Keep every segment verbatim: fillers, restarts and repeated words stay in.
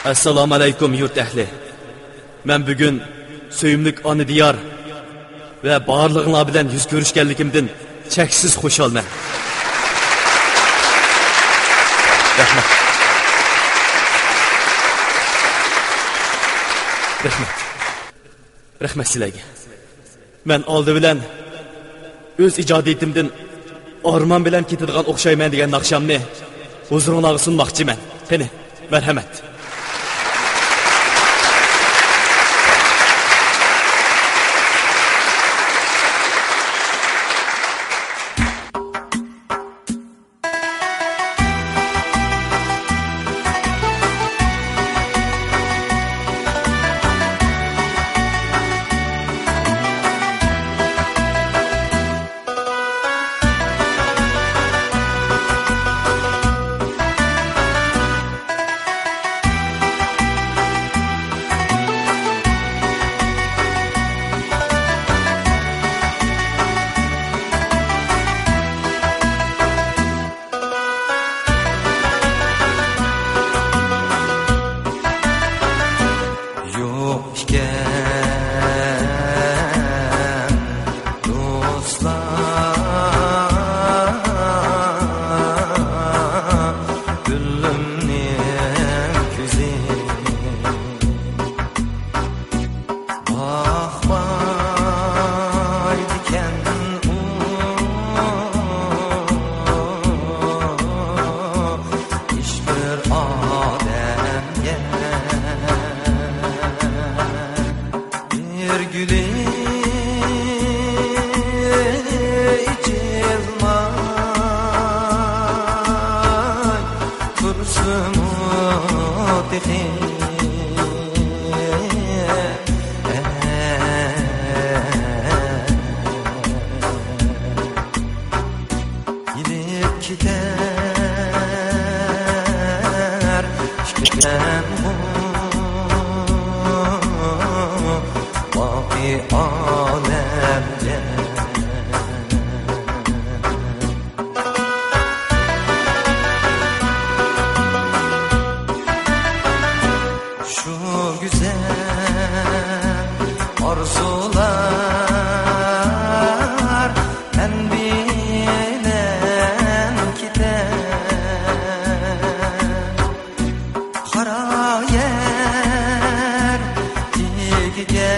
ئەسسالامۇ ئەلەيكۇم، يۇرت ئەھلى. مەن بۈگۈن سۆيۈملۈك ئانا دىيار ۋە بارلىقىڭلار بىلەن يۈز كۆرۈشكەنلىكىمدىن چەكسىز خۇشالمەن. رەھمەت. رەھمەت. رەھمەت سىلەرگە. مەن ئالدى بىلەن ئۆز ئىجادىيىتىمدىن ئارمان بىلەن كېتىدىغان ئوخشايمەن دېگەن ناخشامنى ھۇزۇرۇڭلارغا سۇنماقچىمەن. قېنى، مەرھەمەت. يوق ئىكەن دوستلار، گۈلۈمنىڭ كۆزى. باقمايدىكەن ئۇ ھېچبىر ئادەمگە. بىر گۈلى ئېچىلماي تۇرسىمۇ تېخى. يېنىپ كېتەر ئىكەنغۇ باقىي ئالەمگە. شۇ گۈزەل ئارزۇلار مەن بىلەن كېتەر. قارا يەر تېگىگە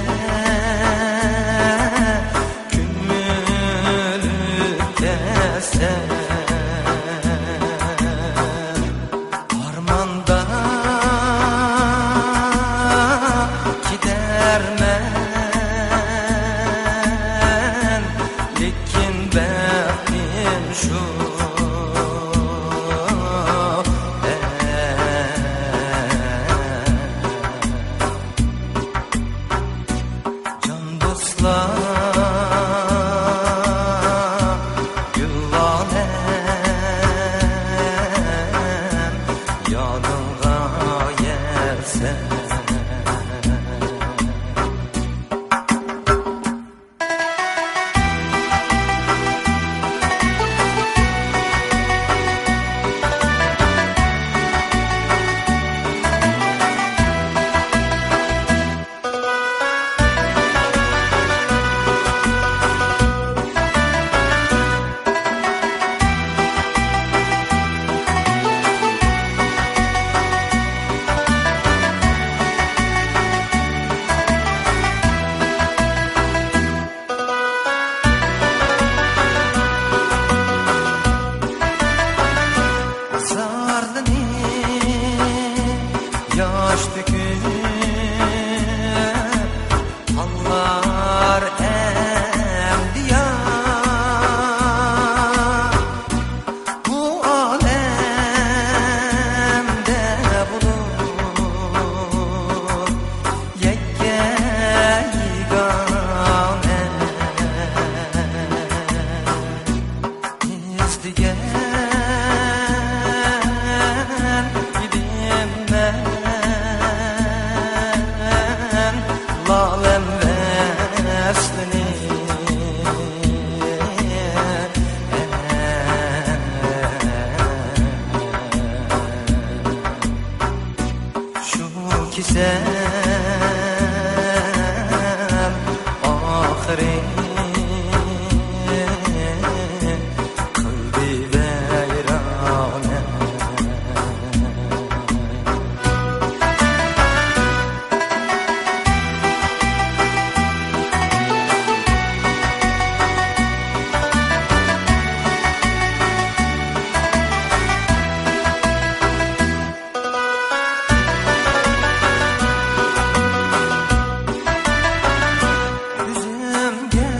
كۆمۈلۈپ كەتسەم، ئارماندا كېتەرمەن، لېكىن بەختىم شۇ. جان دوستلار، گۈل ئالەم يادىڭغا يەتسە. قىلدى ۋەيرانە. كۆزۈمگە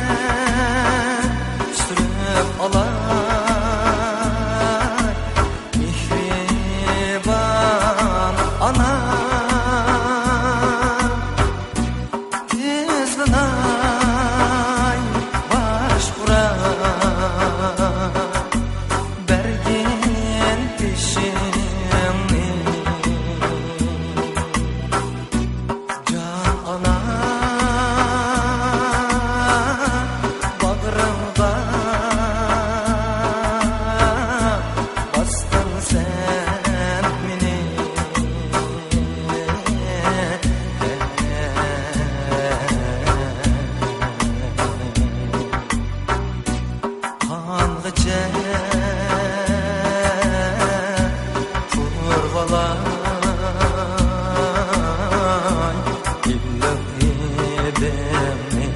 سۈرۈپ ئالاي، مېھرىبان ئانا. تىزلىناي باش ئۇراپ، بەرگىن بېشىڭنى. جان ئانا، باغرىڭغا باستىڭ سەن مېنى. قانغىچە تۇرۇۋالاي ئىللىق ھىدىڭنى.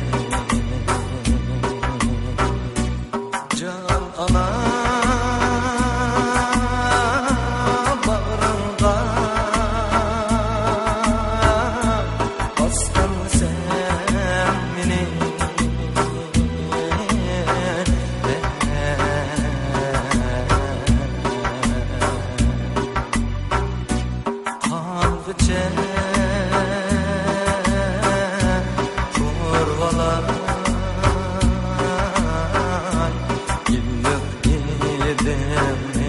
جان ئانا، باغرىڭغا باستىڭ سەن مېنى. قانغىچە تۇرۇۋالاي ئىللىق ھىدىڭنى.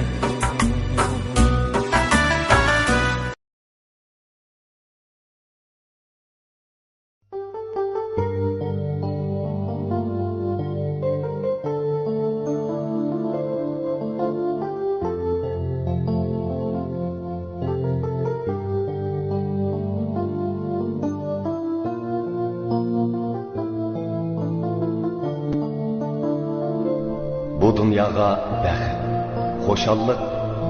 بۇ دۇنياغا بەخت، خۇشاللىق،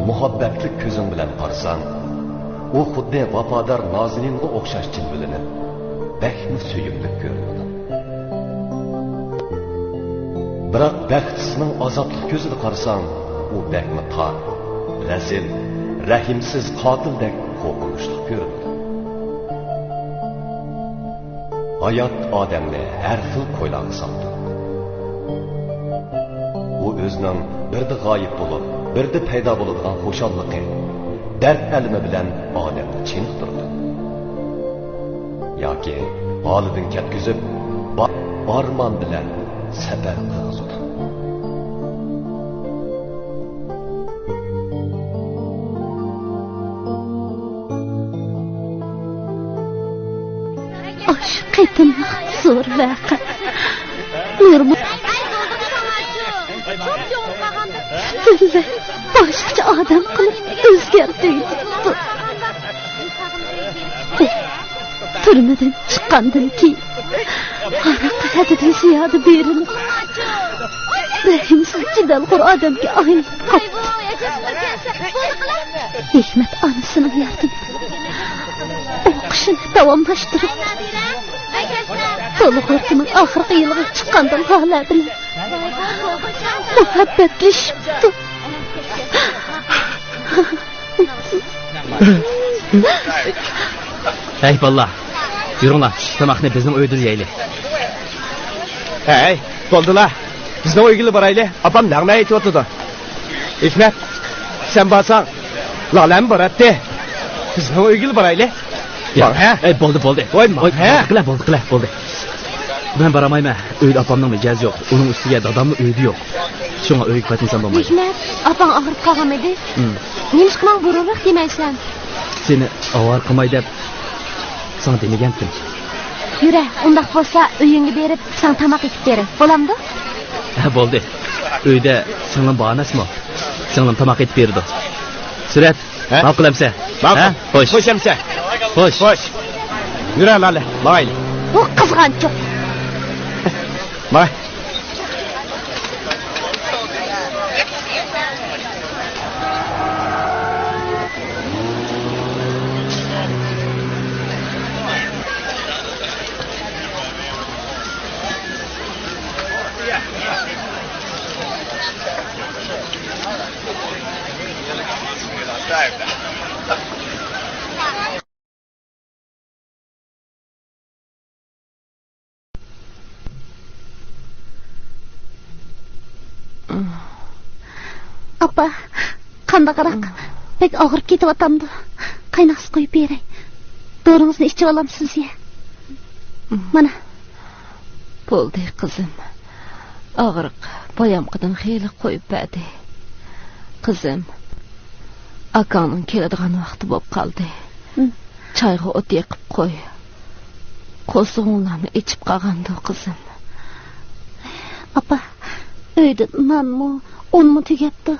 مۇھەببەتلىك كۆزۈڭ بىلەن قارىساڭ، ئۇ خۇددى ۋاپادار نازىنىنغا ئوخشاش جىلۋىلىنىپ، بەكمۇ سۆيۈملۈك كۆرۈنىدۇ. بىراق بەختسىزنىڭ ئازابلىق كۆزىدە قارىساڭ، ئۇ بەكمۇ تار، رەزىل، رەھىمسىز قاتىلدەك قورقۇنچلۇق كۆرۈنىدۇ. ھايات ئادەمنى ھەر خىل كويلارغا سالىدۇ. ئۇ ئۆزىنىڭ بىردە غايىب بولۇپ، بىردە پەيدا بولىدىغان خۇشاللىقى، دەرد-ئەلىمى بىلەن ئادەمنى چېنىقتۇرىدۇ. ياكى ھالىدىن كەتكۈزۈپ، با-، ئارمان بىلەن سەپەر قىلغۇزىدۇ. ئاشۇ قېتىملىق زور ۋەقە. نۇرمۇ پۈتۈنلەي باشقىچە ئادەم قىلىپ ئۆزگەرتىۋېتىپتۇ. ئۇ تۈرمىدىن چىققاندىن كېيىن، ھاراق ھەددىدىن زىيادە بېرىلىپ، رەھىمسىز، جېدەلخور ئادەمگە ئايلىنىپ قاپتۇ. ھېكمەت ئانىسىنىڭ ياردىمى بىلەن ئوقۇشىنى داۋاملاشتۇرۇپ، تولا غۇرپىنىڭ ئاخىرقى يىلىغا چىققاندىن ھالە بىلەن مۇھەببەتلىشىپتۇ. ھەي، بالىلار، يۈرۈڭلار، چۈشلۈك تاماقنى بىزنىڭ ئۆيدىلا يەيلى. ھەي، بولدىلا، بىزنىڭ ئۆيگىلا بارايلى، ئاپام نەغمە ئېيتىۋاتىدۇ. ھېكمەت، سەن بارساڭ، لالەمۇ باراتتى. بىزنىڭ ئۆيگىلا بارايلى. ياق. ماڭ، ھە؟ ئەي، بولدى، بولدى. ۋاي، ماڭ، ۋاي، ھە؟ بولدى قىلە، بولدى قىلە، بولدى. مەن بارالمايمەن. ئۆيدە ئاپامنىڭ مىجەزى يوق. ئۇنىڭ ئۈستىگە داداممۇ ئۆيدە يوق. شۇڭا ئۆيگە قايتمىسام بولمايدۇ. ھېكمەت، ئاپاڭ ئاغرىپ قالغانمىدى؟ ھىم. نېمىشقا ماڭا بۇرۇنراق دېمەيسەن؟ سېنى ئاۋارە قىلماي دەپ ساڭا دېمىگەنتىم. يۈرە، ئۇنداق بولسا ئۆيۈڭگە بېرىپ ساڭا تاماق ئېتىپ بېرەي. بولامدۇ؟ ھە، بولدى. ئۆيدە سىڭلىم بار ئەمەسمۇ؟ سىڭلىم تاماق ئېتىپ بېرىدۇ. سۈرەت، ھە؟ ماقۇل ئەمسە؟ ماقۇل. ھە؟ خوش. خوش ئەمسە. خوش. خوش. يۈرە، لالە، ماڭايلى. بۇ قىزغانچۇق. ماي. ئاپا، قانداقراق؟ بەك ئاغرىپ كېتىۋاتامدۇ؟ قايناق سۇ قۇيۇپ بېرەي. دورىڭىزنى ئىچىۋالامسىز يە؟ مانا. بولدى، قىزىم. ئاغرىق بايامقىدىن خېلى قويۇپ بەردى. قىزىم، ئاكاڭنىڭ كېلىدىغان ۋاقتى بولۇپ قالدى. چايغا ئوت يېقىپ قوي. قورسىقىڭلارمۇ ئېچىپ قالغاندۇ، قىزىم؟ ئاپا، ئۆيدە نانمۇ، ئۇنمۇ تۈگەپتۇ.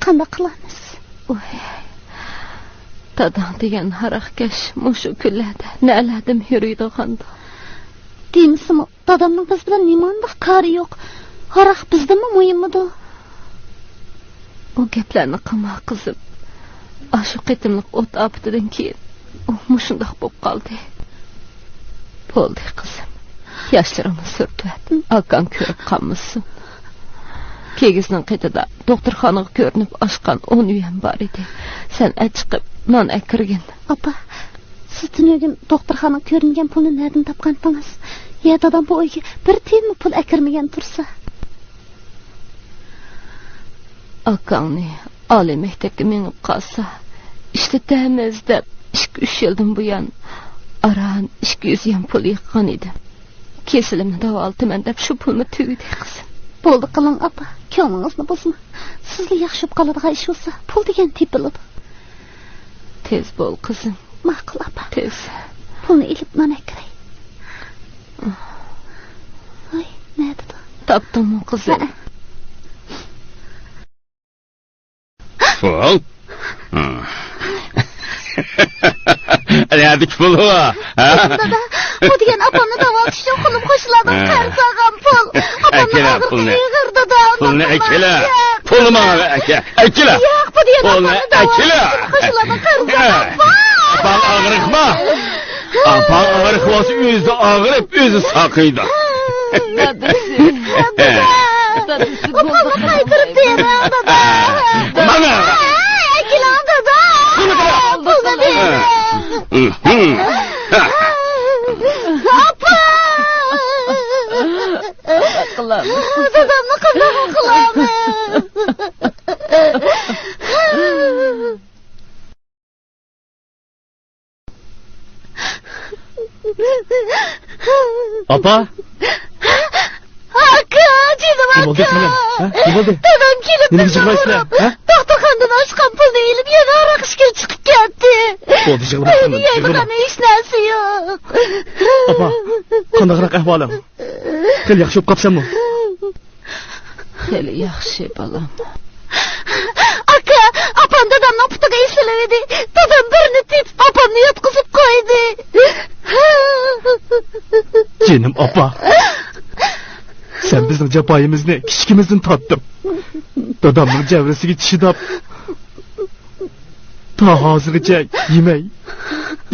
قانداق قىلارمىز؟ ۋاي، داداڭ دېگەن ھاراقكەش مۇشۇ كۈنلەردە نەلەردىمۇ يۈرىدىغاندۇ؟ دېمىسىمۇ، دادامنىڭ بىز بىلەن نېمانداق كارى يوق؟ ھاراق بىزدىنمۇ مۇھىممىدۇ؟ ئۇ گەپلەرنى قىلما، قىزىم. ئاشۇ قېتىملىق ئوت ئاپىتىدىن كېيىن ئۇ مۇشۇنداق بولۇپ قالدى. بولدى، قىزىم. ياشلىرىڭنى سۈرتۈۋەت. ئاكاڭ كۆرۈپ قالمىسۇن. كىگىزنىڭ قېتىدا دوختۇرخانىغا كۆرۈنۈپ ئاشقان ئون يۈەن بار ئىدى. سەن ئەچىقىپ نان ئەكىرگىن. ئاپا، سىز تۈنۈگۈن دوختۇرخانىغا كۆرۈنگەن پۇلنى نەدىن تاپقانتىڭىز؟ يا دادام بۇ ئۆيگە بىر تىيىنمۇ پۇل ئەكىرمىگەن تۇرسا؟ ئاكاڭنى ئالىي مەكتەپكە مېڭىپ قالسا، ئىشلىتەمىز دەپ، ئىككى-ئۈچ يىلدىن بۇيان ئاران ئىككى يۈز يۈەن پۇل يىغقان ئىدىم. كېسىلىمنى داۋالىتىمەن دەپ شۇ پۇلمۇ تۈگىدى، قىزىم. بولدى، قىلىڭ، ئاپا. كۆڭلىڭىزنى بۇزما. سىزلا ياخشى بولۇپ قالىدىغان ئىش بولسا، پۇل دېگەن تېپىلىدۇ. تېز بول، قىزىم. ماقۇل، ئاپا. تېز. پۇلنى ئېلىپ نان ئەكىرەي. ۋاي، نەدىدۇ؟ تاپتىڭمۇ، قىزىم؟ ھەئە. پۇل؟ نەدىكى پۇل ئۇ؟ ھە؟ دادا، بۇ دېگەن ئاپامنى داۋالىتىش ئۈچۈن قولۇم قوشنىلاردىن ھە. قەرز ئالغان پۇل. ئاپامنىڭ ئەكېلە ئاغرىقىنى پۇلنى. يىغىر، دادا. پۇلنى ئەكېلە. پۇلنى ماڭا ئەكە-، ئەكېلە. ياق، بۇ دېگەن پۇلنى ئاپامنى داۋالىتىش ئۈچۈن قوشنىلاردىن قەرز ئالغان پۇل. ئاپاڭ ئاغرىقما؟ ئاپاڭ ئاغرىق بولسا ئۆزى ئاغرىپ، ئۆزى ساقىيدۇ. دادىسى. دادا. دادىسى، ئۇ پۇلنى قايتۇرۇپ بېرىڭ، دادا. مانا. ئەكېلىڭ، دادا. پۇلنى بېرىڭ. پۇلنى بېرىڭ. ئاپا. دادامنى قانداق قىلىمەن؟ ئاپا! ئاكا، جېنىم ئاكا! نېمە بولدى سىڭلىم؟ ھە؟ نېمە بولدى؟ دادام كېلىپ، نېمىگە يىغلايسىلەر؟ ھە؟ دوختۇرخانىدىن ئاشقان پۇلنى ئېلىپ، يەنە ھاراق ئىچكىلى چىقىپ كەتتى. بولدى، يىغلىماڭ، ئۆيدە يەيدىغان ھېچ نەرسە يوق. ئاپا، قانداقراق ئەھۋالىڭ؟ خېلى ياخشى بولۇپ قاپسەنمۇ؟ خېلى ياخشى، بالام. ئاكا، ئاپام دادامنىڭ پۇتىغا ئېسىلىۋىدى. دادام بىرنى تېپىپ، ئاپامنى ياتقۇزۇپ قويدى. جېنىم ئاپا. سەن بىزنىڭ جاپايىمىزنى كىچىكىمىزدىن تارتتىڭ. دادامنىڭ جەۋرىسىگە چىداپ، تا ھازىرغىچە يېمەي،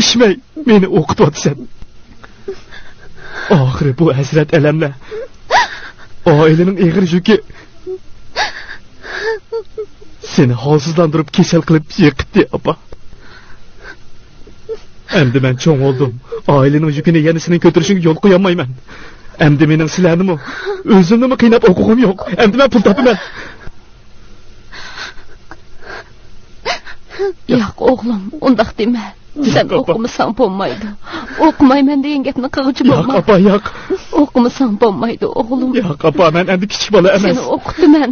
ئىچمەي مېنى ئوقۇتۇۋاتىسەن. ئاخىرى بۇ ھەسرەت-ئەلەملەر، ئائىلىنىڭ ئېغىر يۈكى سېنى ھالسىزلاندۇرۇپ، كېسەل قىلىپ يىقىتتى، ئاپا. ئەمدى مەن چوڭ بولدۇم. ئائىلىنىڭ يۈكىنى يەنە سېنىڭ كۆتۈرۈشۈڭگە يول قويالمايمەن. ئەمدى مېنىڭ سىلەرنىمۇ، ئۆزۈمنىمۇ قىيناپ ھوقۇقۇم يوق. ئەمدى مەن پۇل تاپىمەن. ياق، ئوغلۇم، ئۇنداق دېمە. سەن ياق، ئاپا. ئوقۇمىساڭ بولمايدۇ. ئوقۇمايمەن دېگەن گەپنى قىلغۇچە ياق، بولما. ئاپا، ياق. ئوقۇمىساڭ بولمايدۇ، ئوغلۇم. ياق، ئاپا، مەن ئەمدى كىچىك بالا ئەمەس. سېنى ئوقۇتىمەن.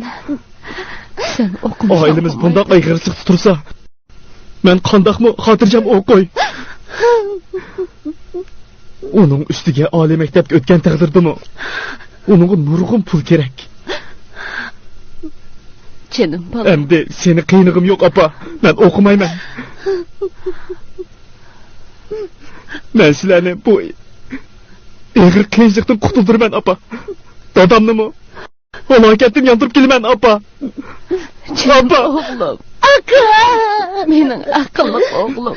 سەن ئوقۇمىساڭ ئائىلىمىز بولمايدۇ. بۇنداق ئېغىرچىلىقتا تۇرسا، مەن قانداقمۇ خاتىرجەم ئوقۇي؟ ئۇنىڭ ئۈستىگە ئالىي مەكتەپكە ئۆتكەن تەقدىردىمۇ ئۇنىڭغا نۇرغۇن پۇل كېرەك. جېنىم بالام. ئەمدى سېنى قىينىغۇم يوق، ئاپا. مەن ئوقۇمايمەن. مەن سىلەرنى بۇ ئېغىر قىيىنچىلىقتىن قۇتۇلدۇرىمەن، ئاپا. دادامنىمۇ ھالاكەتتىن ياندۇرۇپ كېلىمەن، ئاپا. جېنىم ئاپا. ئوغلۇم. ئاكا! مېنىڭ ئەقىللىق ئوغلۇم.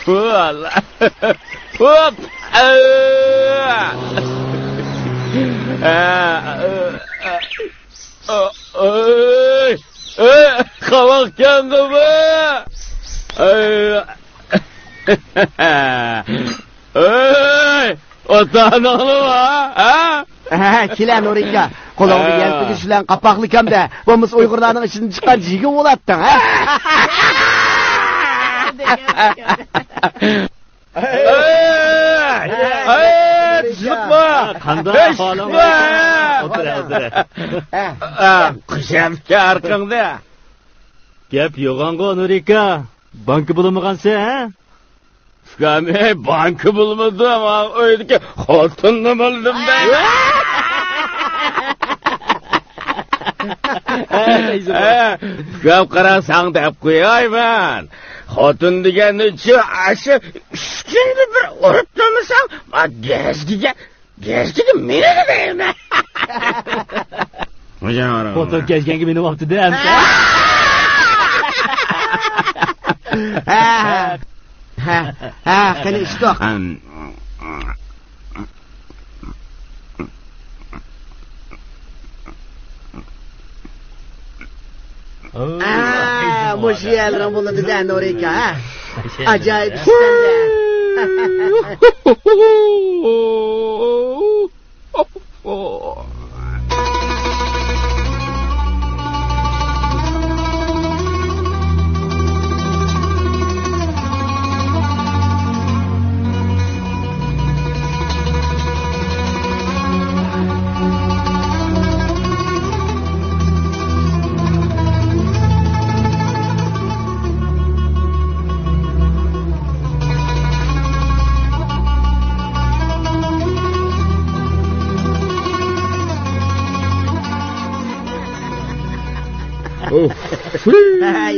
ۋاللا. ھوپ. ئۆي، ئۆي، قاۋاقكەندىمۇ؟ ئۆي. ئۆي، ئاتا-ئاناڭلىمۇ، ھە؟ ھە، كېلە، نۇرىكا. قولۇڭدا ھە. يەلپۈگۈچ بىلەن قاپاقلىكامدە. بولمىسا ئۇيغۇرلارنىڭ ئىچىدىن چىققان جىگىڭ بولاتتىڭ، ھە؟ ئەي! ئەي! ئەي! تۇشلۇقما! قانداق ئەھۋالىڭ؟ تۇشلۇقما! ئولتۇر، ئولتۇر. ھە. ئە، قۇشەمكە ئارقاڭدا. گەپ يوغانغۇ، نۇرىكا. بانكا بولمىغانسەن، ھە؟ ئۇكام، ئەي، بانكا بولمىدىم، ئۆيدىكى خوتۇننى بولدۇم دەيمەن. ئەي، ئۇكام، قارا، ساڭا دەپ قويايمەن. خوتۇن دېگەننى ئاشۇ ئۈچ كۈندە بىر ئۇرۇپ تۇرمىساڭ، ما گەجگىگە، گەجگىگە مېنىڭ دەيمەن. خوتۇن كەچكەنگە مېنى ۋاپتىدە ئەمسە. ھە، ھە، ھە، قېنى ئىشتوق. ئا، مۇشۇ يەرلىرىڭ بولىدۇ-دە، نۇرىكا، ھە؟ ئاجايىپ ئىشسەن-دە.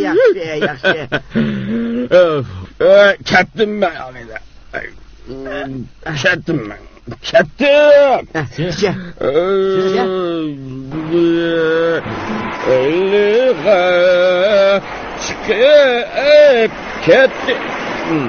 ياخشى، ياخشى. كەتتىم مەن. كەتتىم مەن. كەتتىم. ھە، چىقە. چىقە. چىقىپ كەتتىم.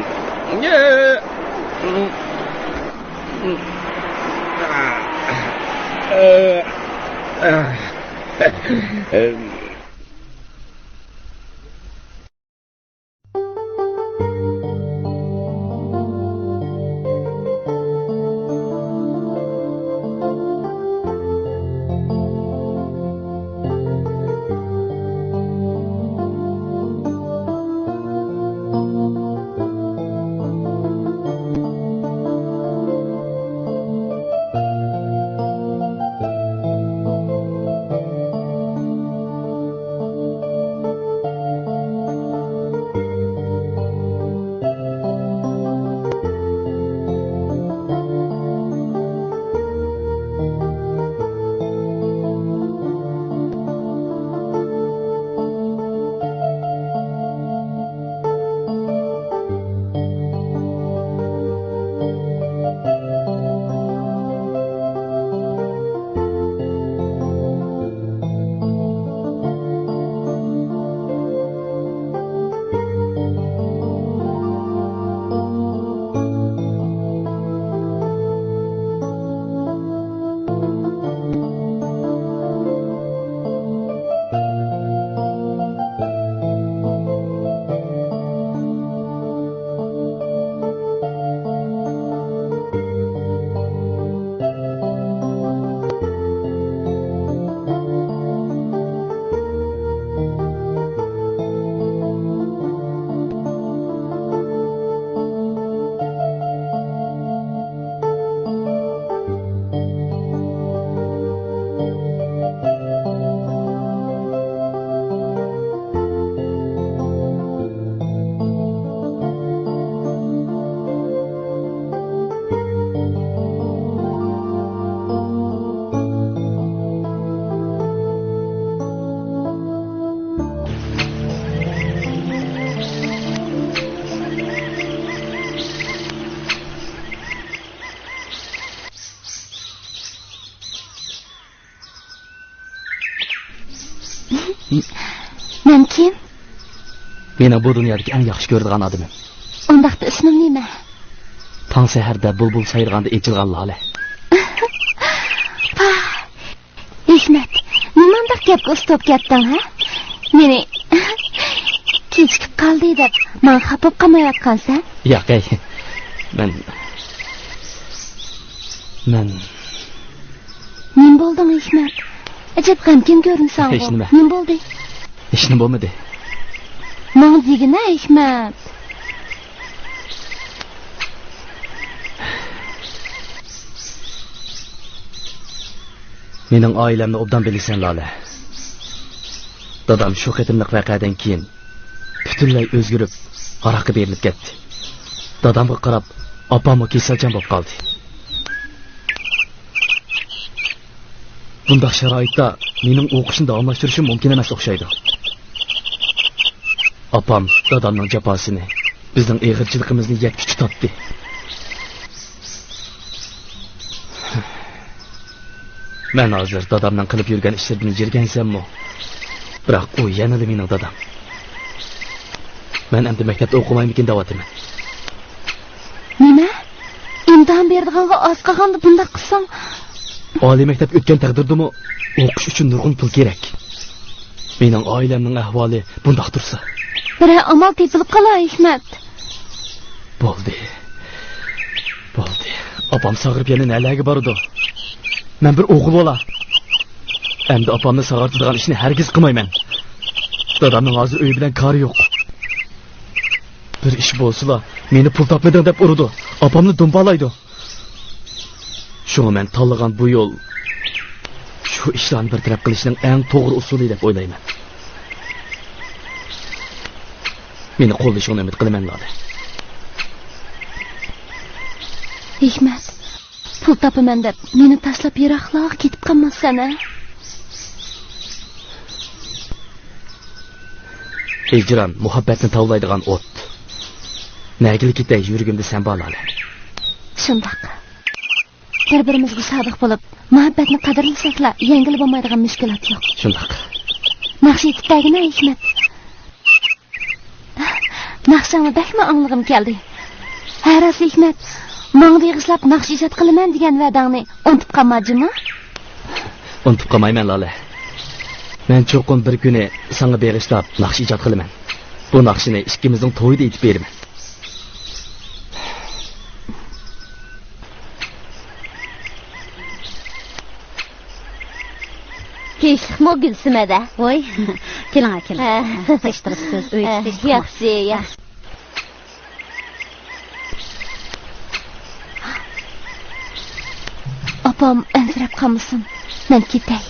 مەن كىم؟ مېنىڭ بۇ دۇنيادىكى ئەڭ ياخشى كۆرىدىغان ئادىمىم. ئۇنداقتا ئىسمىم نېمە؟ تاڭ سەھەردە بۇلبۇل سايرىغاندا ئېچىلغان لالە. پاھ! ھېكمەت، نېمانداق گەپكە ئۇستاپ كەتتىڭ، ھە؟ مېنى كېچىكىپ قالدى دەپ ماڭا خاپا بولۇپ قالمايۋاتقانسەن؟ ياق، ھەي. مەن، مەن نېمە بولدۇڭ، ھېكمەت؟ ئەجەب غەمكىن كۆرۈنسەڭغۇ. ھېچنېمە. نېمە بولدى؟ ھېچنېمە بولمىدى. ماڭا دېگىنە، ھېكمەت. مېنىڭ ئائىلەمنى ئوبدان بىلىسەن، لالە. دادام شۇ قېتىملىق ۋەقەدىن كېيىن پۈتۈنلەي ئۆزگىرىپ، ھاراققا بېرىلىپ كەتتى. دادامغا قاراپ، ئاپاممۇ كېسەلچان بولۇپ قالدى. بۇنداق شارائىتتا مېنىڭ ئوقۇشنى داۋاملاشتۇرۇشۇم مۇمكىن ئەمەس ئوخشايدۇ. ئاپام دادامنىڭ جاپاسىنى، بىزنىڭ ئېغىرچىلىقىمىزنى يەتكۈچە تارتتى. مەن ھازىر دادامنىڭ قىلىپ يۈرگەن ئىشلىرىدىن يىرگەنسەممۇ، بىراق ئۇ يەنىلا مېنىڭ دادام. مەن ئەمدى مەكتەپتە ئوقۇمايمىكىن دەۋاتىمەن. نېمە؟ ئىمتىھان بېرىدىغانغا ئاز قالغاندا بۇنداق قىلساڭ؟ ئالىي مەكتەپكە ئۆتكەن تەقدىردىمۇ ئوقۇش ئۈچۈن نۇرغۇن پۇل كېرەك. مېنىڭ ئائىلەمنىڭ ئەھۋالى بۇنداق تۇرسا. بىرەر ئامال تېپىلىپ قالا، ھېكمەت. بولدى. بولدى. ئاپام ساغىرىپ يەنە نەلەرگە بارىدۇ؟ مەن بىر ئوغۇل بالا. ئەمدى ئاپامنى ساغارتىدىغان ئىشنى ھەرگىز قىلمايمەن. دادامنىڭ ھازىر ئۆيى بىلەن كارى يوق. بىر ئىش بولسىلا، مېنى پۇل تاپمىدىڭ دەپ ئۇرىدۇ، ئاپامنى دۇمبالايدۇ. شۇڭا مەن تاللىغان بۇ يول شۇ ئىشلارنى بىر تەرەپ قىلىشنىڭ ئەڭ توغرا ئۇسۇلى دەپ ئويلايمەن. مېنى قوللىشىڭنى ئۈمىد قىلىمەن، لالە. ھېكمەت، پۇل تاپىمەن دەپ مېنى تاشلاپ يىراقلارغا كېتىپ قالماسسەن، ھە؟ ھىجران مۇھەببەتنى تاۋلايدىغان ئوت. نەگىلا كېتەي، يۈرىكىمدە سەن بار، لالە. شۇنداق. بىر-بىرىمىزگە سادىق بولۇپ، مۇھەببەتنى قەدىرلىسەكلا، يەڭگىلى بولمايدىغان مۈشكۈلات يوق. شۇنداق. ناخشا ئېيتىپ بەرگىنە، ھېكمەت. ناخشاڭنى بەكمۇ ئاڭلىغۇم كەلدى. ھە، راست، ھېكمەت. ماڭا بېغىشلاپ ناخشا ئىجاد قىلىمەن دېگەن ۋەدەڭنى ئۇنتۇپ قالما جۇمۇ. ئۇنتۇپ قالمايمەن، لالە. مەن چوقۇم بىر كۈنى ساڭا بېغىشلاپ ناخشا ئىجاد قىلىمەن. بۇ ناخشىنى ئىككىمىزنىڭ تويىدا ئېيتىپ بېرىمەن. تىنچلىقمۇ، گۈلسۈمەدە؟ ۋوي، كېلىڭە، كېلىڭە. ھە. تىنچلىق سىز ئۆيدە، ھە، تىنچلىق. ياخشى، ياخشى. ئاپام ئەنسىرەپ قالمىسۇن، مەن كېتەي.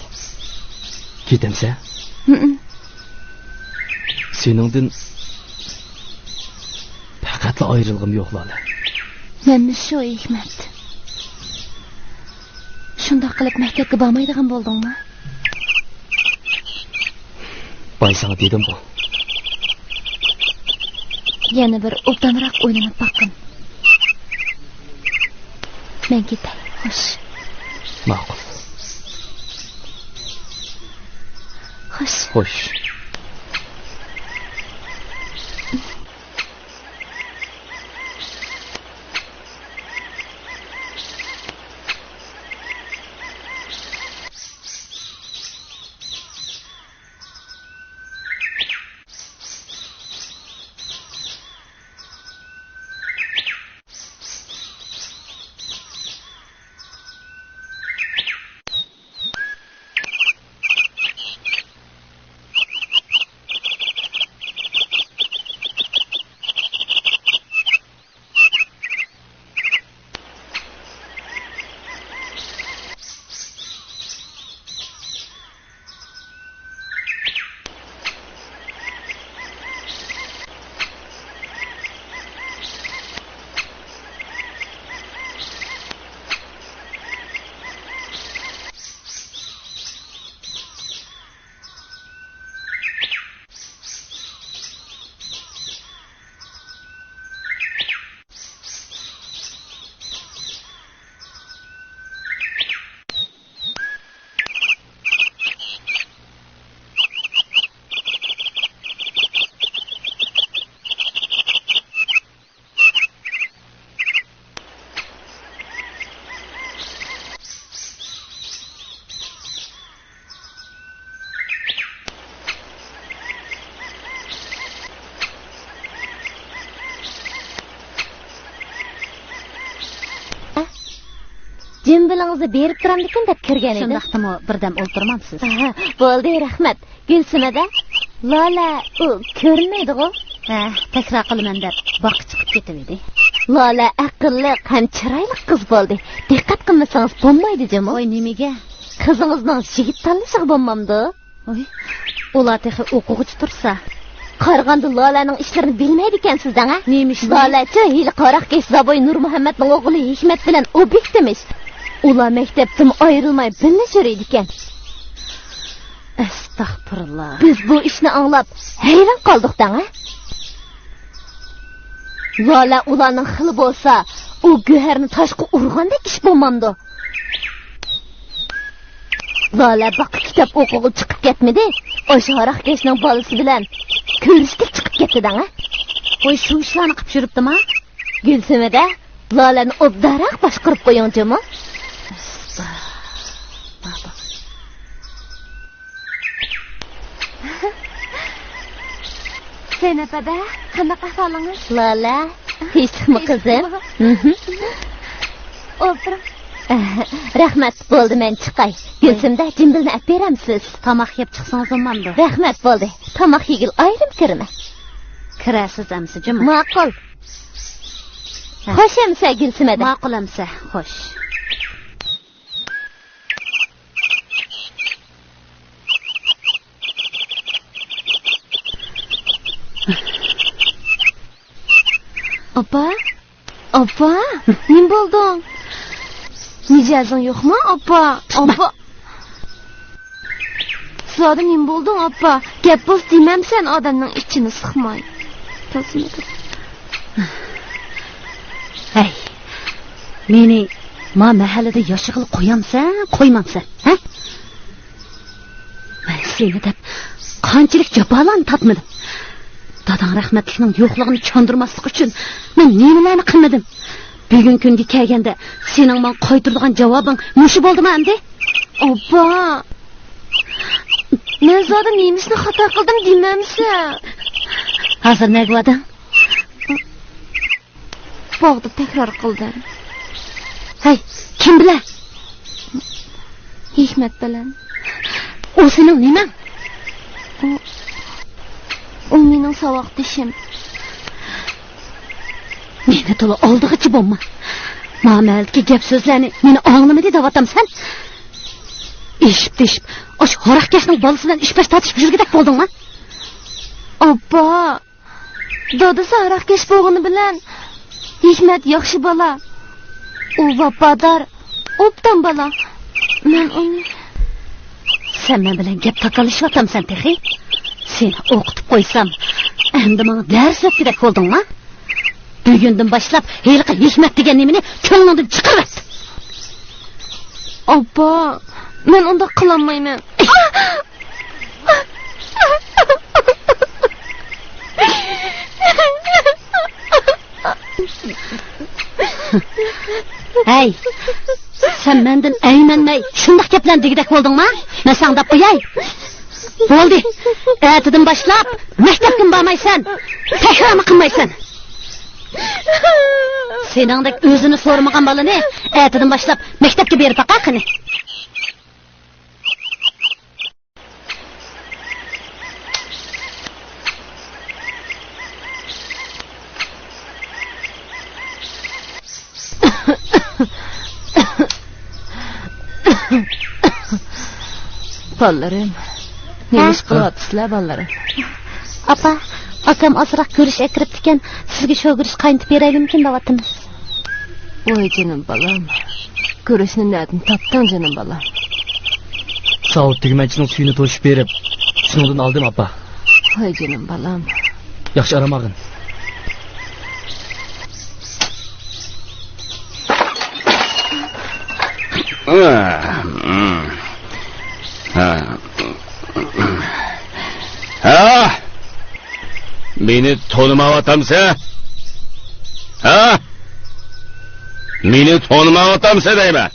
كېتەمسەن؟ ھىم. سېنىڭدىن پەقەتلا ئايرىلغۇم يوق، لالە. مەنمۇ شۇ، ھېكمەت. شۇنداق قىلىپ مەكتەپكە بارمايدىغان بولدۇڭمۇ؟ باي، ساڭا دېدىمغۇ. يەنە بىر ئوبدانراق ئويلىنىپ باققىن. مەن كېتەي، خوش. ماقۇل. خوش. خوش. بىلىڭىزنى بېرىپ تۇرامدىكىن دەپ كىرگەن ئىدىم. شۇنداقتىمۇ، بىردەم ئولتۇرمامسىز؟ ئاھا، بولدى، رەھمەت. گۈلسۈمەدە، لالە، ئۇ كۆرۈنمەيدىغۇ؟ ھە، تەكرار قىلىمەن دەپ باغقا چىقىپ كېتىۋىدى. لالە ئەقىللىق ھەم چىرايلىق قىز بولدى. دىققەت قىلمىسىڭىز بولمايدۇ جۇمۇ. ۋاي، نېمىگە؟ قىزىڭىزنىڭ يىگىت تاللىشىغا بولمامدۇ؟ ۋاي، ئۇلار تېخى ئوقۇغۇچى تۇرسا. قارىغاندا لالەنىڭ ئىشلىرىنى بىلمەيدىكەنسىز دەڭە. نېمە ئىشنى؟ لالەچۇ ھېلىقى ھاراقكەش زابوي نۇرمۇھەممەتنىڭ ئوغلى ھېكمەت بىلەن ئوبيېكتىمىش. ئۇلار مەكتەپتىن ئايرىلماي بىللە يۈرىدىكەن. ئەستەغپۇرۇللا. بىز بۇ ئىشنى ئاڭلاپ ھەيران قالدۇق دەڭە. لالە ئۇلارنىڭ خىلى بولسا، ئۇ گۆھەرنى تاشقا ئۇرغاندەك ئىش بولمامدۇ؟ لالە باغقا كىتاب ئوقۇغىلى چىقىپ كەتمىدى، ئاشۇ ھاراقكەشنىڭ بالىسى بىلەن كۆرۈشكىلى چىقىپ كەتتى دەڭە. ۋاي، شۇ ئىشلارنى قىپ يۈرۈپتىما؟ گۈلسۈمىدە، لالەنى ئوبدانراق باشقۇرۇپ قويۇڭ جۇمۇ. زەينەپ ھەدە، قانداق ئەھۋالىڭىز؟ لالە، تىنچلىقمۇ قىزىم؟ تىنچلىقمۇ. مھم. ئولتۇرۇڭ. رەھمەت، بولدى، مەن چىقاي. گۈلسۈمدە، جىمبىلنى ئەپ بېرەمسىز؟ تاماق يەپ چىقسىڭىز بولمامدۇ؟ رەھمەت، بولدى. تاماق يېگىلى ئايرىم كىرىمەن. كىرەرسىز ئەمسە، جۇمۇ. ماقۇل. ھە. خوش ئەمسە، گۈلسۈمەدە. ماقۇل ئەمسە، خوش. ئاپا؟ ئاپا؟ نېمە بولدۇڭ؟ مىجەزىڭ يوقمۇ، ئاپا؟ ئاپا؟ زادى نېمە بولدۇڭ، ئاپا؟ گەپ بولسا دېمەمسەن، ئادەمنىڭ ئىچىنى سىقماي. ھەي، مېنى ما مەھەللىدە ياشىغىلى قويامسەن، قويمامسەن، ھە؟ مەن سېنى دەپ قانچىلىك جاپالارنى تارتمىدىم. داداڭ رەھمەتلىكنىڭ يوقلۇقىنى چاندۇرماسلىق ئۈچۈن مەن نېمىلەرنى قىلمىدىم؟ بۈگۈنكى كۈنگە كەلگەندە سېنىڭ ماڭا قايتۇرىدىغان جاۋابىڭ مۇشۇ بولدىما ئەمدى؟ ئاپا، مەن زادى نېمىشنى خاتا قىلدىم دېمەمسە؟ ھازىر نەگە باردىڭ؟ باغدا تەكرار قىلدىم. ھەي، كىم بىلەن؟ ھېكمەت بىلەن. ئۇ سېنىڭ نېمەڭ؟ ئۇ، ئۇ مېنىڭ ساۋاقدىشىم. مېنى تولا ئالدىغۇچى بولما. ما مەھەلدىكى گەپ سۆزلەرنى مېنى ئاڭلىمىدى دەۋاتامسەن؟ ئېشىپ تېشىپ، ئاشۇ ھاراقكەشنىڭ بالىسى بىلەن ئىش-پاش تارتىشىپ يۈرگۈدەك بولدۇڭما؟ ئاپا! دادىسى ھاراقكەش بولغىنى بىلەن ھېكمەت ياخشى بالا. ئۇ ۋاپادار، ئوبدان بالا. مەن ئۇنى. سەن مەن بىلەن گەپ تاكاللىشىۋاتامسەن تېخى؟ سېنى ئوقۇتۇپ قويسام، ئەمدى ماڭا دەرس ئۆتكۈدەك بولدۇڭما؟ بۈگۈندىن باشلاپ ھېلىقى ھېكمەت دېگەن نېمىنى كۆڭلۈڭدىن چىقىرىۋەت. ئاپا، مەن ئۇنداق قىلالمايمەن. ھەي، سەن مەندىن ئەيمەنمەي شۇنداق گەپلەرنى دېگۈدەك بولدۇڭما؟ مەن ساڭا دەپ قوياي. بولدى، ئەتىدىن باشلاپ مەكتەپكىمۇ بارمايسەن، تەكرارمۇ قىلمايسەن. سېنىڭدەك ئۆزىنى سورىمىغان بالىنى ئەتىدىن باشلاپ مەكتەپكە بېرىپ باقە قېنى. بالىلىرىم، نېمە ئىش قىلىۋاتىسىلەر، بالىلىرىم؟ ئاپا، ئاكام ئازراق گۈرۈچ ئەكىرىپتىكەن، سىزگە شۇ گۈرۈچ قاينىتىپ بېرەيلىمىكىن دەۋاتىمىز. ۋاي جېنىم بالام، گۈرۈچنى نەدىن تاپتىڭ جېنىم بالام؟ ساۋۇت تۈگمەنچىنىڭ سۈيىنى توشۇپ بېرىپ، شۇنىڭدىن ئالدىم ئاپا. ۋاي جېنىم بالام. ياخشى ئارام ئالغىن. ھە؟ مېنى تونۇمايۋاتامسەن؟ ھە؟ مېنى تونۇمايۋاتامسەن دەيمەن.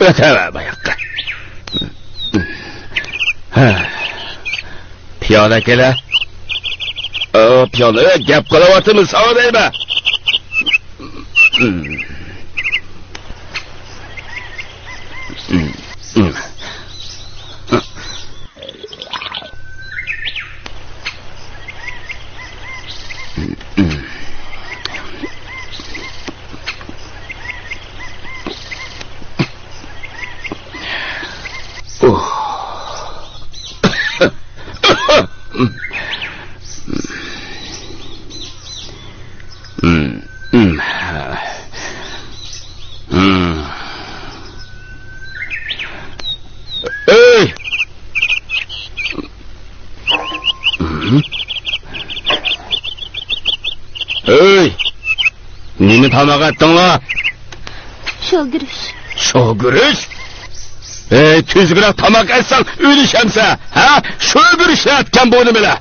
ئۆتەۋەر باياققا. ھە. پىيادە كېلە. ئا، پىيالە، گەپ قىلىۋاتىمەن ساڭا دەيمەن. ئۆي! ئۆي! نېمە تاماق ئەتتىڭلار؟ شوگۈرۈش. شوگۈرۈش؟ ئەي، تۈزۈكرەك تاماق ئەتسەڭ ئۆلۈشەمسەن، ھە؟ شوگۈرۈش ئەتكەن بۇ نېمىلەر؟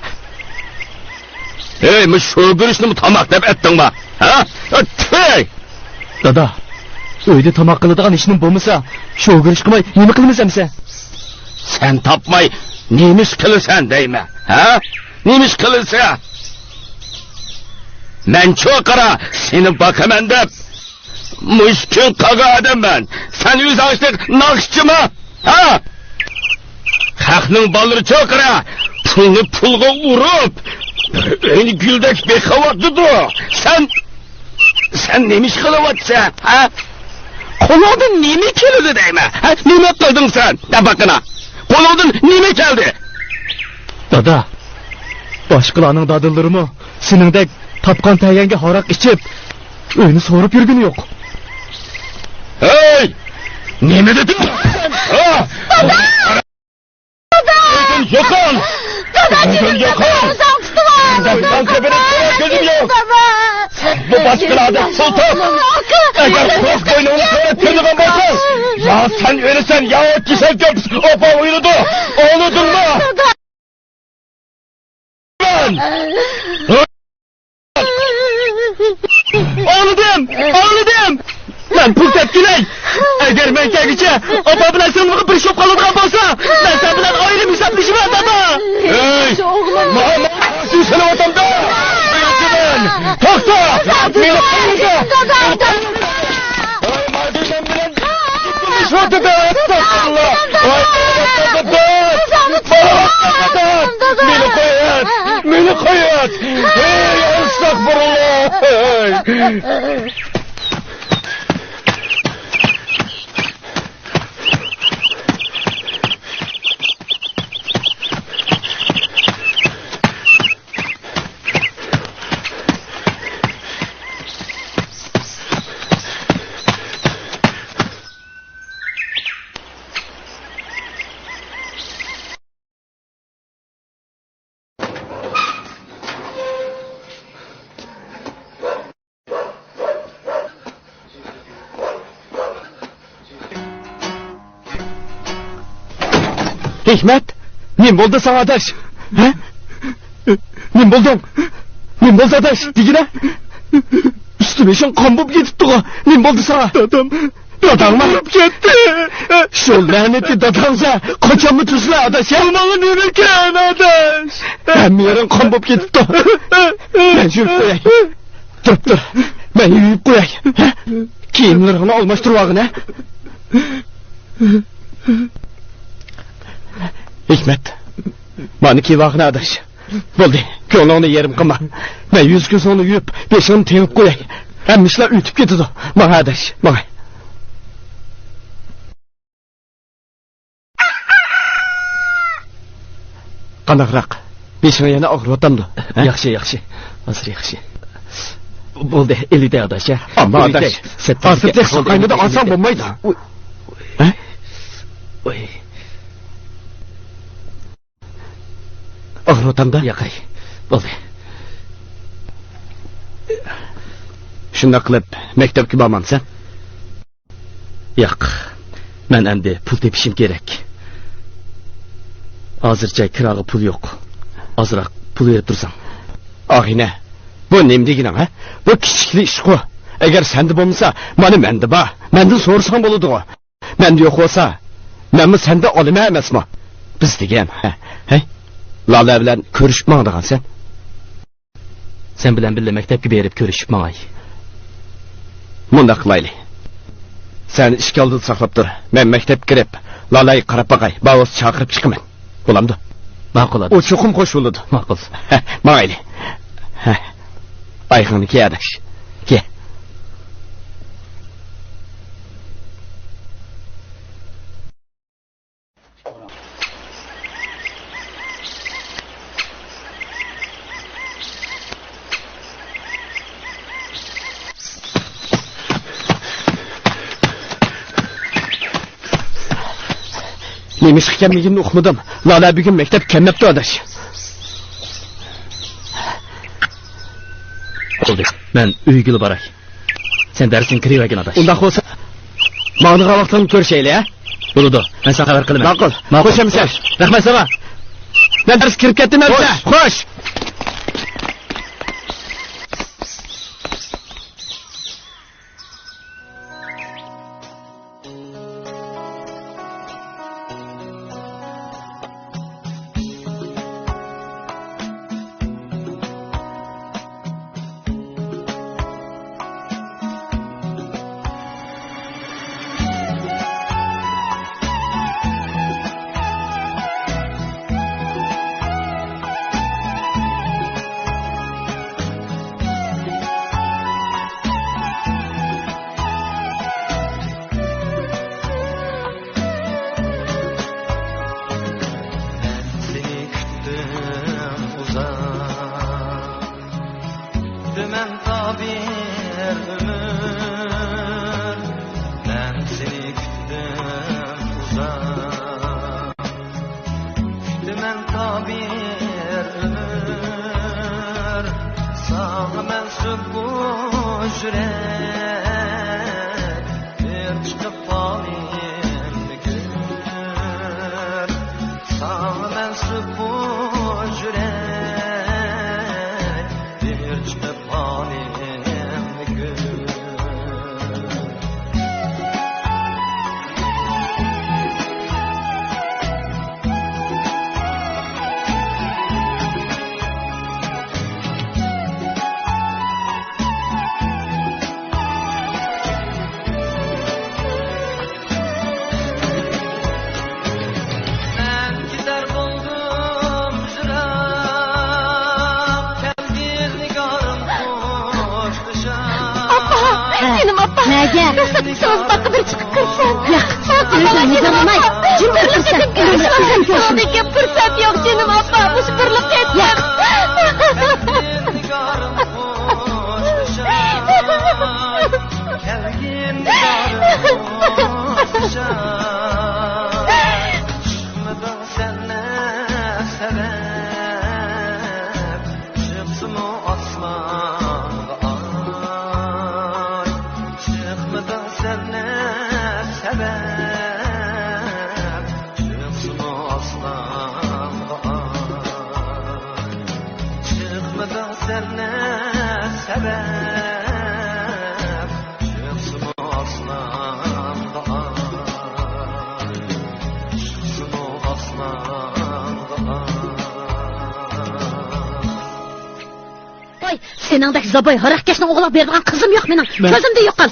ئەي، مۇ شوگۈرۈشنىمۇ تاماق دەپ ئەتتىڭما؟ ھە؟ تۈي! دادا، ئۆيدە تاماق قىلىدىغان ھېچنېمە بولمىسا، شوگۈرۈش قىلماي نېمە قىلىمىز ئەمسە؟ سەن تاپماي نېمە ئىش قىلىسەن دەيمەن، ھە؟ نېمە ئىش قىلىسەن؟ مەنچۇ قارا، سېنى باقىمەن دەپ، مۇشۇ كۈن قالغان ئادەممەن. سەن ئۆزۈڭ ئىشتەك ناخشىچىما؟ ھە؟ خەقنىڭ بالىلىرىچۇ قارا، پۇلنى پۇلغا ئۇرۇپ، ئۆينى گۈلدەك بېقىۋاتىدۇ. سەن، سەن نېمە ئىش قىلىۋاتىسەن، ھە؟ قولۇڭدىن نېمە كېلىدۇ دەيمەن، ھە؟ نېمە قىلدىڭ سەن؟ دەپ باققىنا. قولۇڭدىن نېمە كەلدى؟ دادا، باشقىلارنىڭ دادىلىرىمۇ سېنىڭدەك تاپقان تەگەنگە ھاراق ئىچىپ، ئۆينى سوراپ يۈرگىنى يوق. ھەي! نېمە دېدىڭ؟ ھە؟ دادا! دادا! يوقال! دادا، يوقال! دادا! بۇ باشقىلاردا پۇل تاپ! ئەگەر قورق بوينۇڭنى قېرىپ كىرىدىغان بولساڭ، يا سەن ئۆلىسەن، يا كېسەل كۆرپىسى ئوپا ئۆلىدۇ! ئاڭلىدىڭمۇ؟ دادا! ئاڭلىدىم! ئاڭلىدىم! مەن پۇل تېپكىلەي! ئەگەر مەن كەلگۈچە ئاپا بىلەن سىڭلىمغا بىر ئىش بولۇپ قالىدىغان بولسا، مەن سەن بىلەن ئايرىم ھېسابلىشىمەن، دادا! ھەي! ماڭا، ماڭا قارشى سېلىۋاتامدا! توختا! مېنى قويۇڭدا! ۋاي، ماجىدەم بىلەن ئىشلىتىدۇ، ئەستەغپۇرۇللا! ۋاي، مېنى قويۇڭ! مېنى قويۇڭ! ھەي، ئەستەغپۇرۇللا! ھەي! ھېكمەت، نېمە بولدى ساڭا، ئاداش؟ ھە؟ نېمە بولدۇڭ؟ نېمە بولدى، ئاداش؟ دېگىنە. ئۈستى بېشىڭ قان بولۇپ كېتىپتىغۇ. نېمە بولدى ساڭا؟ دادام. داداڭمۇ؟ ئۆلۈپ كەتتى. شۇ لەنىتى داداڭسا قاچانمۇ تۈزىلەر، ئاداش، ھە؟ بۇ ماڭا نېمىكەن، ئاداش؟ ھەممە يېرىڭ قان بولۇپ كېتىپتۇ. مەن يۇيۇپ قوياي. تۇرۇپ تۇر. مەن يۇيۇپ قوياي. ھە؟ كىيىملىرىڭنى ئالماشتۇرۇۋالغىن، ھە؟ ھېكمەت. مانا كىيىۋالغىن، ئاداش. بولدى، كۆڭلۈڭنى يېرىم قىلما. مەن يۈز-كۆزۈڭنى يۇيۇپ، بېشىڭنى تېڭىپ قوياي. ھەممە ئىشلار ئۆتۈپ كېتىدۇ. ماڭە، ئاداش، ماڭە. قانداقراق؟ بېشىڭ يەنە ئاغرىۋاتامدۇ؟ ھە؟ ياخشى، ياخشى. ھازىر ياخشى. بولدى، ئېلىۋېتەي، ئاداش، ھە؟ ئەمما، ئاداش، ھازىر تېخى ساقايمىدى، ئالساڭ بولمايدۇ. ھە؟ ئاغرىۋاتامدا؟ ياقاي. بولدى. شۇنداق قىلىپ، مەكتەپكە بارمامسەن؟ ياق. مەن ئەمدى پۇل تېپىشىم كېرەك. ھازىرچە كىراغا پۇل يوق. ئازراق پۇل بېرىپ تۇرساڭ. ئاغىنە، بۇ نېمە دېگىنىڭ، ھە؟ بۇ كىچىكلا ئىشقۇ. ئەگەر سەندە بولمىسا، مانا مەندە بار. مەندىن سورىساڭ بولىدىغۇ. مەندە يوق بولسا، مەنمۇ سەندىن ئالىمەن ئەمەسمۇ؟ بىز دېگەن، ھە، ھەي، لالە بىلەن كۆرۈشۈپ ماڭىدىغانسەن. سەن بىلەن بىللە مەكتەپكە بېرىپ كۆرۈشۈپ ماڭاي. مۇنداق قىلايلى. سەن ئىشىك ئالدىدا ساقلاپ تۇر. مەن مەكتەپكە كىرىپ، لالەگە قاراپ باقاي. باۋۇستا چاقىرىپ چىقىمەن. بولامدۇ؟ ماقۇل، ئۇ ئاداش. چوقۇم خوش بولىدۇ. ماقۇل. ماڭايلى. ئايىغىڭنى كىي، ئاداش. كىي. نېمىشقا كەلمىگىنىنى ئۇقمىدىم. لالە بۈگۈن مەكتەپكە كەلمەپتۇ، ئاداش. بولدى، مەن ئۆيگىلا باراي. سەن دەرسىڭگە كىرىۋەرگىن، ئاداش. ئۇنداق بولسا، ماڭىدىغان ۋاقتىڭدا كۆرۈشەيلى، ھە؟ بولىدۇ، مەن ساڭا خەۋەر قىلىمەن. ماقۇل. ماقۇل. خوش ئەمىسە. خوش. رەھمەت ساڭا. مەن دەرسكە كىرىپ كەتتىم ئەمىسە. خوش. خوش. مەن سېنى كۈتتۈم ئۇزاق، كۈتىمەن تا بىر ئۆمۈر. مەن سېنى كۈتتۈم ئۇزاق، كۈتىمەن تا بىر ئۆمۈر. ساڭا مەنسۇپ بۇ يۈرەك، بىر چىقىپ پالىمنى كۆر. ساڭا مەنسۇپ بۇ يۈرەك، بىر چىقىپ پالىمنى كۆر. مەن كېتەر بولدۇم يىراق، كەلگىن نىگارىم خوشلىشاي. ئاپا، جېنىم ئاپا. نەگە؟ رۇخسەت قىلسىڭىز باغقا بىر چىقىپ كىرسەم. ياق. ئاپا، جېنىم ئاپا. جىم بىر پۇرسەت. ئۆزۈم كۆرسۇن. پۇرسەت يوق، جېنىم ئاپا. مۇشۇ بىرلا قېتىم. ياق. كەلگىن نىگارىم خوشلىشاي. چىقمىدىڭ سەن نە سەۋەب، چىقسىمۇ ئاسمانغا ئاي. چىقمىدىڭ سەن نە سەۋەب، چىقسىمۇ ئاسمانغا ئاي. چىقمىدىڭ سەن نە سەۋەب، چىقسىمۇ ئاسمانغا ئاي. چىقسىمۇ ئاسمانغا ئاي. ۋاي، سېنىڭدەك زاپاي ھاراقكەشنىڭ ئوغلىغا بېرىدىغان قىزىم يوق مېنىڭ. مەن كۆزۈمدىن يوقال.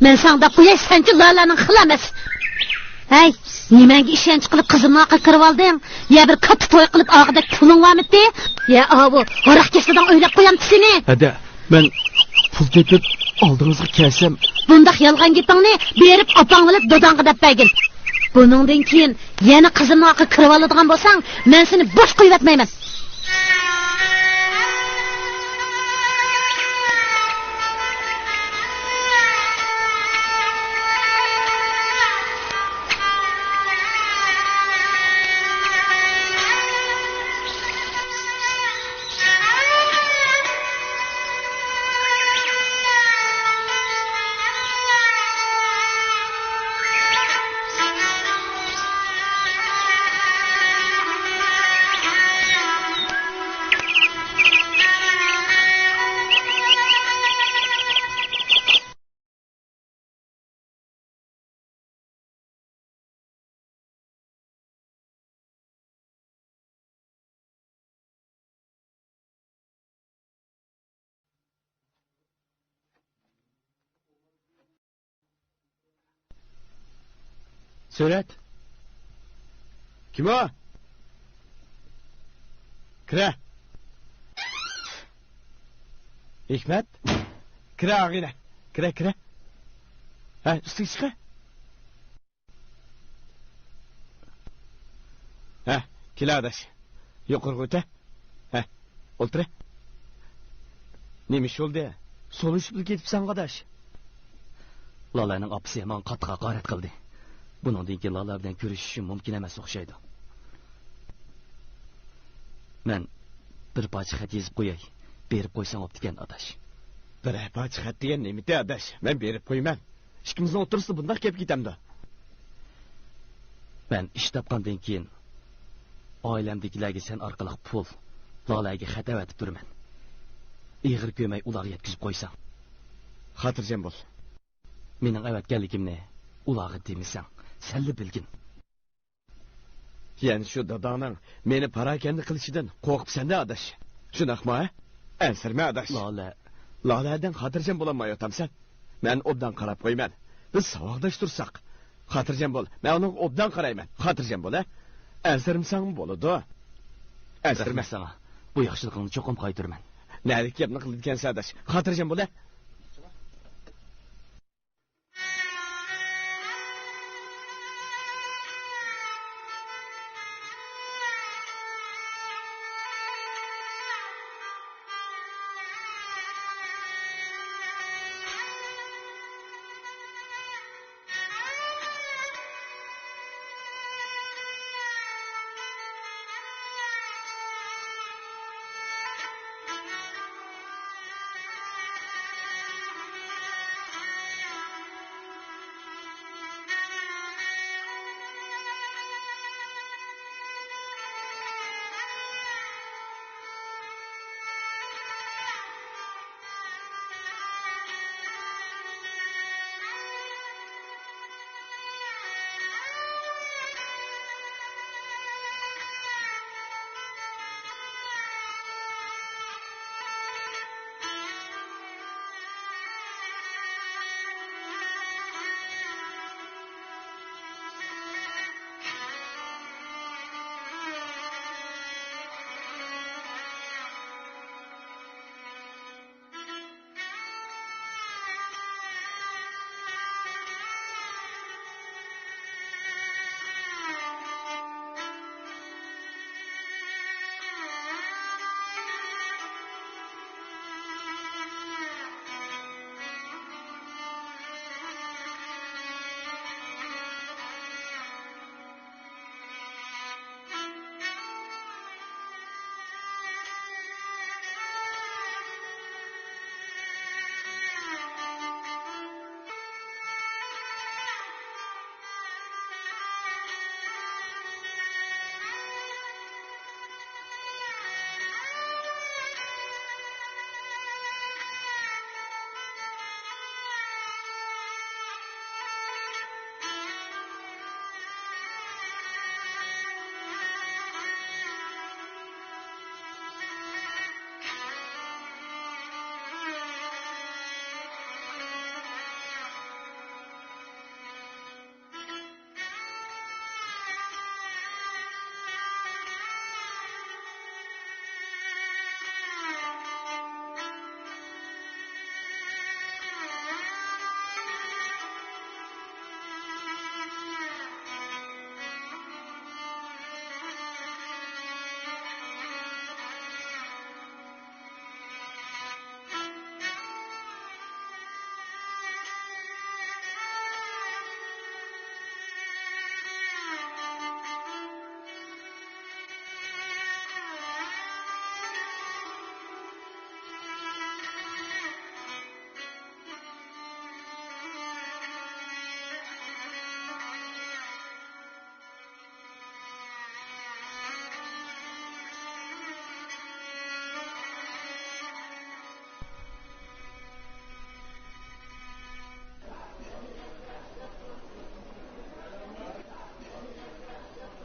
مەن ساڭا دەپ قوياي، سەنچۇ لالەنىڭ خىلى ئەمەس. ھەي، نېمەڭگە ئىشەنچ قىلىپ قىزىمنىڭ ئاقىغا كىرىۋالدىڭ؟ يا بىر كاتتا توي قىلىپ ئاغىدەك پۇلۇڭ بارمىدى؟ يا ئاۋۇ ھاراقكەشلەردىن ئويلاپ قويامتى سېنى؟ ھەدە، مەن پۇل تېپىپ ئالدىڭىزغا كەلسەم. بۇنداق يالغان گېپىڭنى بېرىپ ئاپاڭ بىلەن داداڭغا دەپ بەرگىن. بۇنىڭدىن كېيىن يەنە قىزىمنىڭ ئاقىغا كىرىۋالىدىغان بولساڭ، مەن سېنى بوش قويۇۋەتمەيمەن. سۈرەت. كىم ئۇ؟ كىرە. ھېكمەت. كىرە ئاغىنە. كىرە، كىرە. ھە، ئۈستىگە چىقە. ھە، كېلە ئاداش. يۇقىرىغا ئۆتە. ھە، ئولتۇرە. نېمە ئىش بولدى؟ سولىشىپلا كېتىپسەن ئاداش. لالەنىڭ ئاپىسى ماڭا قاتتىق ھاقارەت قىلدى. بۇنىڭدىن كېيىن لالە بىلەن كۆرۈشۈشۈم مۇمكىن ئەمەس ئوخشايدۇ. مەن بىر پارچە خەت يېزىپ قوياي. بېرىپ قويساڭ بوپتىكەن ئاداش. بىر پارچە خەت دېگەن نېمىتى ئاداش؟ مەن بېرىپ قويىمەن. ئىككىمىزنىڭ ئوتتۇرىسىدا بۇنداق گەپ كېتەمدۇ؟ مەن ئىش تاپقاندىن كېيىن ئائىلەمدىكىلەرگە سەن ئارقىلىق پۇل، لالەگە خەت ئەۋەتىپ تۇرىمەن. ئېغىر كۆرمەي ئۇلارغا يەتكۈزۈپ قويساڭ. خاتىرجەم بول. مېنىڭ ئەۋەتكەنلىكىمنى ئۇلارغا دېمىسەڭ، سەنلا بىلگىن. يەنە شۇ داداڭنىڭ مېنى پاراكەندە قىلىشىدىن قورقۇپسەن-دە ئاداش. شۇنداقمۇ ھە؟ ئەنسىرىمە ئاداش. لالە. لالەدىن خاتىرجەم بولالمايۋاتامسەن؟ مەن ئوبدان قاراپ قويىمەن. بىز ساۋاقداش تۇرساق. خاتىرجەم بول. مەن ئۇنىڭغا ئوبدان قارايمەن. خاتىرجەم بول ھە. ئەنسىرىمىسەڭمۇ بولىدۇ. ئەنسىرىمە. رەھمەت ساڭا. بۇ ياخشىلىقىڭنى چوقۇم قايتۇرىمەن. نەدىكى گەپنى قىلىدىكەنسەن ئاداش. خاتىرجەم بول ھە.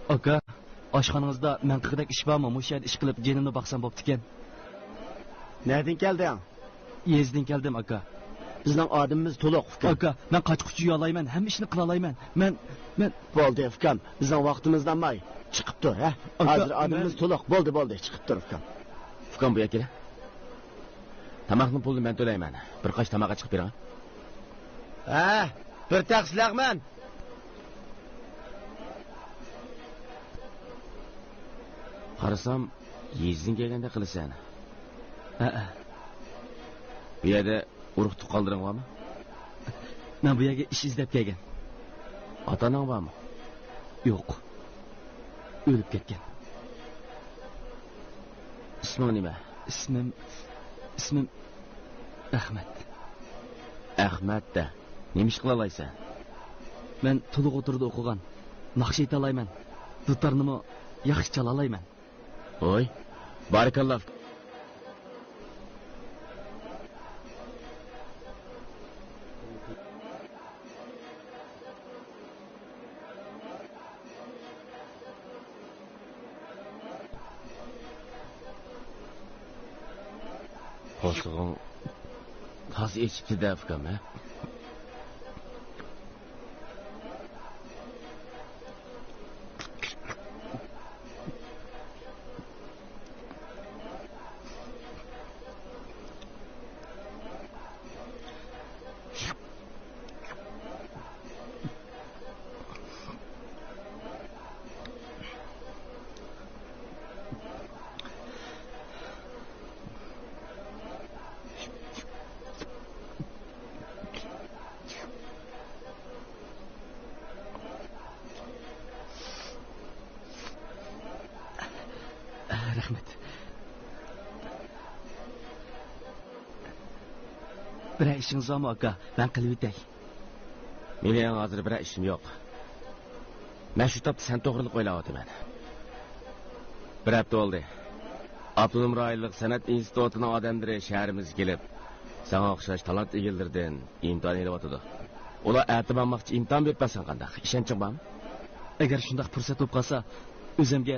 ئاكا، ئاشخانىڭىزدا مەن قىلغۇدەك ئىش بارمۇ؟ مۇشۇ يەردە ئىش قىلىپ جېنىمنى باقسام بوپتىكەن. نەدىن كەلدىڭ؟ يېزىدىن كەلدىم، ئاكا. بىزنىڭ ئادىمىمىز تولۇق، ئۇكام. ئاكا، مەن قاچقۇچ يۇيالايمەن، ھەممە ئىشنى قىلالايمەن. مەن، مەن بولدى، ئۇكام. بىزنىڭ ۋاقتىمىز نانماي. چىقىپ تۇر، ھە؟ ئاكا، ھازىر ئادىمىمىز مەن تولۇق. بولدى، بولدى، چىقىپ تۇر، ئۇكام. ئۇكام، بۇ يەرگە كېلە. تاماقنىڭ پۇلىنى مەن تۆلەيمەن. بىر قاچا تاماققا چىقىپ بېرىڭ. ھە، بىر تەخسە لەغمەن. قارىسام، يېزىدىن كەلگەندەك قىلىسەن. ھەئە. بۇ يەردە ئۇرۇق تۇغقانلىرىڭ بارمۇ؟ مەن بۇ يەرگە ئىش ئىزدەپ كەلگەن. ئاتا-ئاناڭ بارمۇ؟ يوق. ئۆلۈپ كەتكەن. ئىسمىڭ نېمە؟ ئىسمىم، ئىسمىم ئەخمەت. ئەخمەت دە. نېمە ئىش قىلالايسەن؟ مەن تولۇق ئوتتۇرىدا ئوقۇغان. ناخشا ئېيتالايمەن. دۇتارنىمۇ ياخشى چالالايمەن. ھوي، بارىكاللا. قورسىقىڭ تازا ئېچىپتۇ-دە، ئۇكام، ھە؟ رەھمەت. بىرەر ئىشىڭىز بارمۇ، ئاكا؟ مەن قىلىۋېتەي. مېنىڭ ھازىر بىرەر ئىشىم يوق. مەن شۇ تاپتا سەن توغرىلىق ئويلاۋاتىمەن. بىر ھەپتە بولدى. ئاپتونوم رايونلۇق سەنئەت ئىنستىتۇتىنىڭ ئادەملىرى شەھىرىمىزگە كېلىپ، ساڭا ئوخشاش تالانت ئىگىلىرىدىن ئىمتىھان ئېلىۋاتىدۇ. ئۇلار ئەتە ماڭماقچى، ئىمتىھان بېرىپ بەرسەڭ قانداق؟ ئىشەنچىڭ بارمۇ؟ ئەگەر شۇنداق پۇرسەت بولۇپ قالسا، ئۆزۈمگە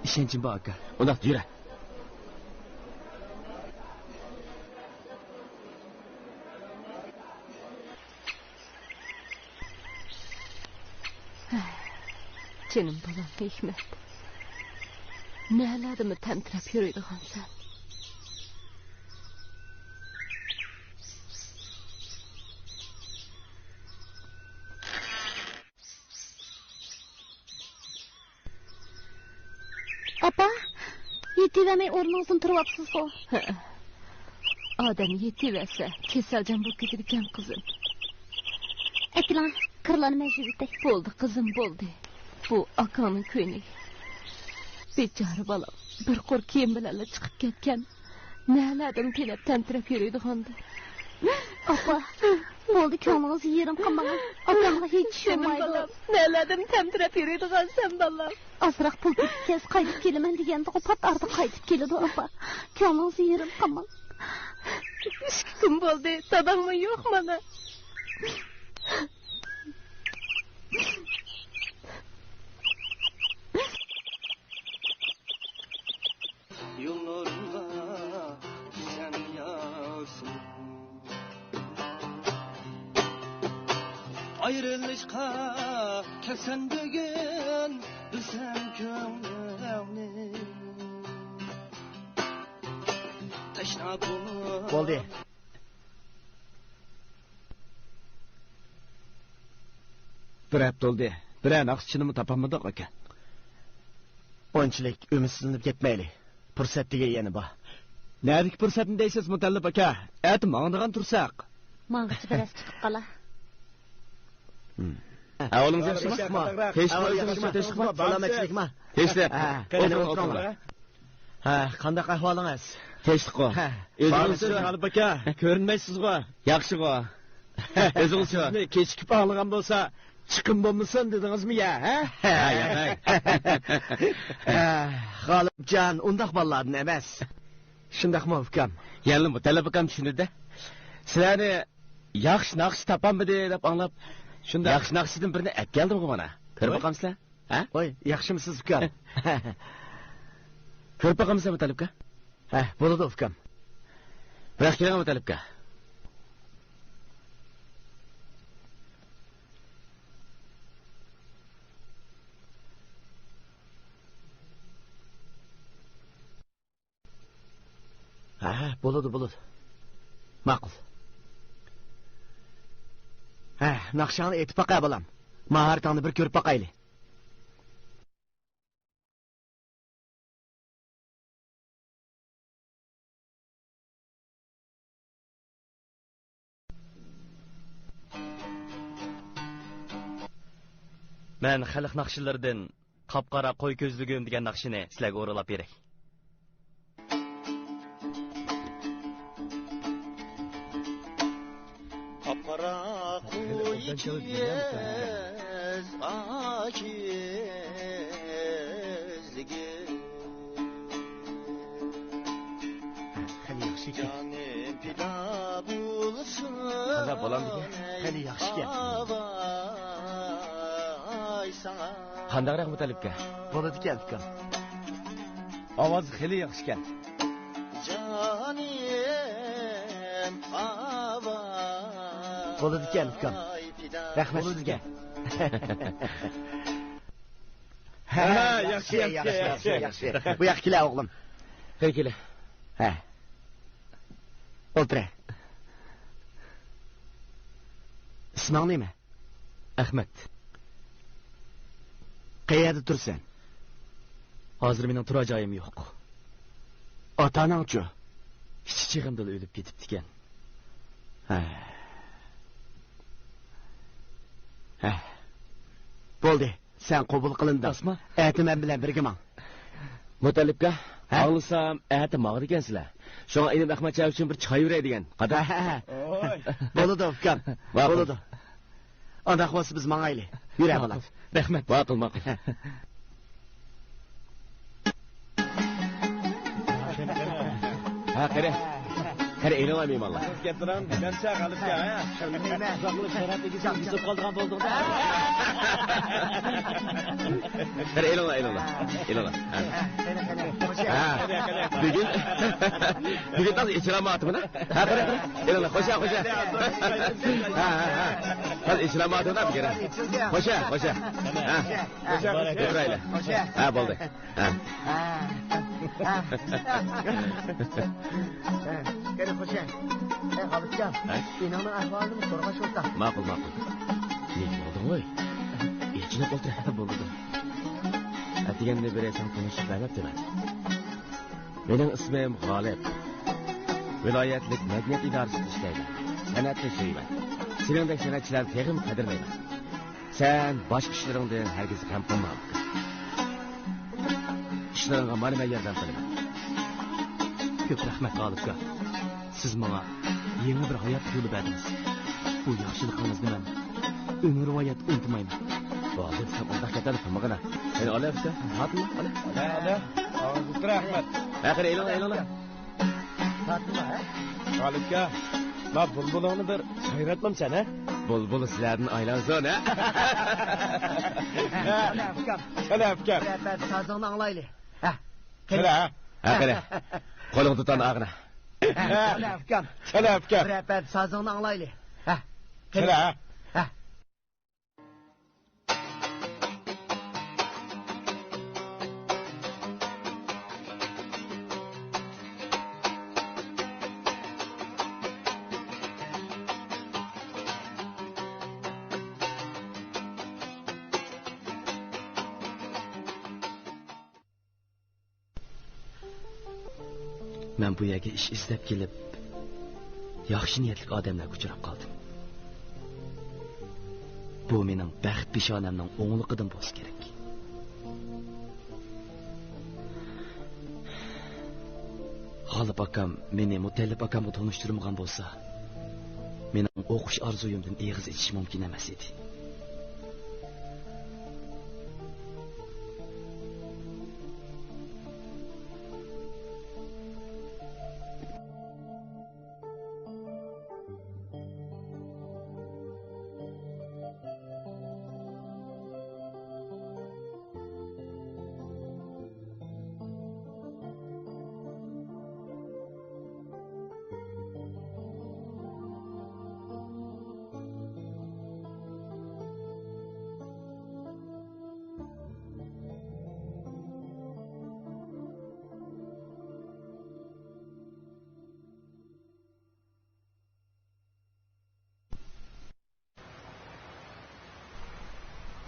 ئىشەنچىم بار، ئاكا. ئۇنداق يۈرە. جېنىم بالام ھېكمەت، نەلەردىمۇ تەمتىرەپ يۈرىدىغانسەن؟ ئاپا، يېتىۋەرمەي ئورنىڭىزدىن تۇرۇۋاپسىزغۇ؟ ھەئە. ئادەم يېتىۋەرسە، كېسەلچان بولۇپ كېتىدىكەن، قىزىم. ئەكېلىڭە، كىرلارنى مەن يۇيۇۋېتەي. بولدى، قىزىم، بولدى. بۇ ئاكاڭنىڭ كۆينىكى. بىچارە بالام، بىر قۇر كىيىم بىلەنلا چىقىپ كەتكەن. نەلەردىن تېنەپ تەمتىرەپ يۈرىدىغاندۇ؟ ئاپا، بولدى، كۆڭلىڭىزنى يېرىم قىلماڭ. ئاكامغا ھېچ ئىش بولمايدۇ. جېنىم بالام، نەلەردىن تەمتىرەپ يۈرىدىغانسەن، بالام؟ ئازراق پۇل تېپىپ كەلسە قايتىپ كېلىمەن دېگەندىغۇ، پات ئارىدا قايتىپ كېلىدۇ، ئاپا. كۆڭلىڭىزنى يېرىم قىلماڭ. ئىككى كۈن بولدى، داداڭمۇ يوق مانا. يوللىرىڭغا سەن يارسىڭ. ئايرىلىشقا كەلسەم بۈگۈن، بىلسەم كۆڭلۈڭنى. تەشنا بولۇپ. بولدى. بىر ھەپتە بولدى. بىرەر ناخشىچىنىمۇ تاپالمىدۇق، ئاكا. ئۇنچىلىك ئۈمىدسىزلىنىپ كەتمەيلى. پۇرسەت دېگەن يەنە بار. نەدىكى پۇرسەتنى دەيسىز، مۇتەللىپ ئاكا؟ ئەتە ماڭىدىغان تۇرساق. ماڭغىچە بىرەرسى چىقىپ قالا. ھە، ئوغلۇم ياخشىمۇ؟ تىنچلىقمۇ؟ سالامەتچىلىكمۇ؟ تىنچلىق. ھە، قېنى، ئولتۇرۇڭلار. ھە، قانداق ئەھۋالىڭىز؟ تىنچلىققۇ. ھە. ئۆزىڭىزچۇ؟ مۇتەللىپ ئاكا، كۆرۈنمەيسىزغۇ. ياخشىغۇ. ئۆزىڭىزچۇ؟ سىزنى كېچىكىپ ئاڭلىغان بولسا، چىقىم بولمىسۇن دېدىڭىزمۇ يا، ھە؟ ھە، ياق. ھە، غالىبجان ئۇنداق بالىلاردىن ئەمەس. شۇنداقمۇ، ئۇكام؟ يەنىلا مۇتەللىپ ئاكام چۈشىنىدۇ. سىلەرنى ياخشى ناخشىچى تاپالمىدى دەپ ئاڭلاپ، شۇنداق. ياخشى ناخشىچىدىن بىرنى ئەپ كەلدىمغۇ مانا. كۆرۈپ باقامسىلەر؟ ھە؟ ۋاي، ياخشىمۇسىز، ئۇكام؟ كۆرۈپ باقامسىلەر مۇتەللىپ ئاكا؟ ھە، بولىدۇ، ئۇكام. بىراق كېلىڭ مۇتەللىپ ئاكا. بولىدۇ، بولىدۇ. ماقۇل. ھە، ناخشاڭنى ئېيتىپ باقە، بالام. ماھارىتىڭنى بىر كۆرۈپ باقايلى. مەن خەلق ناخشىلىرىدىن «قاپقارا قوي كۆزلۈكۈم» دېگەن ناخشىنى سىلەرگە ئورۇنلاپ بېرەي. قاپقارا قوي كۆز، ئاكىز خېلى ياخشى ئىكەن. جانىم پىدا بولسۇن. قانداق بالام دېگەن؟ خېلى ياخشى ئىكەن. ئاۋاي ساڭا. قانداقراق مۇتەللىپكە؟ بولىدىكەن، ئۇكام. ئاۋاز خېلى ياخشى ئىكەن. جانىم ئاۋاي. بولىدىكەن، ئۇكام. رەھمەت سىزگە. ھە، ياخشى، ياخشى، ياخشى، ياخشى. بۇ ياققا كېلە، ئوغلۇم. قېنى كېلە. ھە. ئولتۇرە. ئىسمىڭ نېمە؟ ئەخمەت. قەيەردە تۇرىسەن؟ ھازىر مېنىڭ تۇرار جايىم يوق. ئاتا-ئاناڭچۇ؟ كىچىك چېغىمدىلا ئۆلۈپ كېتىپتىكەن. ھە. ھە. بولدى. سەن قوبۇل قىلىندىڭ. راستمۇ؟ ئەتە مەن بىلەن بىرگە ماڭ. مۇتەللىپكا، ھە؟ ئاڭلىسام، ئەتە ماڭىدىكەنسىلەر. شۇڭا ئىنىم ئەخمەت چاۋ ئۈچۈن بىر چاي بېرەي دېگەن. قانداق؟ ھە، ھە، ھە. بولىدۇ، ئۇكام. ماقۇل. بولىدۇ. ئانداق بولسا بىز ماڭايلى. يۈرە، بالام. ماقۇل. رەھمەت. ماقۇل، ماقۇل. ھە، قېنى. قېنى، ئېلىڭلار مېھمانلار. كەتتىرەڭ، مەنچە غالىپكە، ھە؟ ئۇزاقلىق شەرەپ ئىگىسى بولۇپ قالغان بولدۇڭ-دە. قېنى، ئېلىڭلار، ئېلىڭلار. ئېلىڭلار. ھە. قېنى، قېنى، قېنى. ھە. بۈگۈن، بۈگۈن تازا ئېچىلالمايۋاتىمەن، ھە؟ ھە، قېنى، قېنى. ئېلىڭلار، خوشە، خوشە. ھە، ھە، ھە. تازا ئېچىلالمايۋاتىمەن، بۈگۈن. خوشە، خوشە. ھە. خوشە، خوشە. ئولتۇرايلى. خوشە. ھە، بولدى. ھە. ھە. ھە. قېنى، خوشە. ئەي، غالىپجان، ھە؟ ئىنىڭنىڭ ئەھۋالىنى سورىغاچ ئولتۇر. ماقۇل، ماقۇل. نېمە بولدى غوي؟ ئېچىنىپ ئولتۇر. بولىدۇ. ئەتىگەندىن بېرى ساڭا تونۇشلۇق بەرمەپتىمەن. مېنىڭ ئىسمىم غالىپ. ۋىلايەتلىك مەدەنىيەت ئىدارىسىدە ئىشلەيمەن. سەنئەتنى سۆيىمەن. سېنىڭدەك سەنئەتچىلەرنى تېخىمۇ قەدىرلەيمەن. سەن باشقا ئىشلىرىڭدىن ھەرگىز غەم قىلما، ئۇكام. ئىشلىرىڭغا مانا مەن ياردەم قىلىمەن. كۆپ رەھمەت، غالىپكا. سىز ماڭا يېڭى بىر ھايات يولى بەردىڭىز. بۇ ياخشىلىقىڭىزنى مەن ئۆمۈرۋايەت ئۇنتۇمايمەن. ۋالىد، سەن ئۇنداق گەپلەرنى قىلمىغىنا. قېنى، ئالە، ئۇكا، تارتىڭلار، ئالە. ھە، ئالە. ئولتۇر، ئەخمەت. ھە، قېنى، ئېلىڭلار، ئېلىڭلار. تارتىڭلار، ھە؟ غالىپكا، ما بۇلبۇلۇڭنى بىر سايراتمامسەن، ھە؟ بۇلبۇل سىلەردىن ئايلانسۇن، ھە؟ قېنى، ئۇكام. قېنى، ئۇكام. بىرەر پەدە سازىڭنى ئاڭلايلى. ھە. قېنى، ھە؟ ھە، قېنى. قولۇڭنى تۇتۇڭ، ئاغىنە. ھە، قېنى، ئۇكام. قېنى، ئۇكام. بىرەر پەدە سازىڭنى ئاڭلايلى. ھە. قېنى. قېنى، ھە؟ ھە. مەن بۇ يەرگە ئىش ئىزدەپ كېلىپ، ياخشى نىيەتلىك ئادەملەرگە ئۇچراپ قالدىم. بۇ مېنىڭ بەخت پېشانەمنىڭ ئوڭلۇقىدىن بولسا كېرەك. غالىپ ئاكام مېنى مۇتەللىپ ئاكامغا تونۇشتۇرمىغان بولسا، مېنىڭ ئوقۇش ئارزۇيۇمدىن ئېغىز ئېچىش مۇمكىن ئەمەس ئىدى.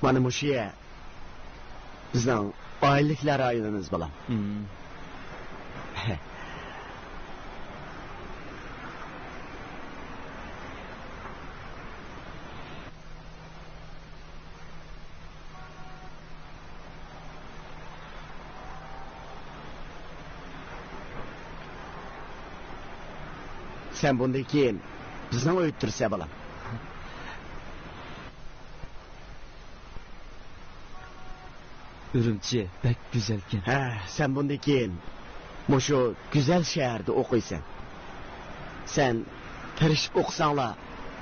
مانا مۇشۇ يەر بىزنىڭ ئائىلىلىكلەر رايونىمىز، بالام. مم. سەن بۇندىن كېيىن بىزنىڭ ئۆيدە تۇرىسەن، بالام. ئۈرۈمچى بەك گۈزەلكەن. ھە، سەن بۇندىن كېيىن مۇشۇ گۈزەل شەھەردە ئوقۇيسەن. سەن تىرىشىپ ئوقۇساڭلا،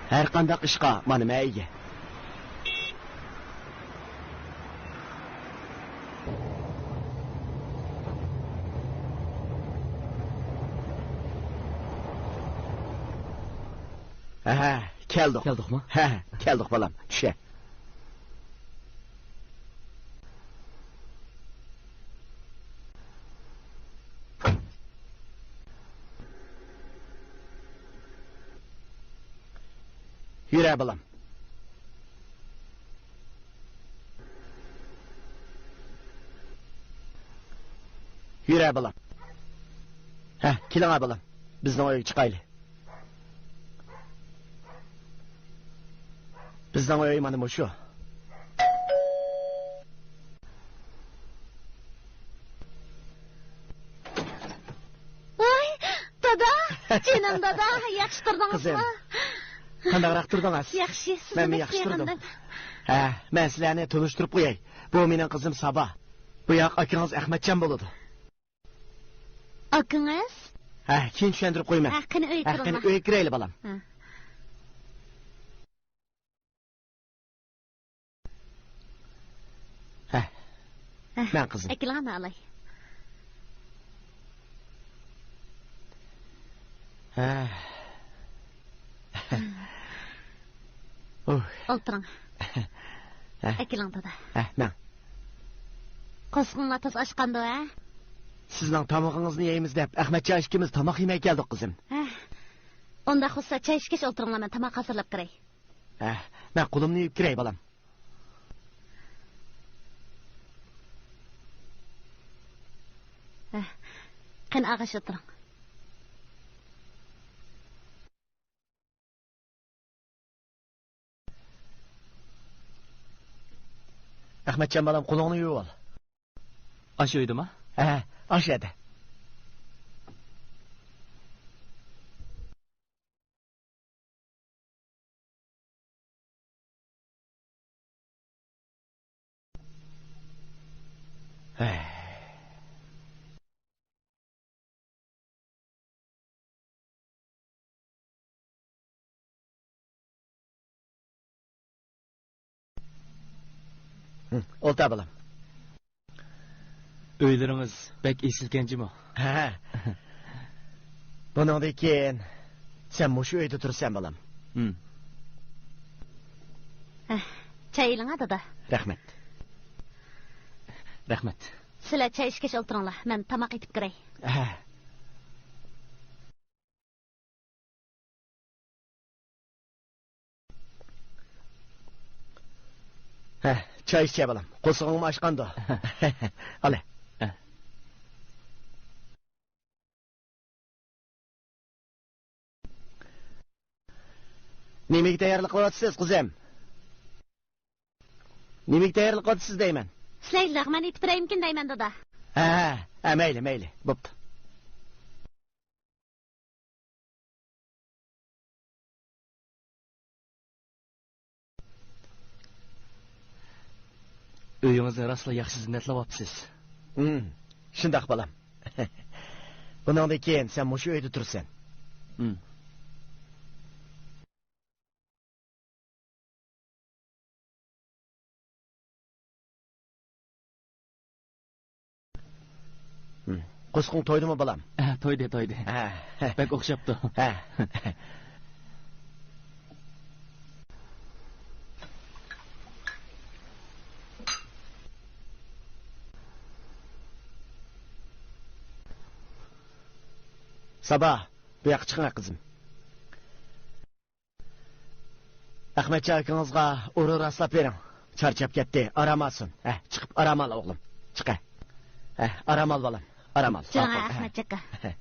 ھەرقانداق ئىشقا مانا مەن ئىگە. ھە، كەلدۇق. كەلدۇقمۇ؟ ھە، كەلدۇق، بالام. چۈشە. يۈرە، بالام. يۈرە، بالام. ھە، كېلىڭە، بالام. بىزنىڭ ئۆيگە چىقايلى. بىزنىڭ ئۆي مانا مۇشۇ. ۋاي، دادا، جېنىم دادا، ياخشى تۇردىڭىزمۇ؟ قىزىم، قانداقراق تۇردىڭىز؟ ياخشى، سىزنى مەنمۇ بەك ياخشى تۇردۇم. سېغىندىم. ھە، مەن سىلەرنى تونۇشتۇرۇپ قوياي. بۇ مېنىڭ قىزىم سابا. بۇ ياق ئاكىڭىز ئەخمەتجان بولىدۇ. ئاكىڭىز؟ ھە، كېيىن چۈشەندۈرۈپ قويىمەن. ھە، قېنى ئۆيگە ھە، قېنى كىرىڭلار. ئۆيگە كىرەيلى، بالام. ھە. ھە. ھە، مەن قىزىم. ئەكېلىڭە، مەن ئالاي. ھە. ئۇھ. ئولتۇرۇڭ. ھە. ئەكېلىڭ، دادا. ھە، مەن. قورسىقىڭلار تازا ئاچقاندۇ، ھە؟ سىزنىڭ تامىقىڭىزنى يەيمىز دەپ، ئەخمەتجان ئىككىمىز تاماق يېمەي كەلدۇق، قىزىم. ھە. ئۇنداق بولسا، چاي ئىچكەچ ئولتۇرۇڭلار، مەن تاماق ھازىرلاپ كىرەي. ھە، مەن قولۇمنى يۇيۇپ كىرەي، بالام. ھە، قېنى، ئاغاش ئولتۇرۇڭ. ئەخمەتجان بالام، قولۇڭنى يۇيۇۋال. ئاشۇ ئۆيدىما؟ ھە، ئاشۇ يەردە. ھەي. ھە، ئولتۇر بالام. ئۆيلىرىڭىز بەك ئېسىلكەن جۇمۇ. ھە. بۇنىڭدىن كېيىن سەن مۇشۇ ئۆيدە تۇرىسەن، بالام. ھە، چاي ئېلىڭا، دادا. رەھمەت. رەھمەت. سىلەر چاي ئىچكەچ ئولتۇرۇڭلار، مەن تاماق ئېتىپ كىرەي. ھە. ھە، چاي ئىچە بالام. قورسىقىڭمۇ ئاچقاندۇ؟ ئالە. نېمىگە تەييارلىق قىلىۋاتىسىز، قىزىم؟ نېمىگە تەييارلىق قىلىۋاتىسىز دەيمەن؟ سىلەيلىق، مەن ئېتىپ بېرەيمىكىن دەيمەن، دادا. ھە، ھە، ھە، مەيلى، مەيلى، بوپتۇ. ئۆيىڭىزنى راسلا ياخشى زىننەتلەۋاپسىز. ھىم، شۇنداق، بالام. بۇنىڭدىن كېيىن سەن مۇشۇ ئۆيدە تۇرىسەن. ھىم. قورسىقىڭ تويدىمۇ، بالام؟ ھە، تويدى، تويدى. ھە. بەك ئوخشاپتۇ. ھە. سابا، بۇ ياققا چىقىڭ، قىزىم. ئەخمەتجان ئاكىڭىزغا ئورۇن راسلاپ بېرىڭ. چارچاپ كەتتى، ئارام ئالسۇن. ھە، چىقىپ ئارام ئال، ئوغلۇم. چىق، ھە. ھە، ئارام ئال، بالام. ئارام ئال. جاڭ، ساقول. ئەخمەت چاكا. ھە.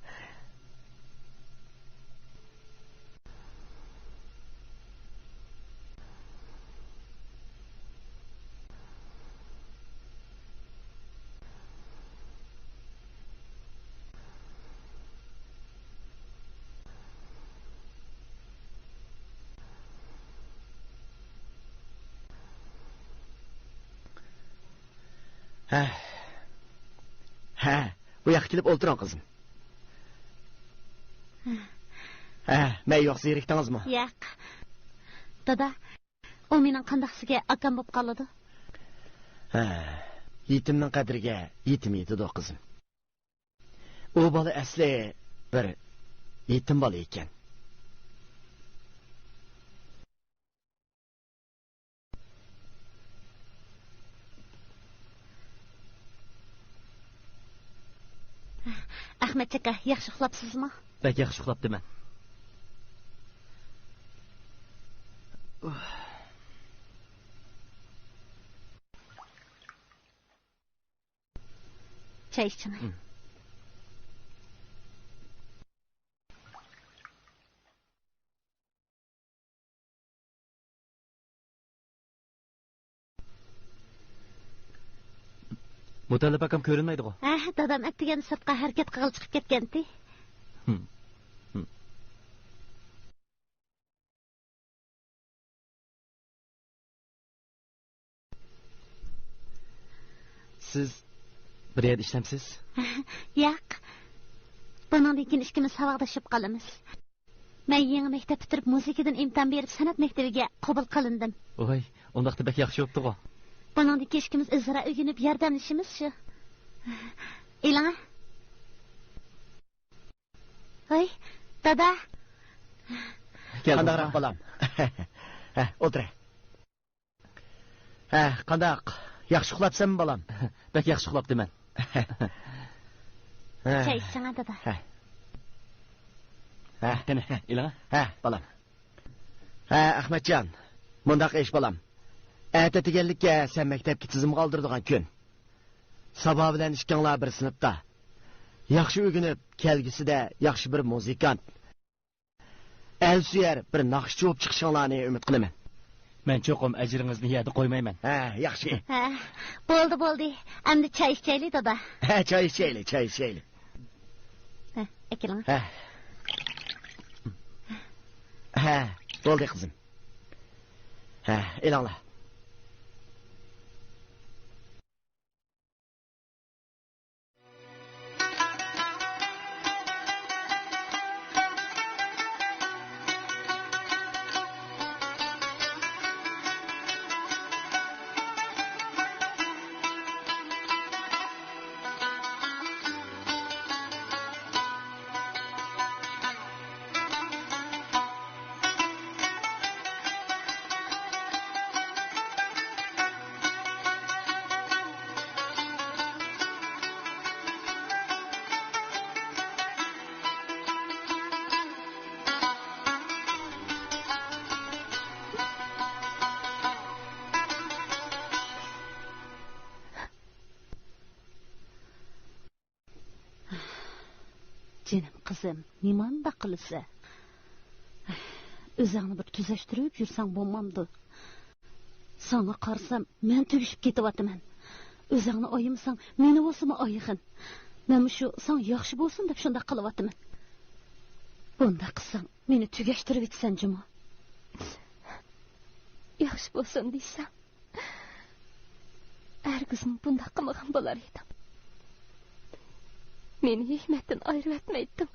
ھە، بۇ ياققا كېلىپ ئولتۇرۇڭ، قىزىم. ھە، مەن يوق، زېرىكتىڭىزمۇ؟ ياق. دادا، ئۇ مېنىڭ قانداقسىگە ئاكام بولۇپ قالىدۇ؟ ھە، يېتىمنىڭ قەدرىگە يېتىم يېتىدۇ، قىزىم. ئۇ بالا ئەسلى بىر يېتىم بالا ئىكەن. ئەخمەت چاكا، ياخشى ئۇخلاپسىزمۇ؟ بەك ياخشى ئۇخلاپتىمەن. چاي ئىچىڭ. مۇتەللىپ ئاكام كۆرۈنمەيدىغۇ؟ ھە، دادام ئەتىگەن سىرتقا ھەرىكەت قىلغىلى چىقىپ كەتكەنتى. سىز بىر يەردە ئىشلەمسىز؟ ياق. بۇنىڭدىن كېيىن ئىككىمىز ساۋاقداش بولۇپ قالىمىز. مەن يېڭى مەكتەپ پۈتتۈرۈپ، مۇزىكىدىن ئىمتىھان بېرىپ، سەنئەت مەكتىۋىگە قوبۇل قىلىندىم. ۋاي، ئۇنداقتا بەك ياخشى بوپتىغۇ. بۇنىڭدىن كېيىن ئىككىمىز ئۆزئارا ئۆگىنىپ، ياردەملىشىمىز شۇ. ئېلىڭە. ھاي، دادا. كەلدىڭ. قانداقراق، بالام؟ ھە، ئولتۇرە. ھە، قانداق؟ ياخشى ئۇخلاپسەنمۇ، بالام؟ بەك ياخشى ئۇخلاپتىمەن. ھە. چاي ئىچسەڭە، دادا. ھە. ھە. قېنى، ئېلىڭە. ھە، بالام. ھە، ئەخمەتجان، مۇنداق ئىش، بالام. ئەتە ئەتىگەنلىككە سەن مەكتەپكە تىزىمغا ئالدۇرىدىغان كۈن. سابا بىلەن ئىككىڭلار بىر سىنىپتا. ياخشى ئۆگىنىپ، كەلگۈسىدە ياخشى بىر مۇزىكانت، ئەلسۆيەر بىر ناخشىچى بولۇپ چىقىشىڭلارنى ئۈمىد قىلىمەن. مەن چوقۇم ئەجرىڭىزنى يەردە قويمايمەن. ھە، ياخشى. ھە، بولدى، بولدى. ئەمدى چاي ئىچەيلى، دادا. ھە، چاي ئىچەيلى، چاي ئىچەيلى. ھە، ئەكېلىڭ. ھە. ھە، بولدى، قىزىم. ھە، ئېلىڭلار. جېنىم قىزىم، نېمانداق قىلىسەن؟ ئۆزۈڭنى بىر تۈزەشتۈرۈپ يۈرسەڭ بولمامدۇ؟ ساڭا قارىسام، مەن تۈگىشىپ كېتىۋاتىمەن. ئۆزۈڭنى ئايىمىساڭ، مېنى بولسىمۇ ئايىغىن. مەن مۇشۇ ساڭا ياخشى بولسۇن دەپ شۇنداق قىلىۋاتىمەن. بۇنداق قىلساڭ، مېنى تۈگەشتۈرۈۋېتىسەن جۇمۇ. ياخشى بولسۇن دېسەڭ، ھەرگىزمۇ بۇنداق قىلمىغان بولار ئىدىڭ. مېنى ھېكمەتتىن ئايرىۋەتمەيتتىڭ.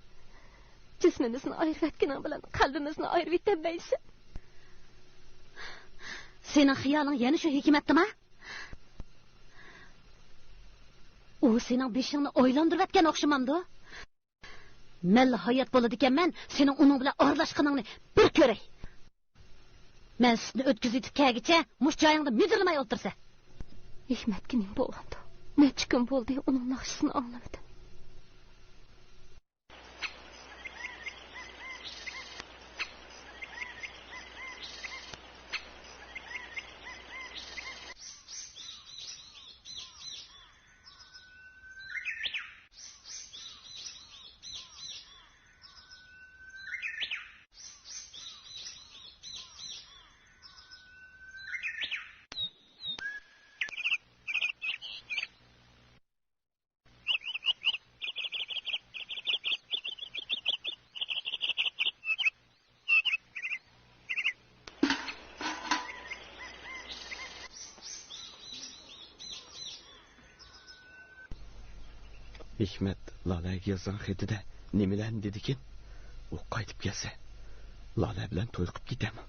جىسمىمىزنى ئايرىۋەتكىنىڭ بىلەن قەلبىمىزنى ئايرىۋېتەلمەيسەن. سېنىڭ خىيالىڭ يەنە شۇ ھېكمەتتىما؟ ئۇ سېنىڭ بېشىڭنى ئايلاندۇرۇۋەتكەن ئوخشىمامدۇ؟ مەنلا ھايات بولىدىكەنمەن، سېنىڭ ئۇنىڭ بىلەن ئارىلاشقىنىڭنى بىر كۆرەي. مەن سۈتنى ئۆتكۈزۈۋېتىپ كەلگۈچە مۇشۇ جايىڭدا مىدىرلىماي ئولتۇرسەن. ھېكمەتكە نېمە بولغاندۇ؟ نەچچە كۈن بولدى ئۇنىڭ ناخشىسىنى ئاڭلىمىدىم. ھېكمەت لالەگە يازغان خېتىدە نېمىلەرنى دېدىكىن؟ ئۇ قايتىپ كەلسە، لالە بىلەن توي قىپ كېتەمۇ؟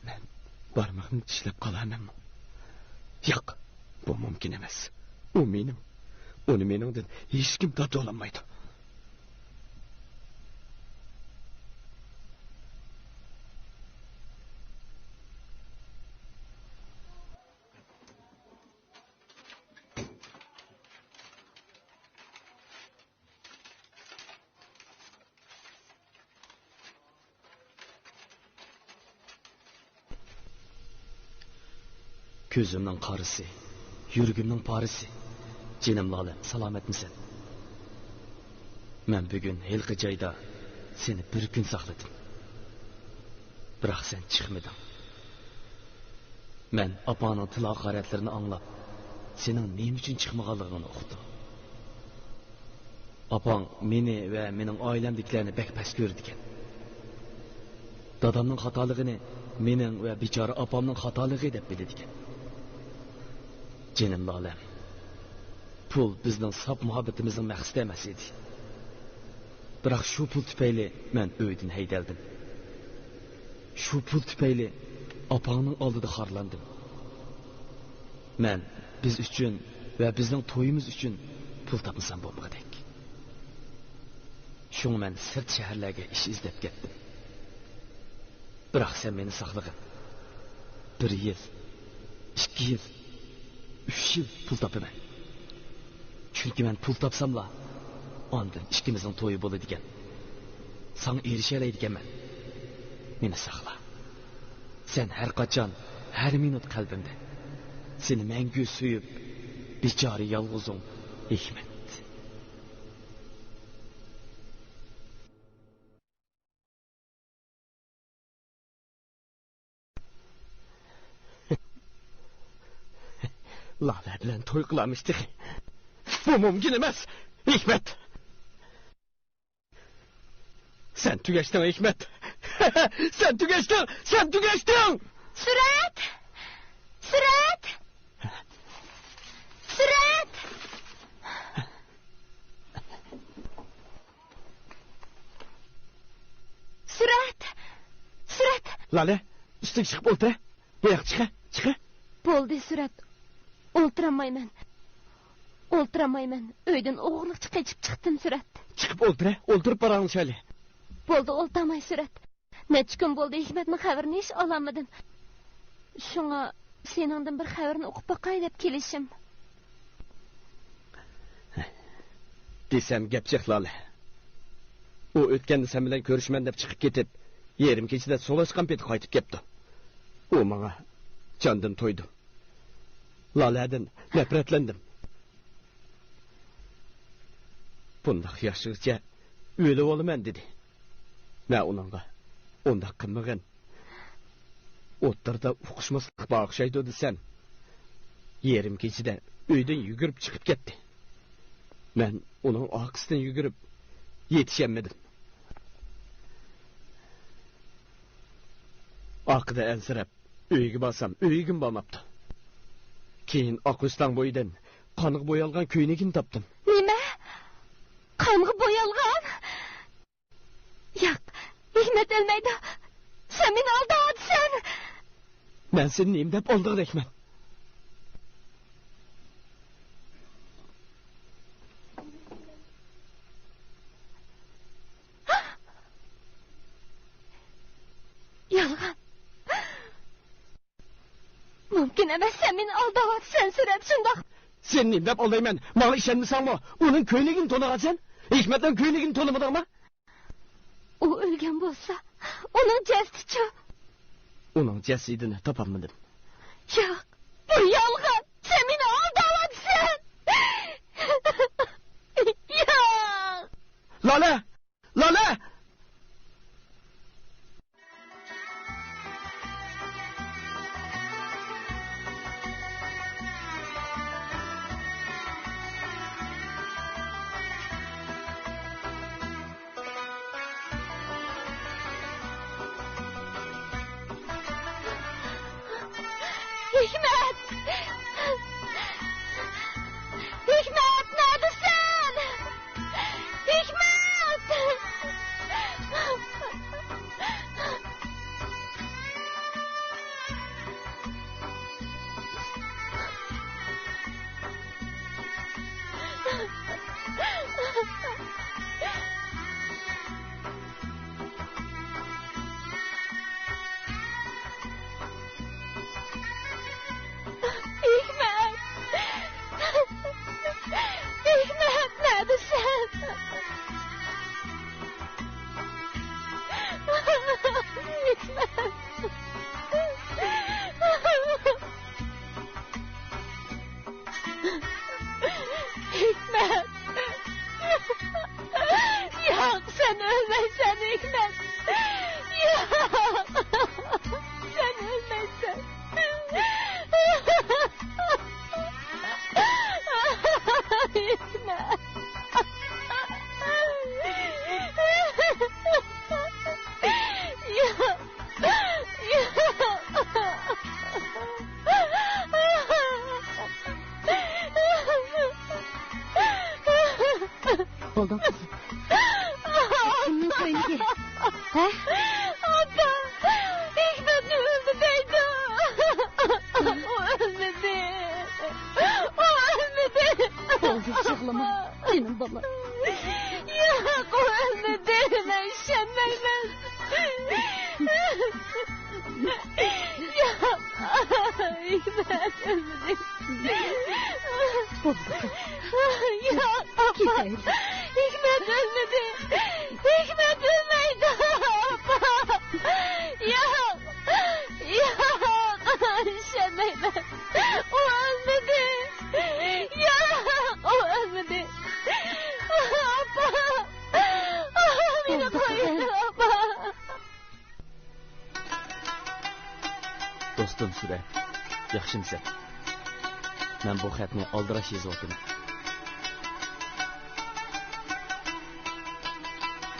مەن بارمىقىمنى چىشلەپ قالارمەنمۇ؟ ياق، بۇ مۇمكىن ئەمەس. ئۇ مېنىڭ، ئۇنى مېنىڭدىن ھېچكىم تارتىۋالالمايدۇ. كۆزۈمنىڭ قارىسى، يۈرىكىمنىڭ پارىسى، جېنىم لالەم، سالامەتمىسەن؟ مەن بۈگۈن ھېلىقى جايدا سېنى بىر كۈن ساقلىدىم. بىراق سەن چىقمىدىڭ. مەن ئاپاڭنىڭ تىل ھاقارەتلىرىنى ئاڭلاپ، سېنىڭ نېمە ئۈچۈن چىقمىغانلىقىڭنى ئۇقتۇم. ئاپاڭ مېنى ۋە مېنىڭ ئائىلەمدىكىلەرنى بەك پەس كۆرىدىكەن. دادامنىڭ خاتالىقىنى مېنىڭ ۋە بىچارە ئاپامنىڭ خاتالىقى دەپ بىلىدىكەن. جېنىم لالەم، پۇل بىزنىڭ ساپ مۇھەببىتىمىزنىڭ مەقسىتى ئەمەس ئىدى. بىراق شۇ پۇل تۈپەيلى مەن ئۆيدىن ھەيدەلدىم. شۇ پۇل تۈپەيلى ئاپاڭنىڭ ئالدىدا خارلاندىم. مەن بىز ئۈچۈن ۋە بىزنىڭ تويىمىز ئۈچۈن پۇل تاپمىسام بولمىغۇدەك. شۇڭا مەن سىرت شەھەرلەرگە ئىش ئىزدەپ كەتتىم. بىراق سەن مېنى ساقلىغىن. بىر يىل، ئىككى يىل، ئۈچ يىل پۇل تاپىمەن. چۈنكى مەن پۇل تاپساملا، ئاندىن ئىككىمىزنىڭ تويى بولىدىكەن. ساڭا ئېرىشەلەيدىكەنمەن. مېنى ساقلا. سەن ھەر قاچان، ھەر مىنۇت قەلبىمدە. سېنى مەڭگۈ سۆيۈپ، بىچارە يالغۇزۇڭ ھېكمەت. لالە بىلەن توي قىلارمىش تېخى. بۇ مۇمكىن ئەمەس، ھېكمەت. سەن تۈگەشتىڭ، ھېكمەت. سەن تۈگەشتىڭ، سەن تۈگەشتىڭ. سۈرەت! سۈرەت! سۈرەت! سۈرەت! سۈرەت! لالە، ئۈستىگە چىقىپ ئولتۇر. بۇ ياققا چىقە، چىقە. بولدى، سۈرەت. ئولتۇرالمايمەن. ئولتۇرالمايمەن. ئۆيدىن ئوغرىلىقچە قېچىپ چىقتىم، سۈرەت. چىقىپ ئولتۇر، ئولتۇرۇپ پاراڭلىشايلى. بولدى، ئولتۇرالماي، سۈرەت. نەچچە كۈن بولدى، ھېكمەتنىڭ خەۋىرىنى ھېچ ئالالمىدىم. شۇڭا سېنىڭدىن بىر خەۋىرىنى ئۇقۇپ باقاي دەپ كېلىشىم. دېسەم گەپ جىق، لالە. ئۇ ئۆتكەندە سەن بىلەن كۆرۈشىمەن دەپ چىقىپ كېتىپ، يېرىم كېچىدە سولاشقان پېتى قايتىپ كەپتۇ. ئۇ ماڭا جاندىن تويدۇم. لالەدىن نەپرەتلەندىم. بۇنداق ياشىغىچە ئۆلۈۋالىمەن، دېدى. مەن ئۇنىڭغا، ئۇنداق قىلمىغىن. ئوتتۇرىدا ئۇقۇشماسلىق بار ئوخشايدۇ دېسەم، يېرىم كېچىدە ئۆيدىن يۈگۈرۈپ چىقىپ كەتتى. مەن ئۇنىڭ ئارقىسىدىن يۈگۈرۈپ يېتىشەلمىدىم. ئارقىدا ئەنسىرەپ ئۆيىگە بارسام، ئۆيىگىمۇ بارماپتۇ. كېيىن ئاق ئۆستەڭ بويىدىن قانغا بويالغان كۆينىكىنى تاپتىم. نېمە؟ قانغا بويالغان؟ ياق، ھېكمەت ئۆلمەيدۇ. سەن مېنى ئالداۋاتىسەن. مەن سېنى نېمە دەپ ئالدىغۇدەكمەن؟ يالغان. مۇمكىن ئەمەس، سەن مېنى ئالداۋاتىسەن، سۈرەت، شۇنداق. سېنى نېمە دەپ ئالدايمەن؟ ماڭا ئىشەنمىسەڭمۇ، ئۇنىڭ كۆينىكىنى تونۇغانسەن. ھېكمەتنىڭ كۆينىكىنى تونۇمىدىڭمۇ؟ ئۇ ئۆلگەن بولسا، ئۇنىڭ جەسىتىچۇ؟ ئۇنىڭ جەسىتىنى تاپالمىدىم. ياق، بۇ يالغان. سەن مېنى ئالداۋاتىسەن. ياق. لالە! لالە! ھېكمەت! ھېكمەت، نەدىسەن؟ ھېكمەت! ھېكمەت، نەدىسەن؟ ھېكمەت! ھېكمەت! ياق، سەن ئۆلمەيسەن، ھېكمەت! ياق! سەن ئۆلمەيسەن! ھېكمەت! ياق! بولدۇڭ قىزىم. كىمنىڭ كۆينىكى؟ ھە؟ ئاپا! ھېكمەتنى ئۆلدى دەيدۇ. ئۇ ئۆلمىدى. ئۇ ئۆلمىدى. بولدى، يىغلىما، جېنىم بالام. ياق، ئۇ ئۆلمىدى. مەن ئىشەنمەيمەن. ياق، ھېكمەت ئۆلمىدى. بولدى، ياق، ئاپا. كېتەيلى. ھېكمەت ئۆلمىدى. ھېكمەت ئۆلمەيدۇ، ئاپا. ياق، ياق، ئىشەنمەيمەن. ئۇ ئۆلمىدى. ياق، ئۇ ئۆلمىدى. ئاپا. مېنى قويۇڭ، ئاپا. دوستۇم سۈرەت، ياخشىمسەن؟ مەن بۇ خەتنى ئالدىراش يېزىۋاتىمەن.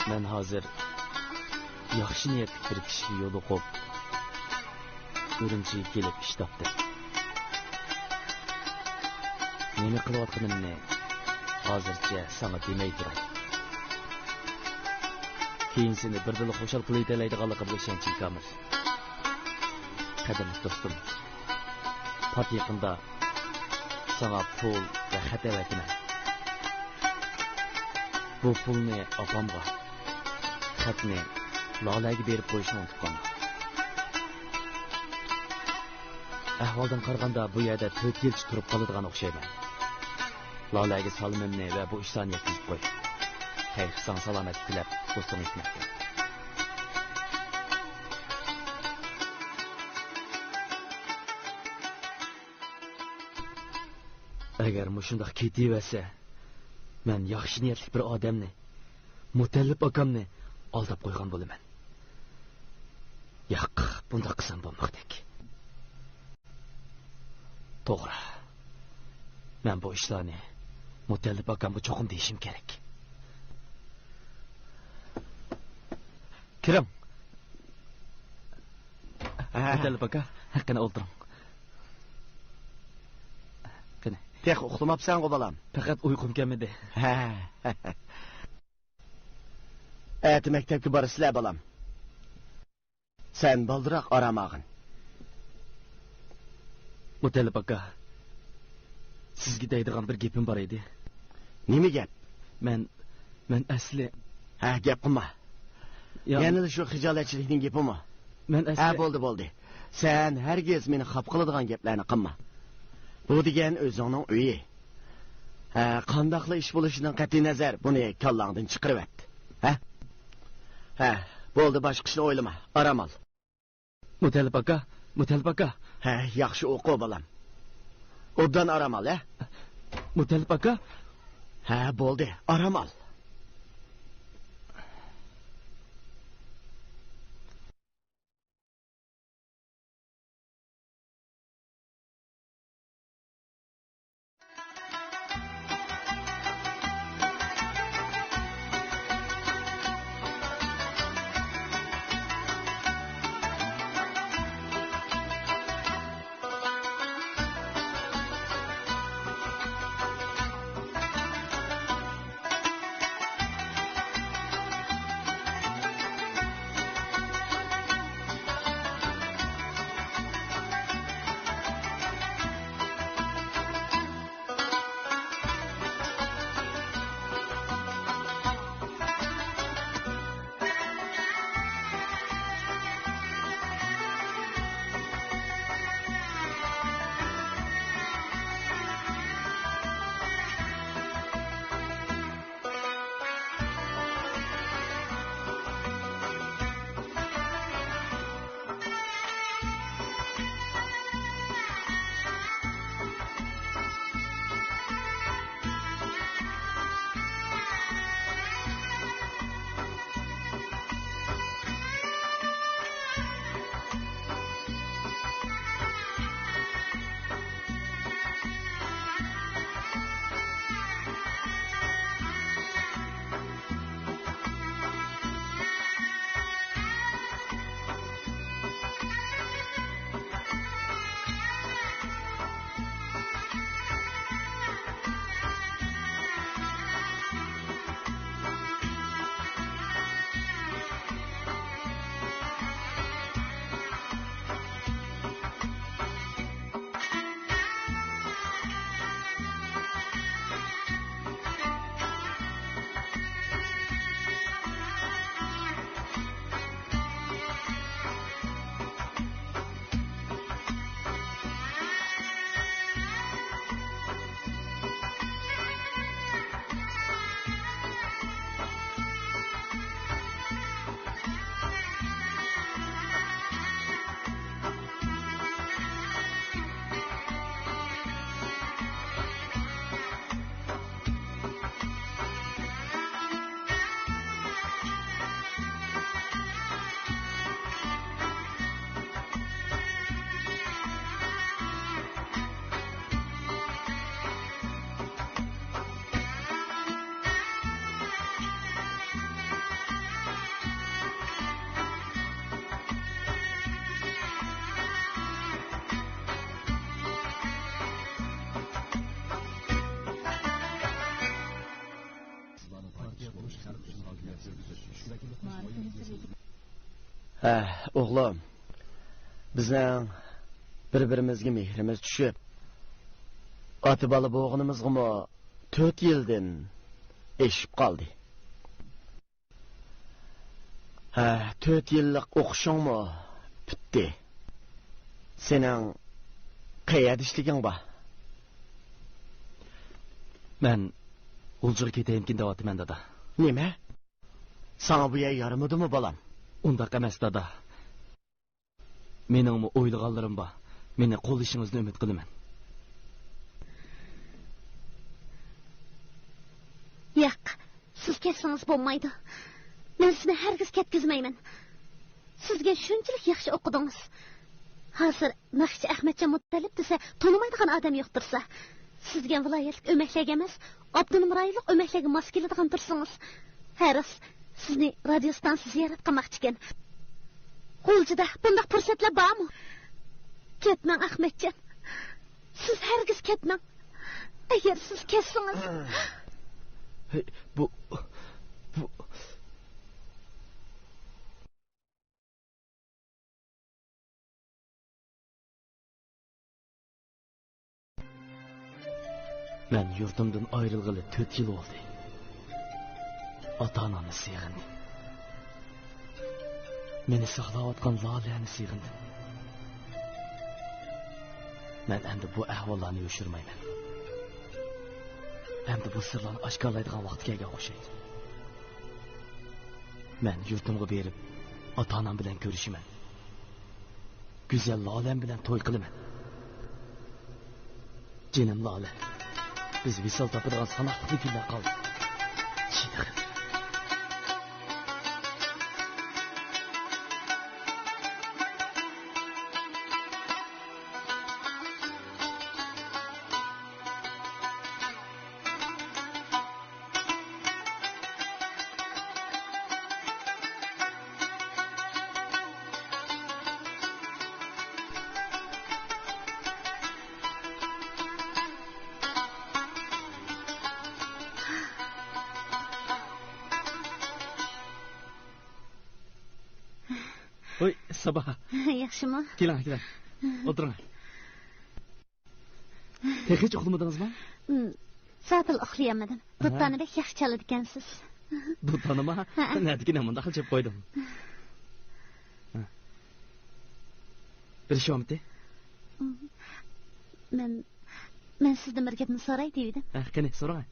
مەن ھازىر ياخشى نىيەتلىك بىر كىشىگە يولۇقۇپ، ئۈرۈمچىگە كېلىپ ئىش تاپتىم. نېمە قىلىۋاتقىنىمنى ھازىرچە ساڭا دېمەي تۇراي. كېيىن سېنى بىردىنلا خۇشال قىلىۋېتەلەيدىغانلىقىمغا ئىشەنچىم كامىل. قەدىرلىك دوستۇم، پات يېقىندا ساڭا پۇل ۋە خەت ئەۋەتىمەن. بۇ پۇلنى ئاپامغا، خەتنى لالەگە بېرىپ قويۇشنى ئۇنتۇپ قالما. ئەھۋالدىن قارىغاندا بۇ يەردە تۆت يىلچە تۇرۇپ قالىدىغان ئوخشايمەن. لالەگە سالىمىمنى ۋە بۇ ئىشلارنى يەتكۈزۈپ قوي. خەير، ساڭا سالامەتلىك تىلەپ، دوستۇڭ ھېكمەت. ئەگەر مۇشۇنداق كېتىۋەرسە، مەن ياخشى نىيەتلىك بىر ئادەمنى، مۇتەللىپ ئاكامنى ئالداپ قويغان بولىمەن. ياق، بۇنداق قىلسام بولماقتەك. توغرا. مەن بۇ ئىشلارنى مۇتەللىپ ئاكامغا چوقۇم دېيىشىم كېرەك. كىرىڭ. ھە. مۇتەللىپ ئاكا، قېنى ئولتۇرۇڭ. قېنى. تېخى ئۇخلىماپسەنغۇ، بالام؟ پەقەت ئۇيقۇم كەلمىدى. ھە. ئەتە مەكتەپكە بارىسىلەر، بالام. سەن بالدۇرراق ئارام ئالغىن. مۇتەللىپ ئاكا، سىزگە دەيدىغان بىر گېپىم بار ئىدى. نېمە گەپ؟ مەن، مەن ئەسلى. ھە، گەپ قىلما. يا- يەنىلا شۇ خىجالەتچىلىكنىڭ گېپىمۇ؟ مەن ئەسلى. ھە، بولدى، بولدى. سەن ھەرگىز مېنى خاپا قىلىدىغان گەپلەرنى قىلما. بۇ دېگەن ئۆزۈڭنىڭ ئۆيى. ھە، قانداقلا ئىش بولۇشىدىن قەتئىينەزەر، بۇنى كاللاڭدىن چىقىرىۋەت. ھە؟ ھە، بولدى، باشقا ئىشنى ئويلىما. ئارام ئال. مۇتەللىپ ئاكا، مۇتەللىپ ئاكا. ھە، ياخشى ئوقۇ، بالام. ئوبدان ئارام ئال، ھە؟ مۇتەللىپ ئاكا. ھە، بولدى، ئارام ئال. ھە، ئوغلۇم، بىزنىڭ بىر-بىرىمىزگە مېھرىمىز چۈشۈپ، ئاتا-بالا بولغىنىمىزغىمۇ تۆت يىلدىن ئېشىپ قالدى. ھە، تۆت يىللىق ئوقۇشۇڭمۇ پۈتتى. سېنىڭ قەيەردە ئىشلىكىڭ بار؟ مەن غۇلجىغا كېتەيمىكىن دەۋاتىمەن، دادا. نېمە؟ ساڭا بۇ يەر يارىمىدىمۇ، بالام؟ ئۇنداق ئەمەس، دادا. مېنىڭمۇ ئويلىغانلىرىم بار. مېنى قوللىشىڭىزنى ئۈمىد قىلىمەن. ياق، سىز كەتسىڭىز بولمايدۇ. مەن سىزنى ھەرگىز كەتكۈزمەيمەن. سىزگە شۇنچىلىك ياخشى ئوقۇدىڭىز. ھازىر ناخشىچى ئەخمەتجان مۇتەللىپ دېسە، تونۇمايدىغان ئادەم يوق تۇرسا. سىز دېگەن ۋىلايەتلىك ئۆمەكلەرگە ئەمەس، ئاپتونوم رايونلۇق ئۆمەكلەرگە ماس كېلىدىغان تۇرسىڭىز. ھە، راست، سىزنى رادىيو ستانسىسى زىيارەت قىلماقچىكەن. غۇلجىدا بۇنداق پۇرسەتلەر بارمۇ؟ كەتمەڭ، ئەخمەتجان. سىز ھەرگىز كەتمەڭ. ئەگەر سىز كەتسىڭىز. ھەي، بۇ، بۇ. مەن يۇرتۇمدىن ئايرىلغىلى تۆت يىل بولدى. ئاتا-ئانامنى سېغىندىم. مېنى ساقلاۋاتقان لالەنى سېغىندىم. مەن ئەمدى بۇ ئەھۋاللارنى يوشۇرمايمەن. ئەمدى بۇ سىرلارنى ئاشكارىلايدىغان ۋاقتى كەلگەن ئوخشايدۇ. مەن يۇرتۇمغا بېرىپ، ئاتا-ئانام بىلەن كۆرۈشىمەن. گۈزەل لالەم بىلەن توي قىلىمەن. جېنىم لالە، بىز ۋىسال تاپىدىغان ساناقلىقلا كۈنلەر قالدى. چىدىغىن. ھوي، سابا. ياخشىمۇ؟ كېلىڭ، كېلىڭ. ئولتۇرۇڭ. تېخىچە ئۇخلىمىدىڭىزمۇ؟ ئىم، زادىلا ئۇخلىيالمىدىم. ھە. دۇتارنى بەك ياخشى چالىدىكەنسىز. دۇتارنىما؟ ھە. نەدىكىنى مۇنداقلا چېلىپ قويدۇم. ھە. بىر ئىش بارمىتى؟ ئىم، مەن، مەن سىزدىن بىر گەپنى سوراي دېۋىدىم. ھە، قېنى، سوراڭ.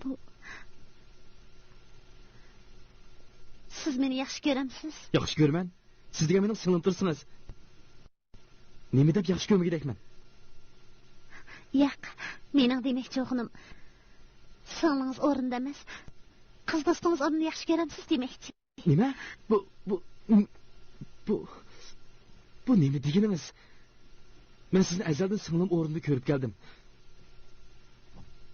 بۇ، سىز مېنى ياخشى كۆرەمسىز؟ ياخشى كۆرىمەن. سىز دېگەن مېنىڭ سىڭلىم تۇرسىڭىز. نېمە دەپ ياخشى كۆرمىگۈدەكمەن؟ ياق، مېنىڭ دېمەكچى بولغىنىم، سىڭلىڭىز ئورنىدا ئەمەس، قىز دوستىڭىز ئورنىدا ياخشى كۆرەمسىز دېمەكچى. نېمە؟ بۇ، بۇ، بۇ، بۇ نېمە دېگىنىڭىز؟ مەن سىزنى ئەزەلدىن سىڭلىم ئورنىدا كۆرۈپ كەلدىم.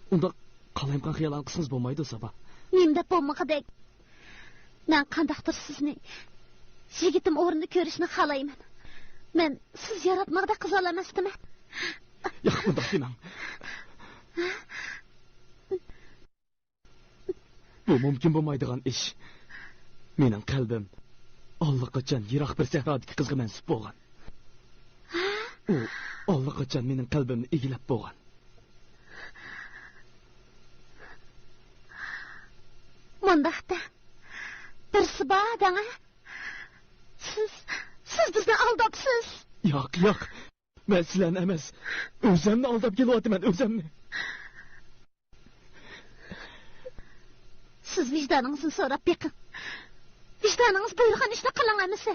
ئۇنداق قالايمىقان خىياللارنى قىلسىڭىز بولمايدۇ، سابا. نېمە دەپ بولمىغۇدەك؟ مەن قانداقتۇر سىزنى يىگىتىم ئورنىدا كۆرۈشنى خالايمەن. مەن سىز ياراتمىغۇدەك قىزارلار ئەمەستىمەن. ياق، بۇنداق دېمەڭ. بۇ مۇمكىن بولمايدىغان ئىش. مېنىڭ قەلبىم ئاللىقاچان يىراق بىر سەھرادىكى قىزغا مەنسۇپ بولغان. ئۇ ئاللىقاچان مېنىڭ قەلبىمنى ئىگىلەپ بولغان. مۇنداق دەڭ، بىرسى بار دەڭ، ھە؟ سىز، سىز بىزنى ئالداپسىز. ياق، ياق. مەن سىلەرنى ئەمەس، ئۆزۈمنى ئالداپ كېلىۋاتىمەن، ئۆزۈمنى. سىز ۋىجدانىڭىزنى سوراپ بېقىڭ. ۋىجدانىڭىز بۇيرۇغان ئىشنى قىلىڭ ئەمىسە.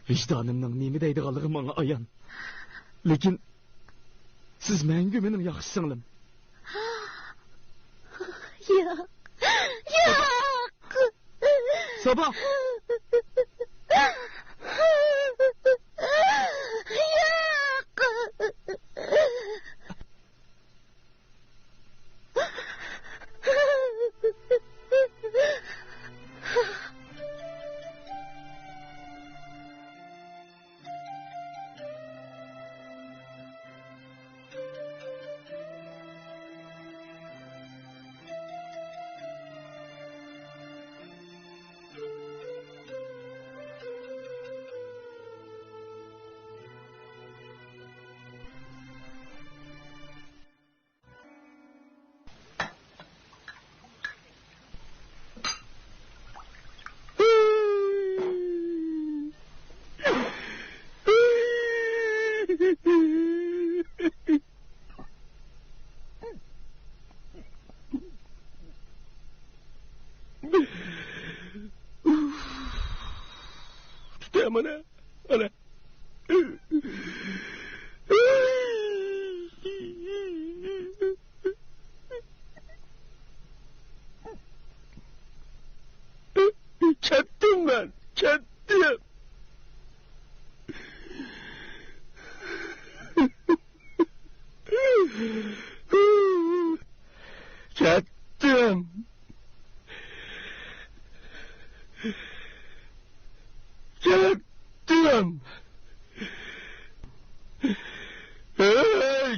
ۋىجدانىمنىڭ نېمە دەيدىغانلىقى ماڭا ئايان. لېكىن سىز مەڭگۈ مېنىڭ ياخشى سىڭلىم. ياق. ياق. سابا! ياق.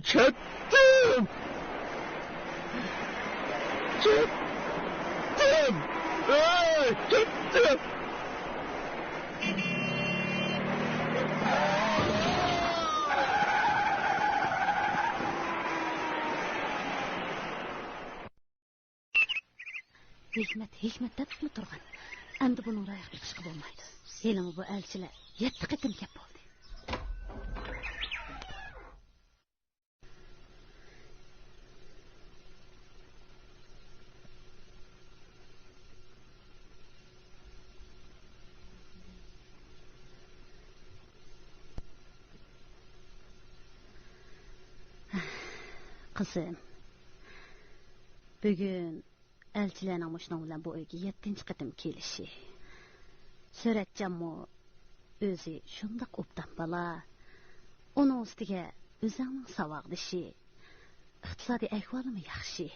كەتتىم! كەتتىم! ئەي، كەتتىم! ھېكمەت، ھېكمەت دەپلا تۇرغان. ئەمدى بۇنىڭ رايىغا بېقىشقا بولمايدۇ. ھېلىمۇ بۇ ئەلچىلەر يەتتە قېتىم كەپ بولدى. قىزىم، بۈگۈن ئەلچىلەرنىڭ مۇشۇنىڭ بىلەن بۇ ئۆيگە يەتتىنچى قېتىم كېلىشى. سۈرەتجانمۇ ئۆزى شۇنداق ئوبدان بالا. ئۇنىڭ ئۈستىگە ئۆزۈڭنىڭ ساۋاقدىشى. ئىقتىسادىي ئەھۋالىمۇ ياخشى.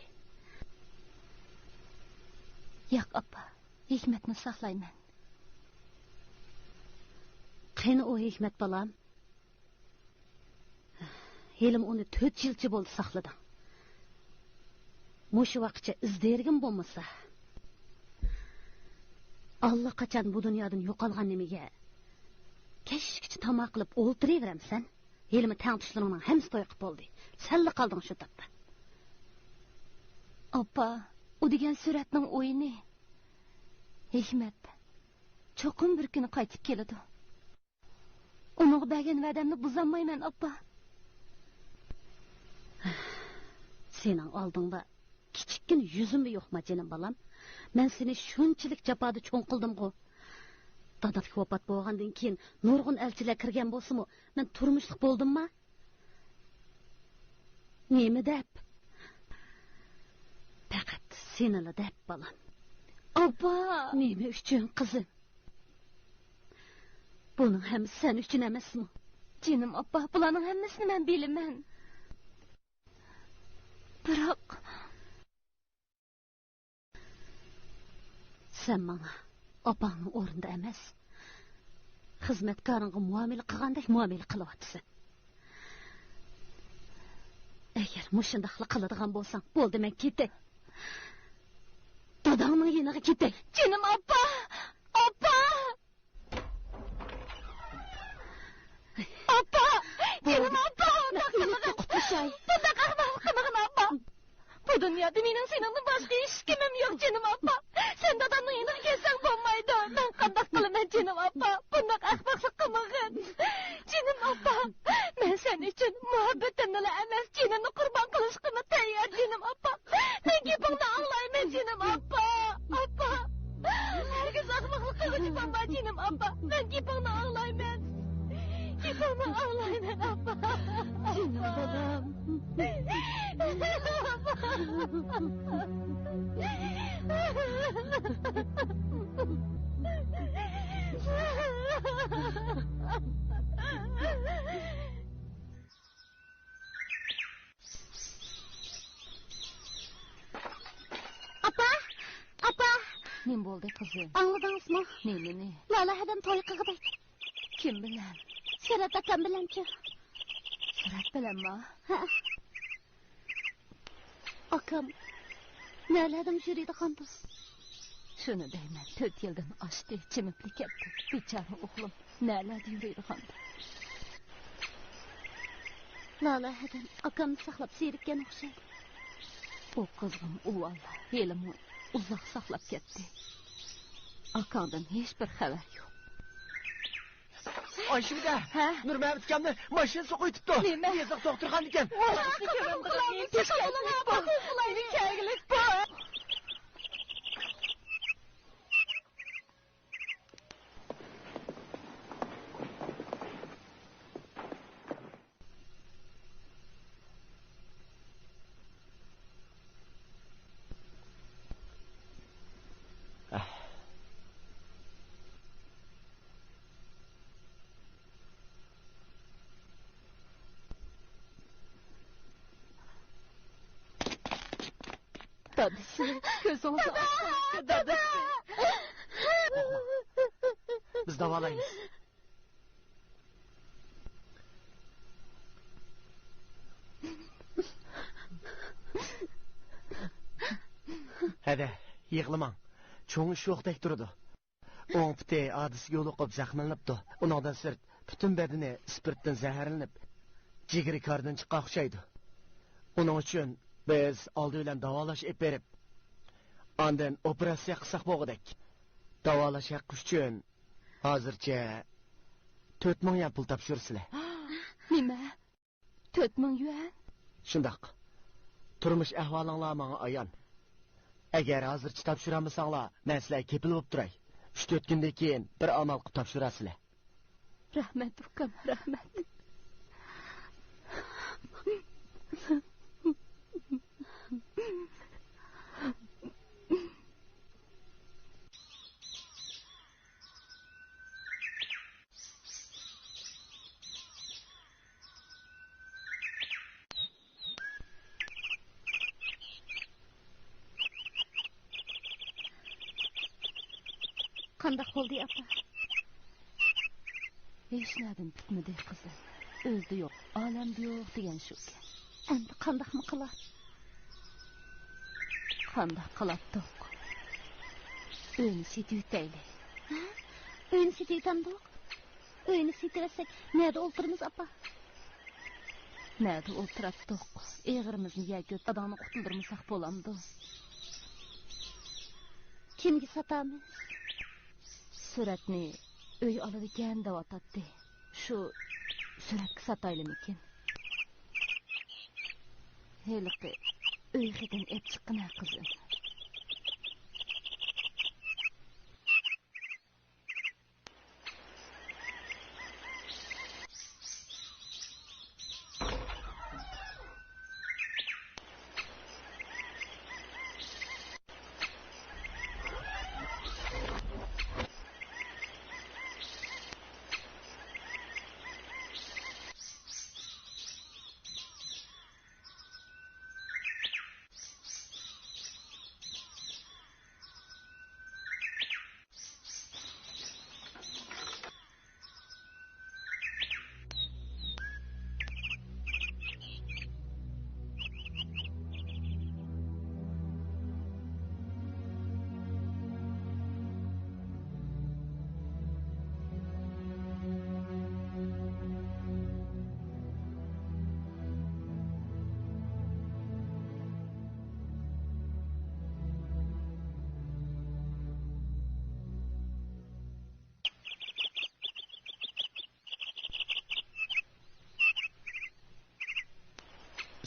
ياق، ئاپا، ھېكمەتنى ساقلايمەن. قېنى ئۇ ھېكمەت، بالام؟ ھېلىمۇ ئۇنى تۆت يىلچە بولدى ساقلىدىڭ. مۇشۇ ۋاقىتچە ئىز دېرىكىمۇ بولمىسا. ئاللىقاچان بۇ دۇنيادىن يوقالغان نېمىگە كەچكىچە تاماق قىلىپ ئولتۇرۇۋېرەمسەن؟ ھېلىمۇ تەڭتۇشلىرىڭنىڭ ھەممىسى توي قىپ بولدى. سەنلا قالدىڭ شۇ تاپتا. ئاپا، ئۇ دېگەن سۈرەتنىڭ ئويۇنى. ھېكمەت چوقۇم بىر كۈنى قايتىپ كېلىدۇ. ئۇنىڭغا بەرگەن ۋەدەمنى بۇزالمايمەن، ئاپا. سېنىڭ ئالدىڭدا كىچىككىنە يۈزۈممۇ يوقما، جېنىم بالام؟ مەن سېنى شۇنچىلىك جاپادا چوڭ قىلدىمغۇ. داداڭ ۋاپات بولغاندىن كېيىن نۇرغۇن ئەلچىلەر كىرگەن بولسىمۇ، مەن تۇرمۇشلۇق بولدۇمما؟ نېمە دەپ؟ پەقەت سېنىلا دەپ، بالام. ئاپا! نېمە ئۈچۈن، قىزىم؟ بۇنىڭ ھەممىسى سەن ئۈچۈن ئەمەسمۇ؟ جېنىم ئاپا، بۇلارنىڭ ھەممىسىنى مەن بىلىمەن. بىراق، سەن ماڭا ئاپاڭنىڭ ئورنىدا ئەمەس، خىزمەتكارىڭغا مۇئامىلە قىلغاندەك مۇئامىلە قىلىۋاتىسەن. ئەگەر مۇشۇنداقلا قىلىدىغان بولساڭ، بولدى، مەن كېتەي. داداڭنىڭ يېنىغا كېتەي. جېنىم ئاپا! ئاپا! ئاپا! جېنىم ئاپا! ئۇنداق قىلمىغىن! بۇنداق ئەخمەقلىق قىلمىغىن، ئاپا! بۇ دۇنيادا مېنىڭ سېنىڭدىن باشقا ھېچكىمىم يوق، جېنىم ئاپا! سەن دادامنىڭ يېنىغا كەتسەڭ بولمايدۇ! مەن قانداق قىلىمەن، جېنىم ئاپا؟ بۇنداق ئەخمەقلىق قىلمىغىن! جېنىم ئاپا! مەن سەن ئۈچۈن مۇھەببىتىمنىلا ئەمەس، جېنىمنى قۇربان قىلىشقىمۇ تەييار، جېنىم ئاپا! مەن گېپىڭنى ئاڭلايمەن، جېنىم ئاپا! ئاپا! ھەرگىز ئەخمەقلىق قىلغۇچى بولما، جېنىم ئاپا! مەن گېپىڭنى ئاڭلايمەن! گېپىڭنى ئاڭلايمەن، ئاپا! جېنىم بالام! ئاپا! ئاپا! نېمە بولدى، قىزىم؟ ئاڭلىدىڭىزمۇ؟ نېمىنى؟ لالە ھەدەم توي قىلغۇدەك. كىم بىلەن؟ سۈرەت ئاكام بىلەنچۇ. سۈرەت بىلەنما؟ ھە. ئاكام نەلەردىمۇ يۈرىدىغاندۇ؟ شۇنى دەيمەن، تۆت يىلدىن ئاشتى، چىمىپلا كەتتى. بىچارە ئوغلۇم نەلەردە يۈرىدىغاندۇ؟ لالە ھەدەم ئاكامنى ساقلاپ زېرىككەن ئوخشايدۇ. ئۇ قىزغىن ئۇۋال ھېلىمۇ ئۇزاق ساقلاپ كەتتى. ئاكاڭدىن ھېچبىر خەۋەر يوق. ئايشىمىدە، ھە؟ نۇرمەمەت ئاكامنى ماشىنا سوقۇۋېتىپتۇ. نېمە؟ يېزىلىق دوختۇرخانىدا ئىكەن. ۋاي، قىزىم، قىزىم، تېز كەلگىلىك بول. دادىسى، كۆزۈڭىزنى ئاچسىڭىزچۇ، دادىسى. قورقما. بىز داۋالايمىز. ھەدە، يىغلىماڭ. چوڭ ئىش يوقتەك تۇرىدۇ. ئوڭ پۇتى ھادىسىگە يولۇقۇپ زەخىملىنىپتۇ. ئۇنىڭدىن سىرت، پۈتۈن بەدىنى ئىسپىرتتىن زەھەرلىنىپ، جىگىرى كاردىن چىققان ئوخشايدۇ. ئۇنىڭ ئۈچۈن بىز ئالدى بىلەن داۋالاش ئېلىپ بېرىپ، ئاندىن ئوپېراتسىيە قىلساق بولغۇدەك. داۋالاش ھەققى ئۈچۈن ھازىرچە تۆت مىڭ يۈەن پۇل تاپشۇرىسىلەر. نېمە؟ تۆت مىڭ يۈەن؟ شۇنداق. تۇرمۇش ئەھۋالىڭلار ماڭا ئايان. ئەگەر ھازىرچە تاپشۇرالمىساڭلار، مەن سىلەرگە كېپىل بولۇپ تۇراي. ئۈچ-تۆت كۈندىن كېيىن بىر ئامال قىلىپ تاپشۇرارسىلەر. رەھمەت، ئۇكام، رەھمەت. قانداق بولدى، ئاپا؟ ھېچنەدىن پۈتمىدى، قىزىم. ئۆزىدە يوق، ئالەمدە يوق دېگەن شۇكەن. ئەمدى قانداقمۇ قىلا؟ قانداق قىلاتتۇق؟ ئۆينى سېتىۋېتەيلى. ھە؟ ئۆينى سېتىۋېتەمدۇق؟ ئۆينى سېتىۋەتسەك، نەدە ئولتۇرىمىز، ئاپا؟ نەدە ئولتۇراتتۇق؟ ئېغىرىمىزنى يەكۈن داداڭنى قۇتۇلدۇرمىساق بولامدۇ؟ كىمگە ساتامىز؟ سۈرەتنى ئۆي ئالىدىكەن دەۋاتاتتى. شۇ سۈرەتكە ساتايلىمىكىن؟ ھېلىقى ئۆي خېتىنى ئېلىپ چىققىن ھە، قىزىم.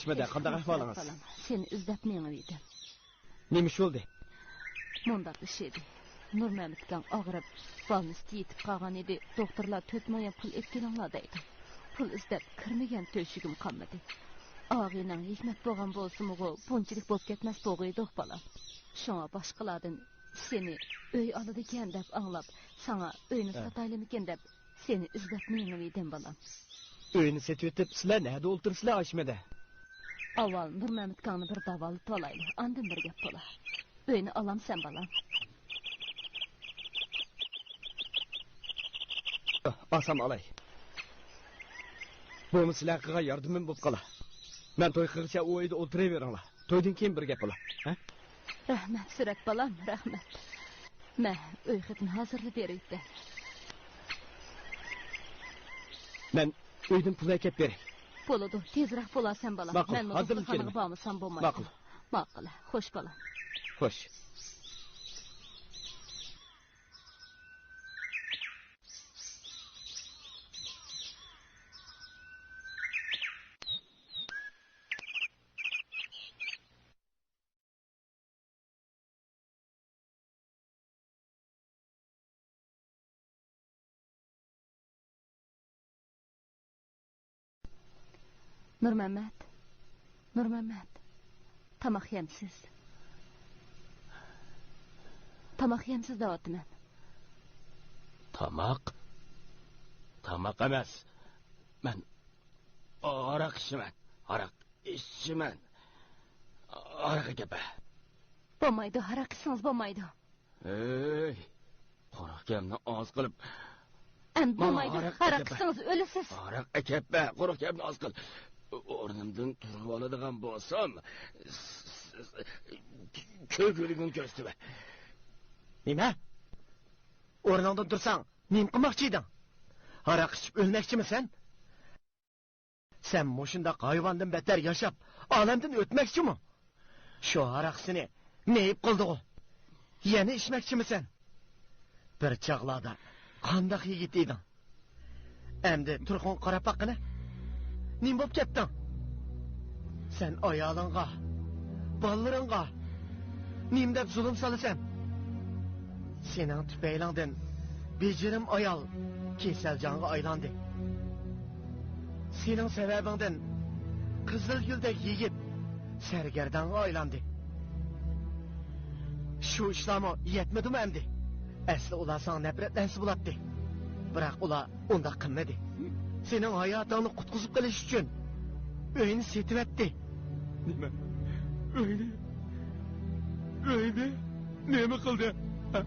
ئىسمەدە، قانداق ئەھۋالىڭىز؟ سېنى ئىزدەپ مېڭىۋىدىم. نېمە ئىش بولدى؟ مۇنداق ئىش ئىدى. نۇرمەمەت ئاكاڭ ئاغرىپ، بالنىستتا يېتىپ قالغان ئىدى. دوختۇرلار تۆت مىڭ يۈەن پۇل ئېلىپ كېلىڭلار دەيدۇ. پۇل ئىزدەپ كىرمىگەن تۆشۈگۈم قالمىدى. ئاغىنەڭ ھېكمەت بولغان بولسىمۇغۇ، بۇنچىلىك بولۇپ كەتمەس بولغىيدۇق، بالام. شۇڭا باشقىلاردىن سېنى ئۆي ئالىدىكەن دەپ ئاڭلاپ، ساڭا ئۆينى ھە. ساتايلىمىكىن دەپ سېنى ئىزدەپ مېڭىۋىدىم، بالام. ئۆينى سېتىۋېتىپ، سىلەر نەدە ئولتۇرىسىلەر، ئاشمەدە؟ ئاۋۋال نۇرمەمەت ئاكاڭنى بىر داۋالىتىۋالايلى، ئاندىن بىر گەپ بولا. ئۆينى ئالامسەن، بالام؟ ئالسام ئالاي. بۇمۇ سىلەر قىلغان ياردىمىم بولۇپ قالا. مەن توي قىلغىچە ئۇ ئۆيدە ئولتۇرۇۋېرىڭلار. تويدىن كېيىن بىر گەپ بولا. ھە؟ رەھمەت، سۈرەت بالام، رەھمەت. مە، ئۆي خېتىنى ھازىرلاپ بېرىۋېتە. مەن ئۆيدىن پۇل ئەكەپ بېرەي. بولىدۇ، تېزرەك بولارسەن، بالام. ماقۇل، مەنمۇ ھازىرلا دوختۇرخانىغا كېلىمەن. بارمىسام بولمايدۇ. ماقۇل. ماقۇل، خوش، بالام. خوش. نۇرمەممەت، نۇرمەممەت، تاماق يەمسىز؟ تاماق يەمسىز دەۋاتىمەن. تاماق؟ تاماق ئەمەس. مەن ھاراق ئىچىمەن. ھاراق ئىچىمەن. ھاراق ئەكەپ بەر. بولمايدۇ، ھاراق ئىچسىڭىز بولمايدۇ. ھەي، قۇرۇق گەپنى ئاز قىلىپ. ئەمدى مانا بولمايدۇ، ھاراق ھاراق ئەكەپ بەر. ئىچسىڭىز ئۆلىسىز. ھاراق ئەكەپ بەر، قۇرۇق گەپنى ئاز قىل. ئورنۇمدىن تۇرۇۋالىدىغان بولسام، كۆرگۈلۈكۈڭنى كۆرسىتىۋەر. نېمە؟ ئورنۇڭدىن تۇرساڭ، نېمە قىلماقچى ئىدىڭ؟ ھاراق ئىچىپ ئۆلمەكچىمۇ سەن؟ سەن مۇشۇنداق ھايۋاندىن بەتتەر ياشاپ، ئالەمدىن ئۆتمەكچىمۇ؟ شۇ ھاراق سېنى مېيىپ قىلدىغۇ؟ يەنە ئىچمەكچىمۇ سەن؟ بىر چاغلاردا قانداق يىگىت ئىدىڭ؟ ئەمدى تۇرقۇڭغا قاراپ باققىنە. نېمە بولۇپ كەتتىڭ؟ سەن ئايالىڭغا، بالىلىرىڭغا نېمە دەپ زۇلۇم سالىسەن؟ سېنىڭ تۈپەيلىڭدىن بېجىرىم ئايال كېسەلجانغا ئايلاندى. سېنىڭ سەۋەبىڭدىن قىزىلگۈلدەك يىگىت سەرگەردانغا ئايلاندى. شۇ ئىشلارمۇ يەتمىدىمۇ ئەمدى؟ ئەسلى ئۇلار ساڭا نەپرەتلەنسە بولاتتى. بىراق ئۇلار ئۇنداق قىلمىدى. سېنىڭ ھاياتىڭنى قۇتقۇزۇپ قېلىش ئۈچۈن ئۆينى سېتىۋەتتى. نېمە؟ ئۆينى؟ ئۆينى؟ نېمە قىلدى؟ ھە؟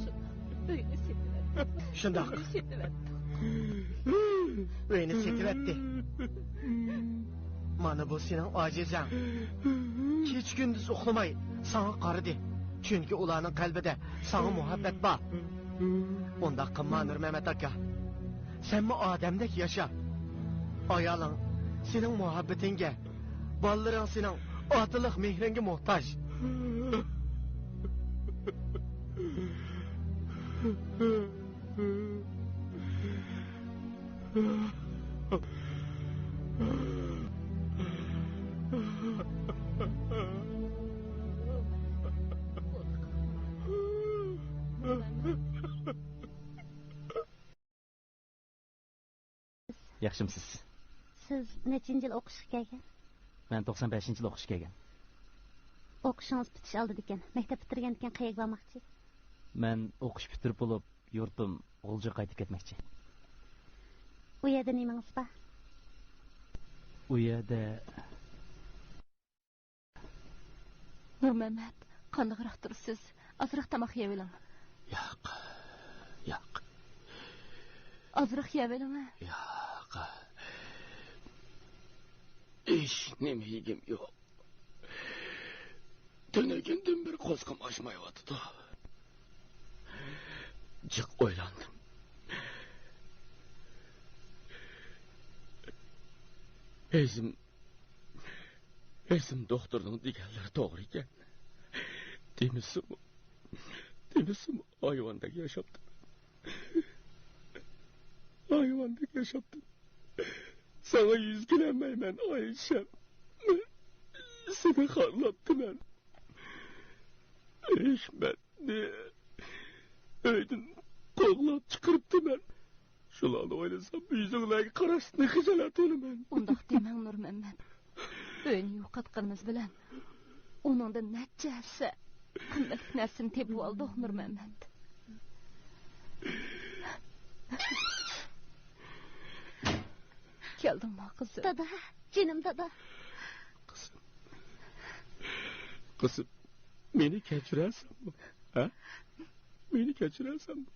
شۇنداق. ئۆينى سېتىۋەتتى. شۇنداق. ئۆينى سېتىۋەتتى. ئۆينى سېتىۋەتتى. مانا بۇ سېنىڭ ئاجىزەڭ. كېچە-كۈندۈز ئۇخلىماي ساڭا قارىدى. چۈنكى ئۇلارنىڭ قەلبىدە ساڭا مۇھەببەت بار. ئۇنداق قىلما، نۇرمەمەت ئاكا. سەنمۇ ئادەمدەك ياشا. ئايالىڭ سېنىڭ مۇھەببىتىڭگە، بالىلىرىڭ سېنىڭ ئاتىلىق مېھرىڭگە موھتاج. ياخشىمسىز؟ سىز نەچچىنچى يىل ئوقۇشقا كەلگەن؟ مەن توقسان بەشىنچى يىل ئوقۇشقا كەلگەن. ئوقۇشىڭىز پۈتۈش ئالدىدىكەن. مەكتەپ پۈتتۈرگەندىكىن قەيەرگە بارماقچى؟ مەن ئوقۇش پۈتتۈرۈپ بولۇپ، يۇرتۇم غۇلجىغا قايتىپ كەتمەكچى. ئۇ يەردە نېمىڭىز بار؟ ئۇ يەردە نۇرمەمەت، قانداقراق تۇرىسىز؟ ئازراق تاماق يەۋېلىڭ. ياق، ياق. ئازراق يەۋېلىڭە. ياق. ھېچ نېمە يېگۈم يوق. تۈنۈگۈندىن بېرى قورسىقىم ئاچمايۋاتىدۇ. جىق ئويلاندىم. ھېزىم ھېزىم دوختۇرنىڭ دېگەنلىرى توغرا ئىكەن. دېمىسىمۇ، دېمىسىمۇ ھايۋاندەك ياشاپتىمەن. ھايۋاندەك ياشاپتىمەن. ساڭا يۈز كېلەلمەيمەن، ئايشەم. سېنى خارلاپتىمەن. ھېكمەتنى ئۆيدىن قوغلاپ چىقىرىپتىمەن. شۇلارنى ئويلىسام، يۈزۈڭلارگە قاراشتىن خىجالەت بولىمەن. ئۇنداق دېمەڭ، نۇرمەمەت. ئۆينى يوقاتقىنىمىز بىلەن ئۇنىڭدىن نەچچە ھەسسە قىممەتلىك نەرسىنى تېپىۋالدۇق، نۇرمەمەت. كەلدىڭمۇ، قىزىم؟ دادا، جېنىم دادا. قىزىم. قىزىم، مېنى كەچۈرەرسەنمۇ؟ ھە؟ مېنى كەچۈرەرسەنمۇ؟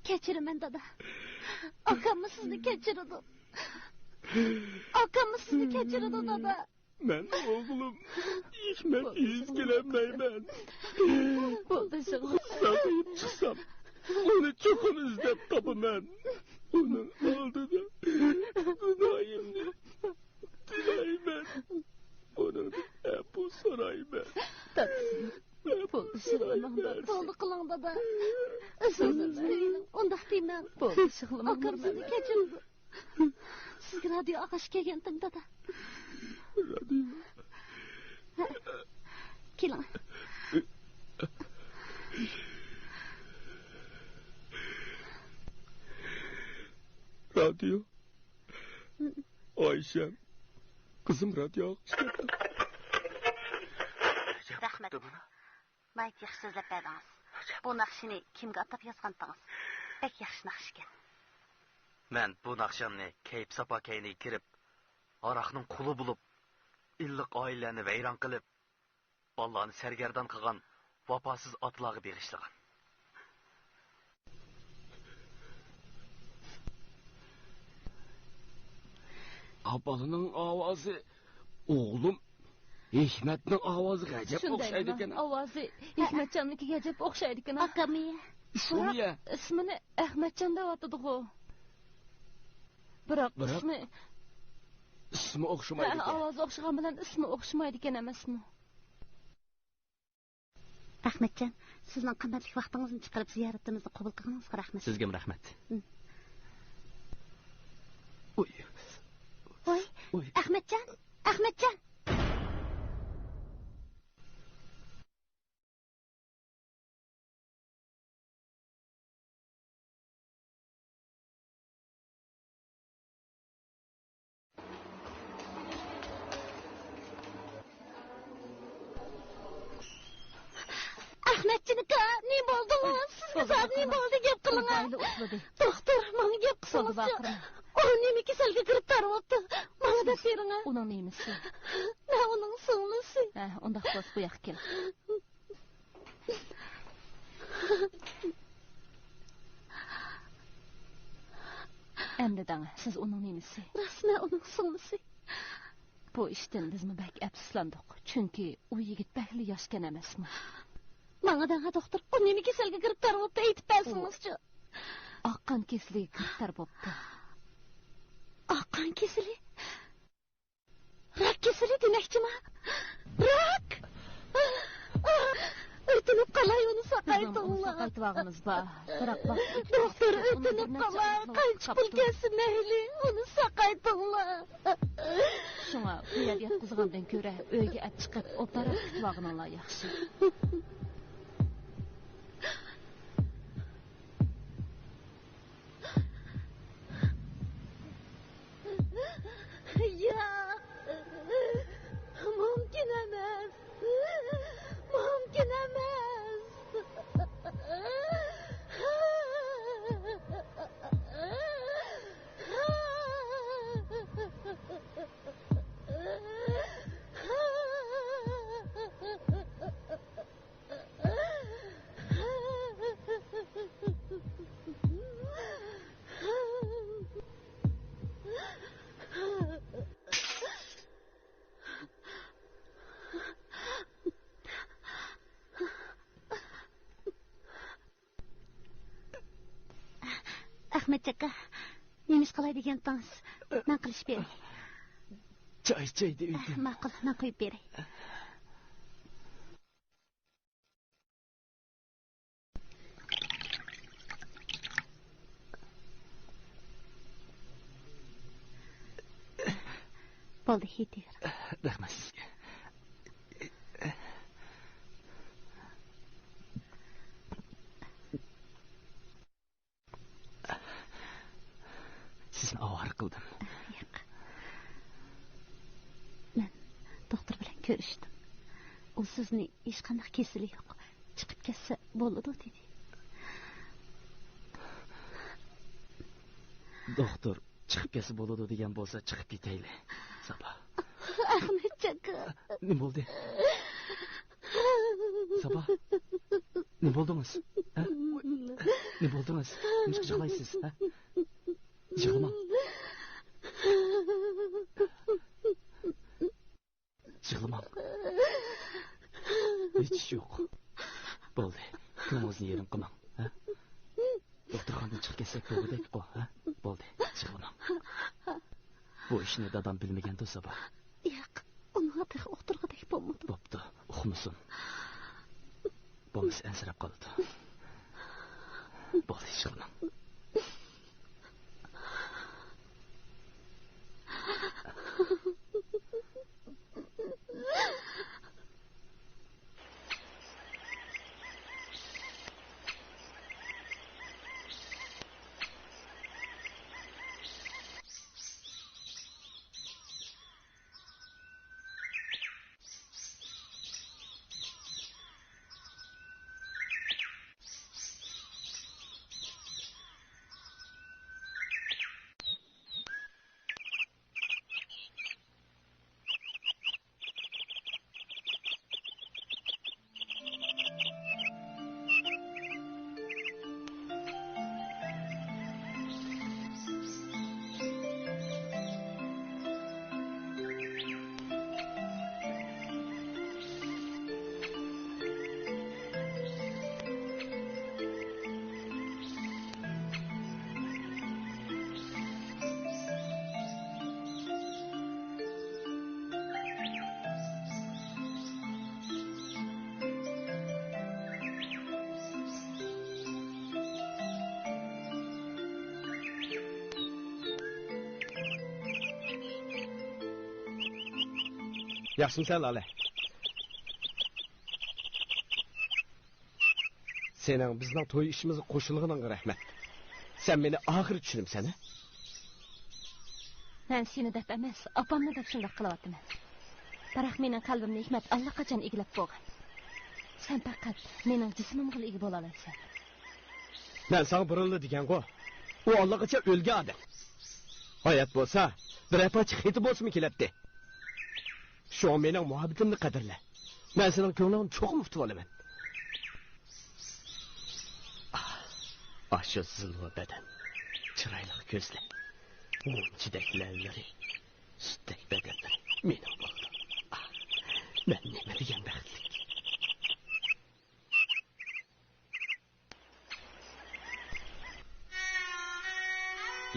كەچۈرىمەن، دادا. ئاكاممۇ سىزنى كەچۈرىدۇ. ئاكاممۇ سىزنى كەچۈرىدۇ، دادا. مەن ئوغلۇم ھېكمەت يۈز كېلەلمەيمەن. بولدى، شۇڭا. ساقىيىپ چىقسام، ئۇنى چوقۇم ئىزدەپ تاپىمەن. ئۇنىڭ ئالدىدا گۇناھىمنى تىلەيمەن. ئۇنىڭدىن ئەپۇ سورايمەن. دادىسى. ئەپۇ بولدى، يىغلىماڭ، سورايمەن. دادىسى. بولدى، قىلىڭ، دادا. ئۆزىڭىزنى تىلەيلىڭ. ئۇنداق دېمەڭ. بولدى، يىغلىماڭ، ئاكام سىزنى نۇرمەمەت. كەچۈرىدۇ. سىزگە رادىيو ئاڭلاشقا كەلگەنتىم، دادا. رادىيو. كېلىڭ. رادىيو. ئايشەم، قىزىم رادىيو ئاڭلاپ كەتتى. رەھمەت. ناھايىتى ياخشى سۆزلەپ بەردىڭىز. بۇ ناخشىنى كىمگە ئاتاپ يازغانتىڭىز؟ بەك ياخشى ناخشىكەن. مەن بۇ ناخشامنى كەيپ-ساپا كەينىگە كىرىپ، ھاراقنىڭ قۇلى بولۇپ، ئىللىق ئائىلىلەرنى ۋەيران قىلىپ، بالىلارنى سەرگەردان قىلغان ۋاپاسىز ئاتىلارغا بېغىشلىغان. ئا، بالىنىڭ ئاۋازى، ئوغلۇم. ھېكمەتنىڭ ئاۋازىغا ئەجەب شۇندايمۇ؟ ئوخشايدىكەن. ئاۋازى ھېكمەتجاننىڭكىگە ئەجەب ئوخشايدىكەن. ئاكامى. بىراق ئىسمىنى ئەخمەتجان دەۋاتىدىغۇ. بىراق بىراق ئىسمى ئىسمى ئوخشىمايدىكەن. ھە، ئاۋازى ئوخشىغان بىلەن ئىسمى ئوخشىمايدىكەن ئەمەسمۇ؟ ئەخمەتجان، سىزنىڭ قىممەتلىك ۋاقتىڭىزنى چىقىرىپ زىيارىتىمىزنى قوبۇل قىلغىنىڭىزغا رەھمەت. سىزگىمۇ رەھمەت. ھىم. ئۇي. ۋاي، ئۇي. ئەخمەتجان، ئەخمەتجان! ئەخمەتجان ئاكا، نېمە بولدىڭىز؟ سىزگە زادى نېمە بولدى؟ گەپ قىلىڭا. دوختۇر، ماڭا گەپ قىلسىڭىزچۇ. ئۇ نېمە كېسەلگە گىرىپتار بوپتۇ؟ ماڭا دەپ بېرىڭە. ئۇنىڭ نېمىسى؟ مەن ئۇنىڭ سىڭلىسى. ھە، ئۇنداق بولسا بۇ ياققا كېلىڭ. ئەمدى دەڭە، سىز ئۇنىڭ نېمىسى؟ راست، مەن ئۇنىڭ سىڭلىسى. بۇ ئىشتىن بىزمۇ بەك ئەپسۇسلاندۇق. چۈنكى ئۇ يىگىت بەكلا ياشكەن ئەمەسمۇ؟ ماڭا دەڭە، دوختۇر، ئۇ نېمە كېسەلگە گىرىپتار بوپتۇ، ئېيتىپ بەرسىڭىزچۇ. ئاق قان كېسىلىگە گىرىپتار بوپتۇ. ئاق قان كېسىلى؟ راك كېسىلى دېمەكچىما؟ راك! ئۆتۈنۈپ قالاي، ئۇنى ساقايتىڭلار. ساقايتىۋالغىنىمىز بار. بىراق ۋاقىت ئۆتكەنسېرى دوختۇر، ئۆتۈنۈپ قالاي، قانچە پۇل كەتسە مەيلى، ئۇنى ساقايتىڭلار. شۇڭا بۇ يەردە ياتقۇزغاندىن كۆرە ئۆيگە ئەپ چىقىپ ئوبدانراق كۈتۈۋالغىنىڭلار ياخشى. ياق، مۇمكىن ئەمەس، مۇمكىن ئەمەس. ئەخمەتجان ئاكا، نېمە ئىش قىلاي دېگەنتىڭىز؟ مەن قىلىشىپ بېرەي. چاي ئىچەي دېۋىدىم. ماقۇل، مەن قۇيۇپ بېرەي. بولدى، يېتىۋېرىڭ. رەھمەت سىزگە. سىزنى ئاۋارە قىلدىم. ياق. مەن دوختۇر بىلەن كۆرۈشتۈم. ئۇ سىزنى ھېچقانداق كېسىلى يوق، چىقىپ كەتسە بولىدۇ دېدى. دوختۇر چىقىپ كەتسە بولىدۇ دېگەن بولسا، چىقىپ كېتەيلى. سابا. ئەخمەتجان ئاكا. نېمە بولدى؟ سابا، نېمە بولدىڭىز؟ ھە؟ نېمە بولدىڭىز؟ نېمىشقا يىغلايسىز؟ ھە؟ يىغلىماڭ. يىغلىماڭ. ھېچ ئىش يوق. بولدى. كۆڭلىڭىزنى يېرىم قىلماڭ. ھە؟ دوختۇرخانىدىن چىقىپ كەتسەك بولغۇدەكقۇ، ھە؟ بولدى، يىغلىماڭ. بۇ ئىشنى دادام بىلمىگەندۇ، سابا؟ ياق، ئۇنىڭغا تېخى ئۇقتۇرغۇدەك بولمىدىم. بوپتۇ، ئۇقمىسۇن. بولمىسا ئەنسىرەپ قالىدۇ. بولدى، يىغلىماڭ. ياخشىمسەن، لالە؟ سېنىڭ بىزنىڭ توي ئىشىمىزغا قوشۇلغىنىڭغا رەھمەت. سەن مېنى ئاخىرى چۈشىنىمسەن، ھە؟ مەن سېنى دەپ ئەمەس، ئاپامنى دەپ شۇنداق قىلىۋاتىمەن. بىراق مېنىڭ قەلبىمنى ھېكمەت ئاللىقاچان ئىگىلەپ بولغان. سەن پەقەت مېنىڭ جىسمىمغىلا ئىگە بولالايسەن. مەن ساڭا بۇرۇنلا دېگەنغۇ، ئۇ ئاللىقاچان ئۆلگەن ئادەم. ھايات بولسا، بىرەر پارچە خېتى بولسىمۇ كېلەتتى. شۇڭا مېنىڭ مۇھەببىتىمنى قەدىرلە. مەن سېنىڭ كۆڭلۈڭنى چوقۇم ئۇتۇۋالىمەن. ئاشۇ زىلۋا بەدەن، چىرايلىق كۆزلەر، غۇنچىدەك لەۋلىرى، سۈتتەك بەدەنلىرى مېنىڭ بولىدۇ. ئاھ، مەن نېمە دېگەن بەختلىك.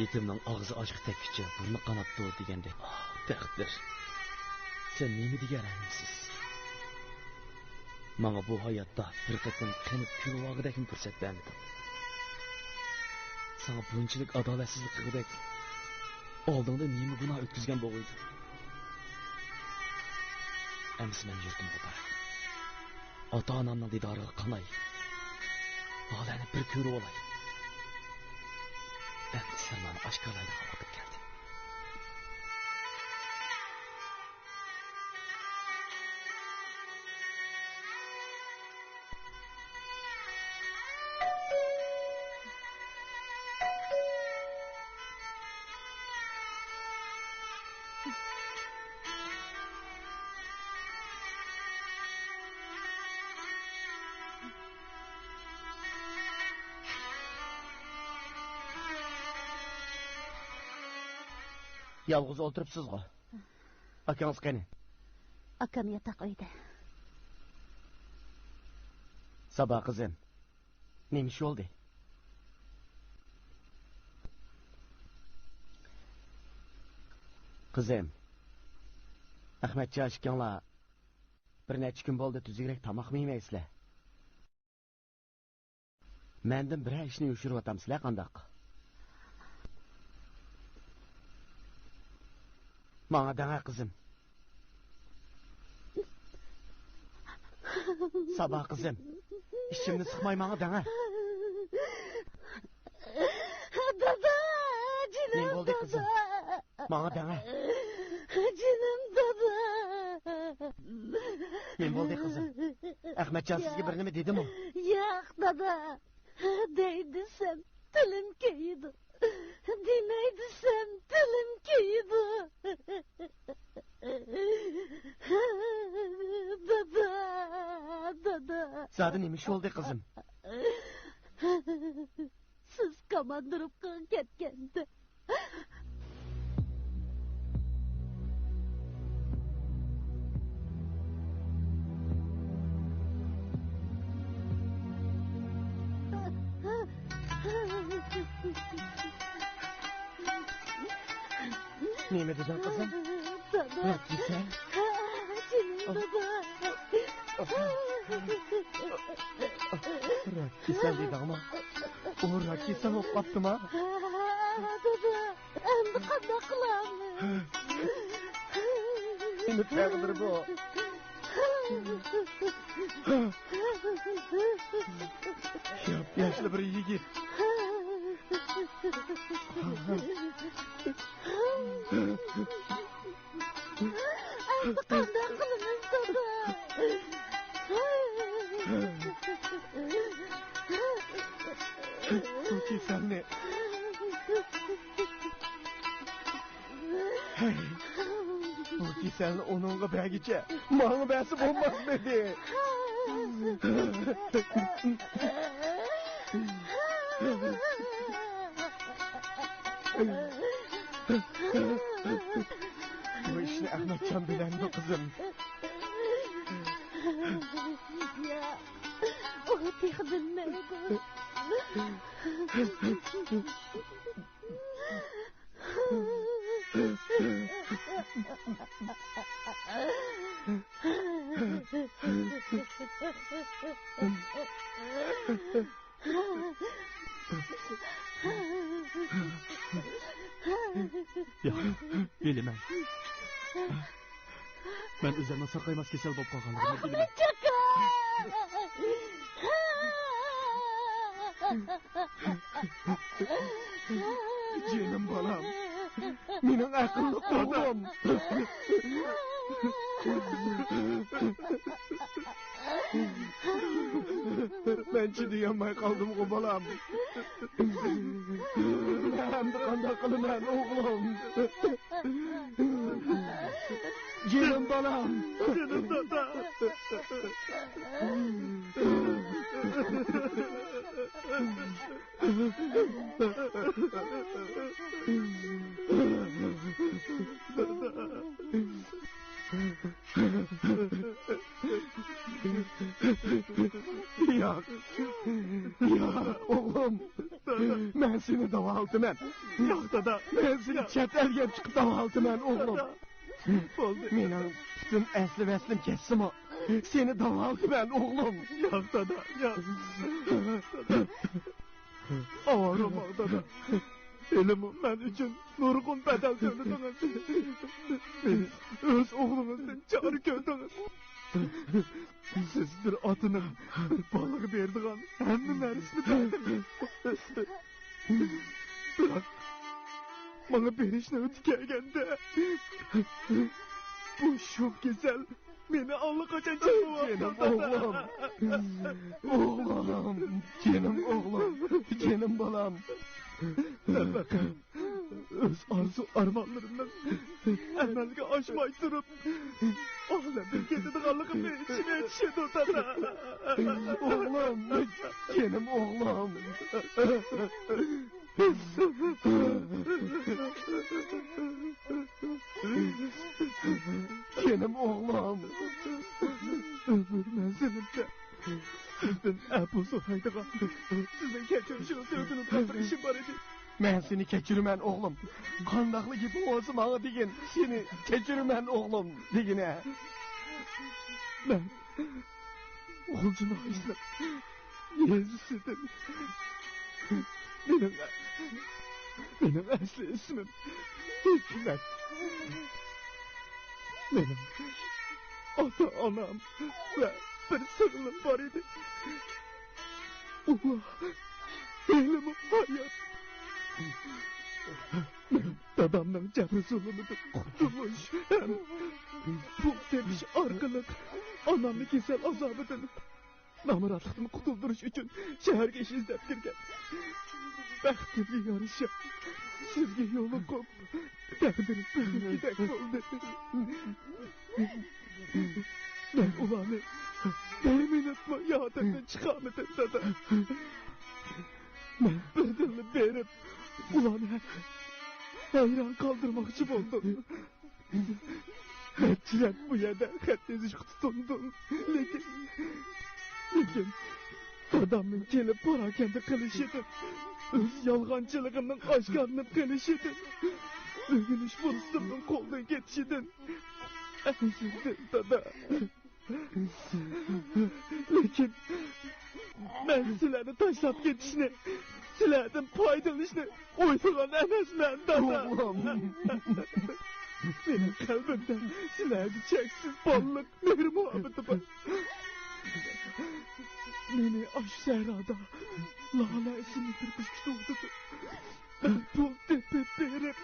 يېتىمنىڭ ئاغزى ئاشقا تەگكۈچە بۇرنى قاناپتۇ دېگەندەك. ئاھ، تەقدىر، سەن نېمە دېگەن رەھىمسىز. ماڭا بۇ ھاياتتا بىر قېتىم قېنىپ كۈلۈۋالغۇدەكمۇ پۇرسەت بەرمىدىڭ. ساڭا بۇنچىلىك ئادالەتسىزلىك قىلغۇدەك ئالدىڭدا نېمە گۇناھ ئۆتكۈزگەن بولغىيدىم؟ ئەمىسە مەن يۈرىكىمگە باراي. ئاتا-ئانامنىڭ دىدارىغا قاناي. بالىلەرنى بىر كۆرۈۋالاي. ئەمدى سىرلارنى ئاشكارىلايدىغان ۋاقىت كەلدى. يالغۇز ئولتۇرۇپسىزغۇ؟ ئاكىڭىز قېنى؟ ئاكام ياتاق ئۆيدە. سابا قىزىم، نېمە ئىش بولدى؟ قىزىم، ئەخمەتجان ئىككىڭلار بىر نەچچە كۈن بولدى تۈزۈكرەك تاماقمۇ يېمەيسىلەر. مەندىن بىرەر ئىشنى يوشۇرۇۋاتامسىلەر قانداق؟ ماڭا دەڭە، قىزىم. سابا، قىزىم، ئىچىمنى سىقماي ماڭا دەڭە. دادا، جېنىم، نېمە بولدى، قىزىم؟ دادا. ماڭا دەڭە. جېنىم دادا. نېمە بولدى، قىزىم؟ ئەخمەتجان سىزگە بىر نېمە دېدىمۇ؟ ياق، دادا. دەي دېسەم، تىلىم كۆيىدۇ. دېمەي دېسەم، تىلىم كۆيىدۇ. دادا، دادا. زادى نېمە ئىش بولدى، قىزىم؟ سىز كاماندىروپكىغا كەتكەندە. نېمە دېدىڭ، قىزىم؟ دادا. راك يېسەن؟ جېنىم دادا. راك يېسەن دېدىڭمۇ؟ ئۇ راك كېسەل بولۇپ قاپتىما؟ دادا، ئەمدى قانداق قىلامىز؟ نېمە تەقدىر بۇ؟ ياپياشلا بىر يىگىت. ئەمدى قانداق قىلىمىز، دادا؟ بۇ كېسەلنى، ھەي، بۇ كېسەلنى ئۇنىڭغا بەرگىچە ماڭا بەرسە بولماسمىدى؟ بۇ ئىشنى ئەخمەتجان بىلەمدۇ، قىزىم؟ ياق، ئۇ تېخى بىلمەيدۇ. ياق، بىلىمەن. مەن ئۆزۈمنىڭ ساقايماس كېسەل بولۇپ قالغانلىقىنى بىلىمەن. جېنىم بالام، مېنىڭ ئەقىللىق ئوغلۇم. مەن چىدىيالماي قالدىمغۇ، بالام. ئەمدى قانداق قىلىمەن، ئوغلۇم؟ جېنىم بالام. جېنىم دادا. ياق، ياق، ئوغلۇم. مەن سېنى داۋالىتىمەن. ياق، دادا. مەن سېنى چەت ئەلگە چىقىپ داۋالىتىمەن، ئوغلۇم. بولدى. مېنىڭ پۈتۈن ئەسلى-ۋەسلىم كەتسىمۇ، سېنى داۋالىتىمەن، ئوغلۇم. ياق، دادا، ياق. ئاۋارە بولماڭ، دادا. ھېلىمۇ مەن ئۈچۈن نۇرغۇن بەدەل تۆلىدىڭىز. مېنى ئۆز ئوغلىڭىزدىن چارە كۆردىڭىز. سىز بىر ئاتىنىڭ بىر بالىغا بېرىدىغان ھەممە نەرسىنى بەردىڭىز. بىراق، ماڭا بېرىش نۆۋىتى كەلگەندە، بۇ شۇم كېسەل مېنى ئاللىقاچان چىقىۋاپتۇ. جېنىم ئوغلۇم. ئوغلۇم. جېنىم ئوغلۇم. جېنىم بالام. نەپەقەم ئۆز ئارزۇ-ئارمانلىرىمنىڭ ئەمەلگە ئاشماي تۇرۇپ، ئالەمدىن كېتىدىغانلىقىمنى ئىچىمگە چۈشىدۇ، دادا. ئوغلۇم، جېنىم ئوغلۇم. جېنىم ئوغلۇم. ئۆمۈر مەنزىلىمدە سىزدىن ئەپۇ سورايدىغان، سىزنىڭ كەچۈرۈشىڭىزنى ئۆتۈنۈپ بىر ئىشىم بار ئىدى. مەن سېنى كەچۈرىمەن، ئوغلۇم. قانداقلا گېپىڭ بولسا ماڭا دېگىن، سېنى كەچۈرىمەن، ئوغلۇم، دېگىنە. مەن غۇلجا ناھىيەسىنىڭ يېزىسىدىن. مېنىڭ، مېنىڭ ئەسلى ئىسمىم ھېكمەت. مېنىڭ ئاتا-ئانام ۋە بىر سىڭلىم بار ئىدى. ئۇلار ھېلىمۇ ھايات. مەن دادامنىڭ جەبرى-زۇلۇمىدىن قۇتۇلۇش ھەم پۇل تېپىش ئارقىلىق ئانامنى كېسەل ئازابىدىن، نامراتلىقتىن قۇتۇلدۇرۇش ئۈچۈن شەھەرگە ئىش ئىزدەپ كىرگەن. بەختىمگە يارىشا، سىزگە يولۇقۇپ، تەقدىر بۈگۈنكىدەك بولدى. مەن ئۇلارنى بىر مىنۇتمۇ يادىمدىن چىقارمىدىم، دادا. مەن بىردىنلا بېرىپ، ئۇلارنى ھەيران قالدۇرماقچى بولدۇم. نەچچە رەت بۇ يەردە خەت يېزىشقا تۇتۇندۇم. لېكىن، لېكىن دادامنىڭ كېلىپ پاراكەندە قىلىشىدىن، ئۆز يالغانچىلىقىمنىڭ ئاشكارىلىنىپ قېلىشىدىن، ئۆگىنىش پۇرسىتىمنىڭ قولدىن كېتىشىدىن ئەنسىردىم، دادا. لېكىن مەن سىلەرنى تاشلاپ كېتىشنى، سىلەردىن پايدىلىنىشنى ئويلىغان ئەمەسمەن، دادا. ئوغلۇم. مېنىڭ قەلبىمدە سىلەرگە چەكسىز بالىلىق مېھرى-مۇھەببىتى بار. مېنى ئاشۇ سەھرادا لالە ئىسىملىك بىر قىز كۈتۈۋاتىدۇ. مەن پۇل تېپىپ بېرىپ،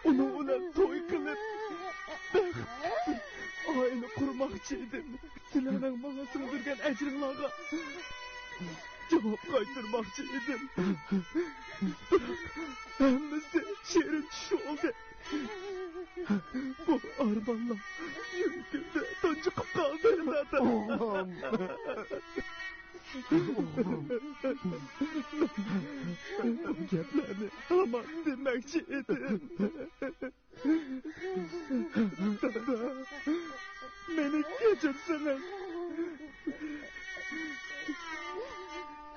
ئۇنىڭ بىلەن توي قىلىپ، بەختلىك ئائىلە قۇرماقچى ئىدىم. سىلەرنىڭ ماڭا سىڭدۈرگەن ئەجرىڭلارغا جاۋاب قايتۇرماقچى ئىدىم. بىراق ھەممىسى شېرىن چۈش بولدى. بۇ ئارمانلار يۈرىكىمدە تۇنجۇقۇپ قالدى، دادا. ئوغلۇم. ئوغلۇم. بۇ گەپلەرنى ھامان دېمەكچى ئىدىم. دادا، مېنى كەچۈرسىڭىز.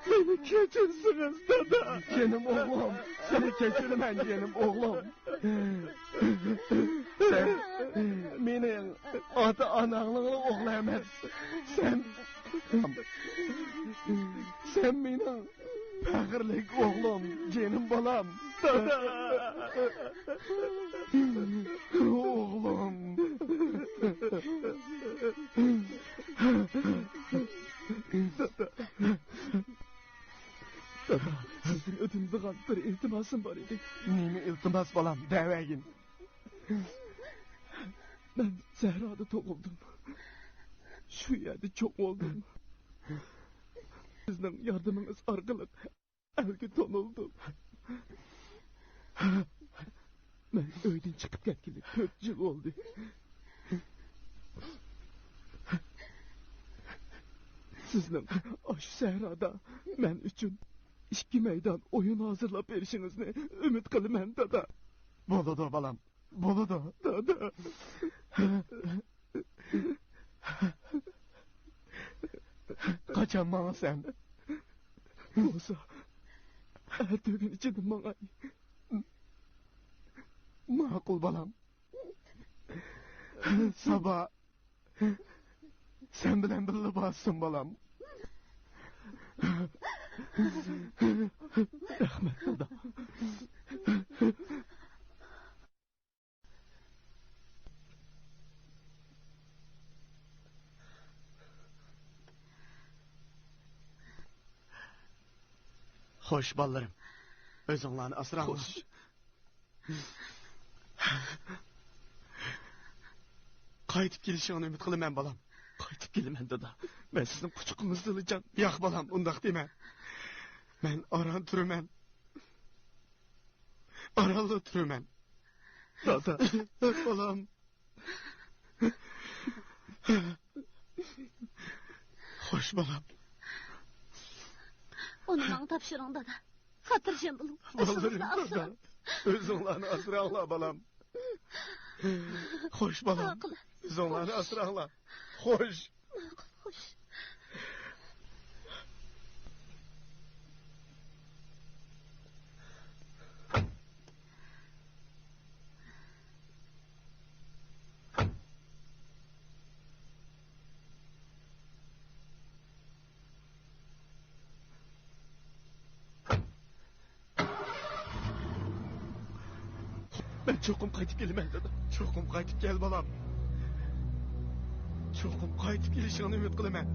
مېنى كەچۈرسىڭىز، دادا. جېنىم ئوغلۇم، سېنى كەچۈرىمەن، جېنىم ئوغلۇم. سەن مېنىڭ ئاتا-ئاناڭنىڭلا ئوغلى ئەمەس. سەن، سەن مېنىڭ پەخىرلىك ئوغلۇم، جېنىم بالام. دادا! ئوغلۇم. ئىلتىماسىم بار ئىدى. نېمە ئىلتىماس، بالام؟ دەۋەرگىن. مەن سەھرادا تۇغۇلدۇم. شۇ يەردە چوڭ بولدۇم. سىزنىڭ ياردىمىڭىز ئارقىلىق ئەلگە تونۇلدۇم. مەن ئۆيدىن چىقىپ كەتكىلى تۆت يىل بولدى. سىزنىڭ ئاشۇ سەھرادا مەن ئۈچۈن ئىككى مەيدان ئويۇن ھازىرلاپ بېرىشىڭىزنى ئۈمىد قىلىمەن، دادا. بولىدۇ، بالام. بولىدۇ، دادا. قاچان ماڭىسەن؟ بولسا، ئەتىگۈن ئىچىدە ماڭاي. ماقۇل، بالام. سابا سەن بىلەن بىللە بارسۇن، بالام. رەھمەت، دادا. خوش، بالىلىرىم. ئۆزۈڭلارنى ئاسراڭلار. خوش. قايتىپ كېلىشىڭنى ئۈمىد قىلىمەن، بالام. قايتىپ كېلىمەن، دادا. مەن سىزنىڭ قۇچىقىڭىزدىلا جان. ياق، بالام، ئۇنداق دېمە. مەن ئاران تۇرىمەن. ئارانلا تۇرىمەن. دادا. بالام. خوش، بالام. ئۇنى ماڭا تاپشۇرۇڭ، دادا. خاتىرجەم بولۇڭ. بالىلىرىم، ئۆزىڭىزنى دادا. ئاسراڭ. ئۆزۈڭلارنى ئاسراڭلار، بالام. خوش، بالام. ماقۇل. ئۆزۈڭلارنى ئاسراڭلار. خوش. ماقۇل، خوش. مەن چوقۇم قايتىپ كېلىمەن، دادا. چوقۇم قايتىپ كەل، بالام. چوقۇم قايتىپ كېلىشىڭنى ئۈمىد قىلىمەن.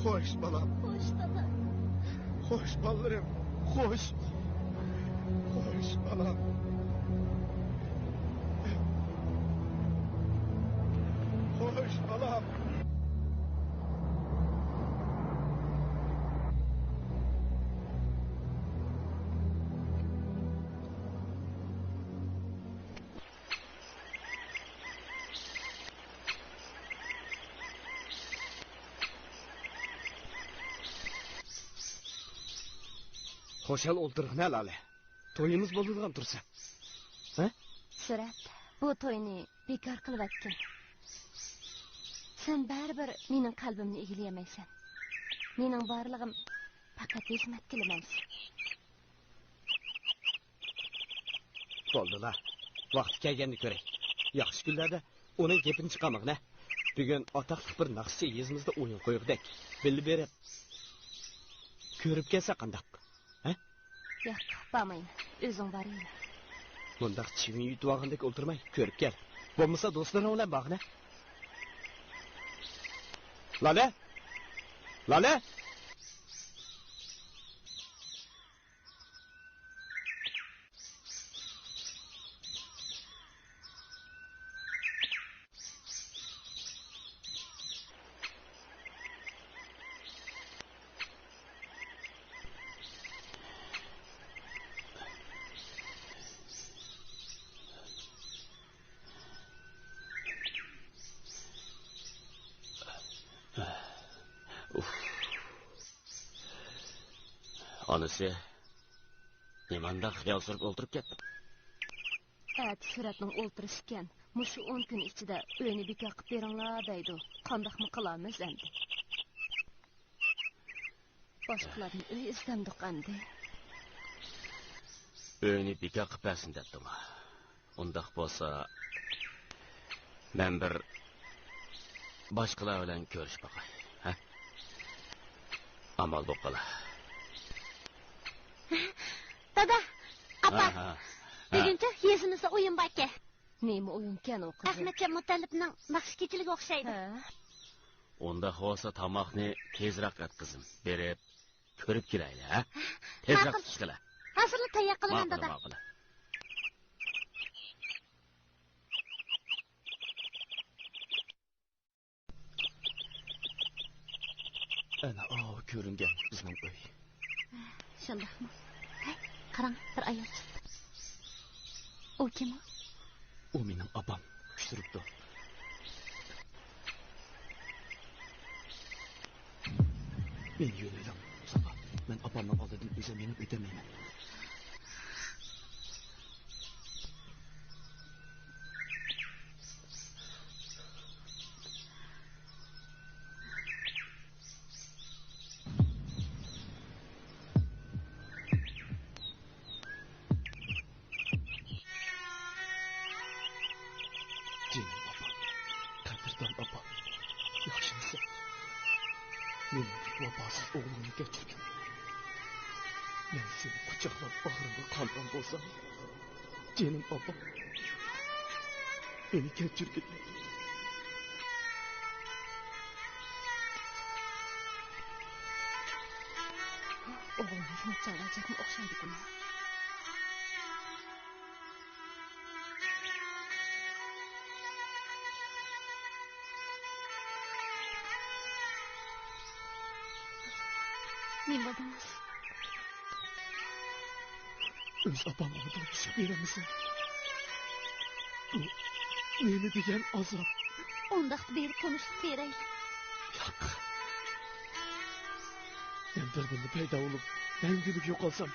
خوش، بالام. خوش، دادا. خوش، بالىلىرىم. خوش. خوش، بالام. خوش، بالام. خۇشال ئولتۇرغىنە، لالە. تويىمىز بولىدىغان تۇرسا. ھە؟ سۈرەت، بۇ توينى بىكار قىلىۋەتكىن. سەن بەرىبىر مېنىڭ قەلبىمنى ئىگىلىيەلمەيسەن. مېنىڭ بارلىقىم پەقەت ھېزمەتكىلا مەنسۇپ. بولدىلا، ۋاقتى كەلگەندە كۆرەي. ياخشى كۈنلەردە ئۇنىڭ گېپىنى چىقارمىغىن ھە. بۈگۈن ئاتاقلىق بىر ناخشىچى يېزىمىزدا ئويۇن قويغۇدەك. بىللە بېرىپ كۆرۈپ كەلسە قانداق؟ ھە؟ ياق، بارمايمەن. ئۆزۈڭ بارغىن. مۇنداق چىۋىن يۇتۇۋالغاندەك ئولتۇرماي، كۆرۈپ كەل. بولمىسا دوستلىرىڭ بىلەن بارغىنە. لالە! لالە! ئۇف. ئانىسى نېمانداق خىيال سۈرۈپ ئولتۇرۇپ كەتتى؟ ئەتە سۈرەتنىڭ ئولتۇرۇشى ئىكەن. مۇشۇ ئون كۈن ئىچىدە ئۆينى بىكار قىلىپ بېرىڭلار دەيدۇ. قانداقمۇ قىلارمىز ئەمدى؟ باشقىلاردىن ئۆي ئىزدەمدۇق ئەمدى. ئۆينى بىكار قىلىپ بەرسۇن دەپتىما؟ ئۇنداق بولسا، مەن بىر باشقىلار بىلەن كۆرۈشۈپ باقاي، ھە؟ ئامال بوپ قالا. دادا، ئاپا، ھە، ھە، ھە. بۈگۈنچە يېزىمىزدا ئويۇن باركەن. نېمە ئويۇنكەن ئۇ قىزىم؟ ئەخمەتجان مۇتەللىپنىڭ ناخشا كېچىلىكى ئوخشايدۇ. ھە. ئۇنداق بولسا تاماقنى تېزرەك ئەت، قىزىم. بېرىپ كۆرۈپ كېلەيلى، ھە؟ تېزرەك ماقۇل. چىقىشقىلە. ھازىرلا تەييار قىلىمەن، ماقۇل، دادا. ماقۇل. ئەنە ئاۋۇ كۆرۈنگەن بىزنىڭ ئۆي. شۇنداقمۇ؟ ھەي، قاراڭ، بىر ئايال چىقتى. ئۇ كىم ئۇ؟ ئۇ مېنىڭ ئاپام. كۈچتۈرۈپتۇ. مېنى يۆلىۋېلىڭ، ساقا. مەن ئاپامنىڭ ئالدىدىن ئۆزۈم مېڭىپ ئۆتەلمەيمەن. جېنىم ئاپام، قەدىردان ئاپام، ياخشىمۇسەن؟ مېنىڭدەك ۋاپاسىز ئوغلۇڭنى كەچۈرگىن. مەن سېنى قۇچاقلاپ باغرىمغا قانغان بولسام، جېنىم ئاپام، مېنى كەچۈرگىن. ئوغلۇڭ خىزمەت چاغلايچاقمۇ ئوخشايدىكىن. نېمە بولدىڭىز؟ ئۆز ئاپاڭغا تونۇشۇپ بېرەمسەن؟ بۇ نېمە دېگەن ئازاب؟ ئۇنداقتا بېرىپ تونۇشۇپ بېرەي. ياق. مەن بىردىنلا پەيدا بولۇپ، مەڭگۈلۈك يوقالسام،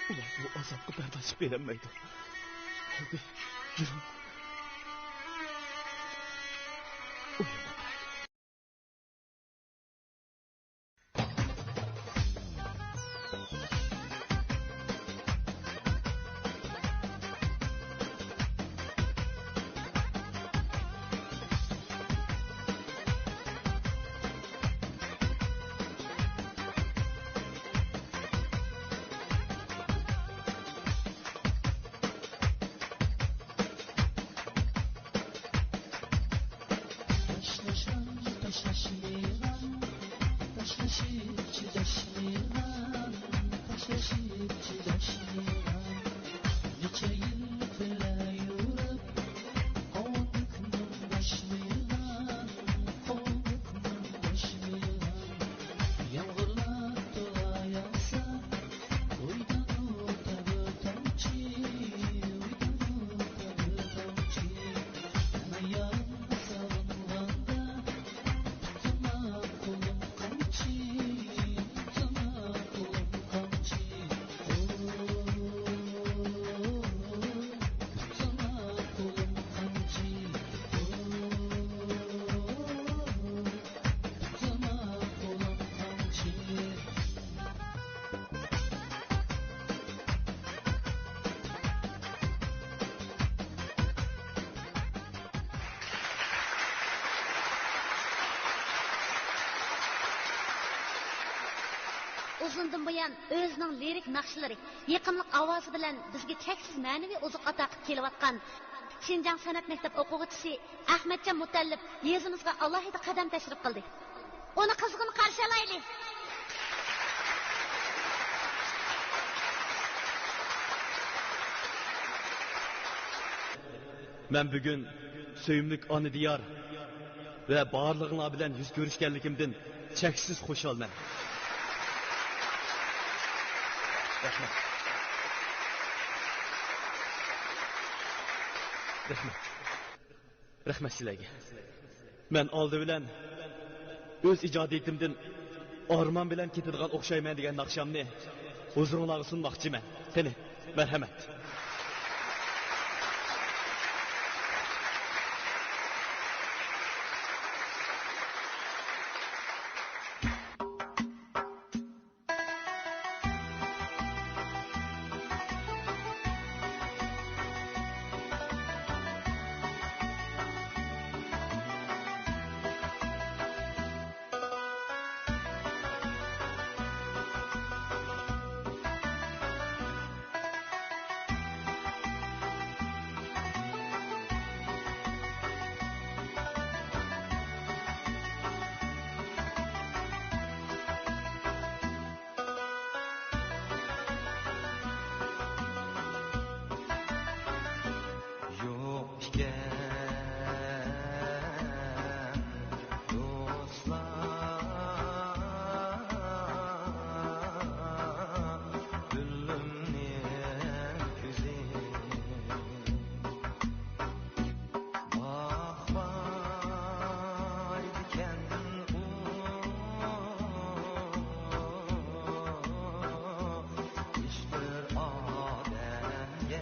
ئۇلار بۇ ئازابقا بەرداشلىق بېرەلمەيدۇ. بولدى، يۈرۈڭ. ئويۇنغا قاراي. تاشلىشىپ چىداشمىغان، تاشلىشىپ چىداشمىغان، نېچە يىل بىللە يۈرۈپ، قوۋدۇق مۇڭداشمىغان، قوۋدۇق مۇڭداشمىغان، يامغۇرلار تولا ياغسا، ئۇزۇندىن بۇيان ئۆزىنىڭ لىرىك ناخشىلىرى، يېقىملىق ئاۋازى بىلەن بىزگە چەكسىز مەنىۋى ئوزۇق ئاتا قىلىپ كېلىۋاتقان شىنجاڭ سەنئەت مەكتەپ ئوقۇغۇچىسى ئەخمەتجان مۇتەللىپ يېزىمىزغا ئالاھىدە قەدەم تەشرىپ قىلدى. ئۇنى قىزغىن قارشى ئالايلى! مەن بۈگۈن سۆيۈملۈك ئانا دىيار ۋە بارلىقىڭلار بىلەن يۈز كۆرۈشكەنلىكىمدىن چەكسىز خۇشالمەن. رەھمەت. رەھمەت. رەھمەت سىلەرگە. مەن ئالدى بىلەن ئۆز ئىجادىيىتىمدىن ئارمان بىلەن كېتىدىغان ئوخشايمەن دېگەن ناخشامنى ھۇزۇرۇڭلارغا سۇنماقچىمەن. قېنى، مەرھەمەت. كەم دوستلار، گۈلۈمنىڭ كۆزى باقمايدىكەن ئۇ ھېچبىر ئادەمگە.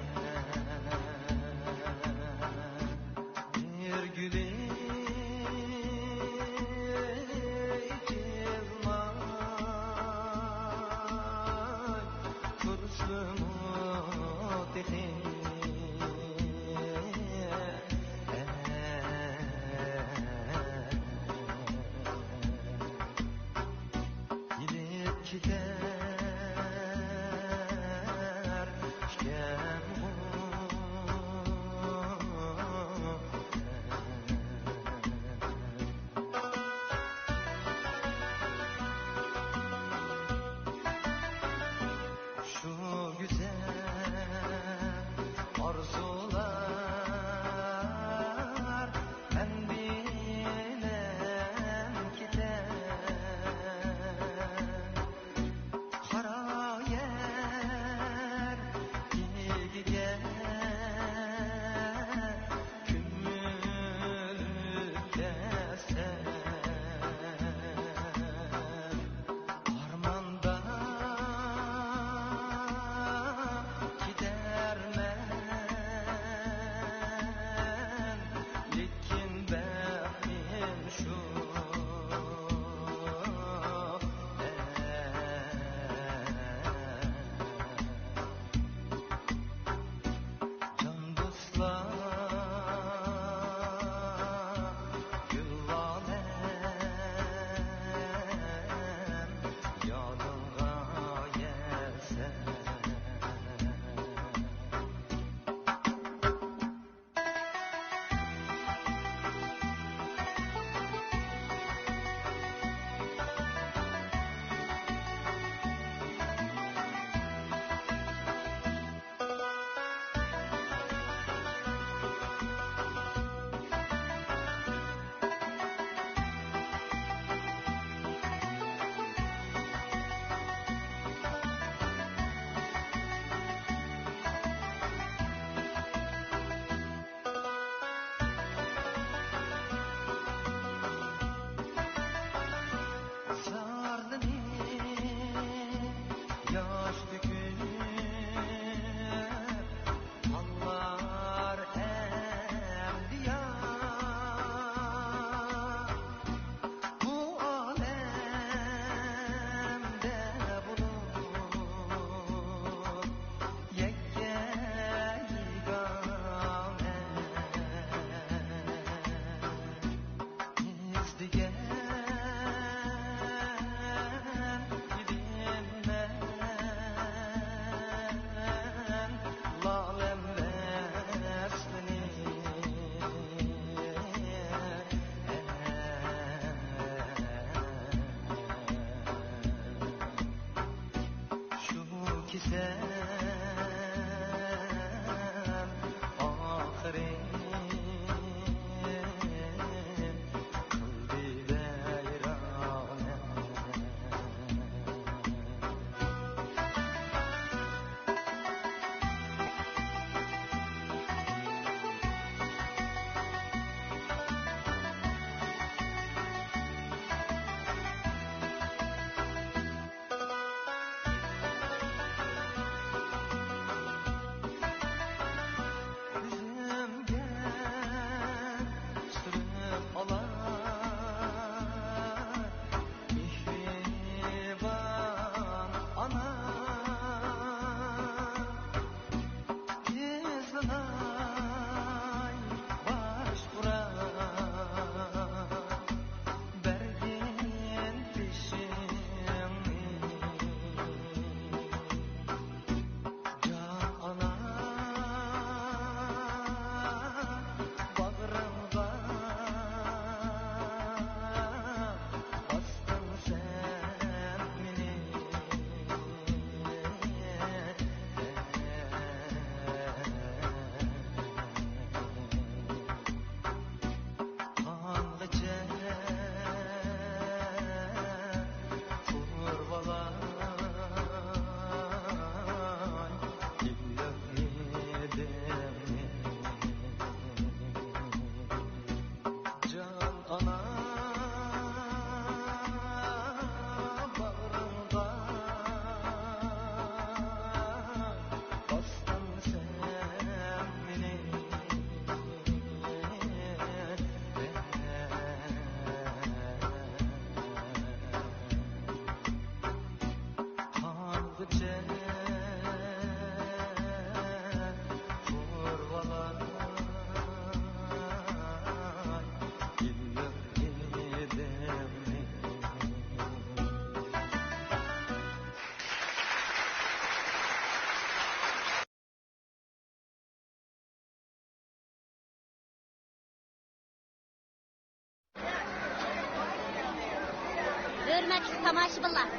ھۆرمەتلىك تاماشىبىنلار،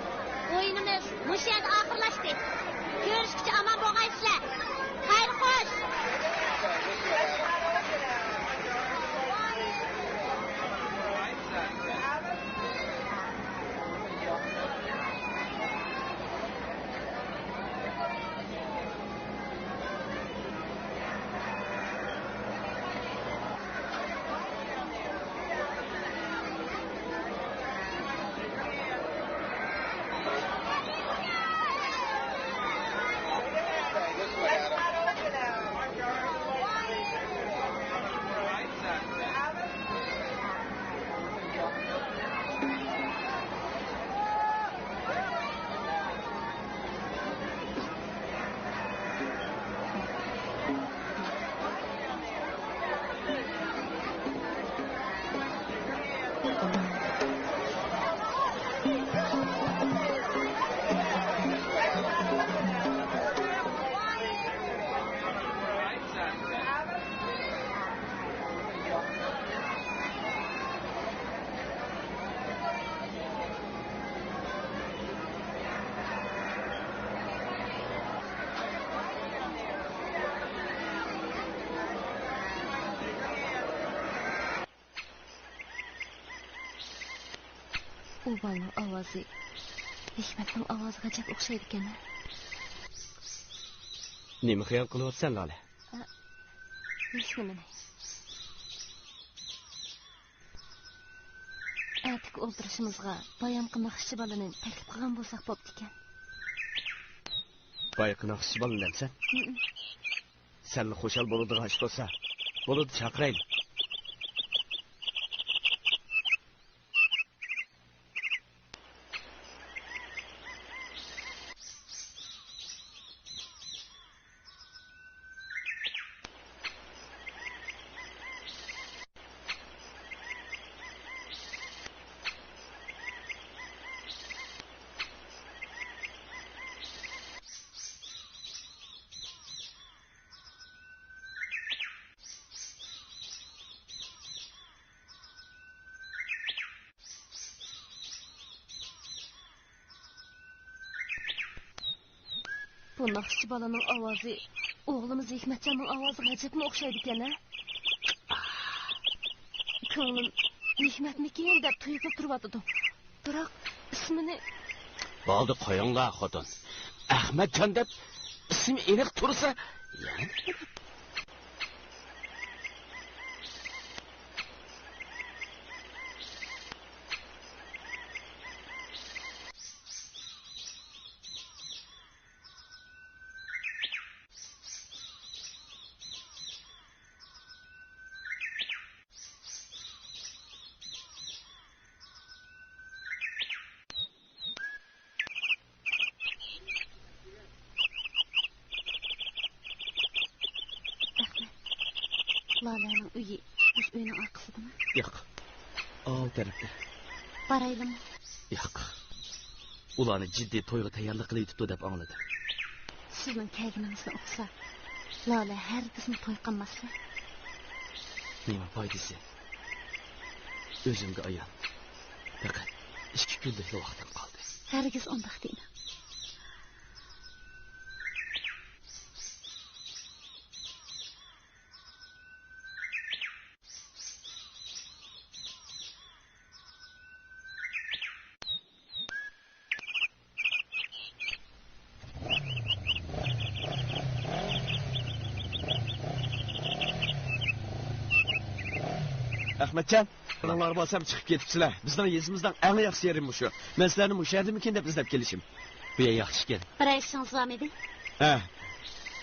ئويۇنىمىز مۇشۇ يەردە ئاخىرلاشتى. كۆرۈشكىچە ئامان بولغايسىلەر. خەير خوش! ئۇ بالىنىڭ ئاۋازى ھېكمەتنىڭ ئاۋازىغا ئەجەب ئوخشايدىكەن ھە؟ نېمە خىيال قىلىۋاتىسەن، لالە؟ ھېچنېمىنى. ئەتىكى ئولتۇرۇشىمىزغا بايامقى ناخشىچى بالىنى تەكلىپ قىلغان بولساق بوپتىكەن. بايىقى ناخشىچى بالىنى دەمسەن؟ ھىم. سەنلا خۇشال بولىدىغان ئىش بولسا، بولىدۇ، چاقىرايلى. بۇ ناخشىچى بالىنىڭ ئاۋازى ئوغلىمىز ھېكمەتجاننىڭ ئاۋازىغا ئەجەبمۇ ئوخشايدىكەن ھە؟ كۆڭلۈم ھېكمەتمىكىن دەپ تۇيۇقلاپ تۇرۇۋاتىدۇ. بىراق ئىسمىنى... بولدى، قويۇڭلار، خوتۇن. ئەخمەتجان دەپ ئىسمى ئېنىق تۇرسا، يەنە نېمە گەپ؟ ئەخمەت، لالەنىڭ ئۆيى مۇشۇ ئۆينىڭ ئارقىسىدىمۇ؟ ياق، ئاۋۇ تەرەپتە. بارايلىمۇ؟ ياق. ئۇلارنى جىددىي تويغا تەييارلىق قىلىۋېتىپتۇ دەپ ئاڭلىدىم. سىزنىڭ كەلگىنىڭىزنى ئۇقسا، لالە ھەرگىزمۇ توي قىلماسلا. نېمە پايدىسى؟ ئۆزۈمگە ئايان، پەقەت ئىككى كۈنلۈكلا ۋاقتىم قالدى. ھەرگىز ئۇنداق دېمەڭ. ئەخمەتجان، بۇلار بولسام چىقىپ كېتىپسىلەر. بىزنىڭ يېزىمىزنىڭ ئەڭ ياخشى يېرى مۇشۇ. مەن سىلەرنى مۇشۇ يەردىمىكىن دەپ ئىزدەپ كېلىشىم. بۇ يەر ياخشىكەن. بىرەر ئىشىڭىز بارمىدى؟ ھە.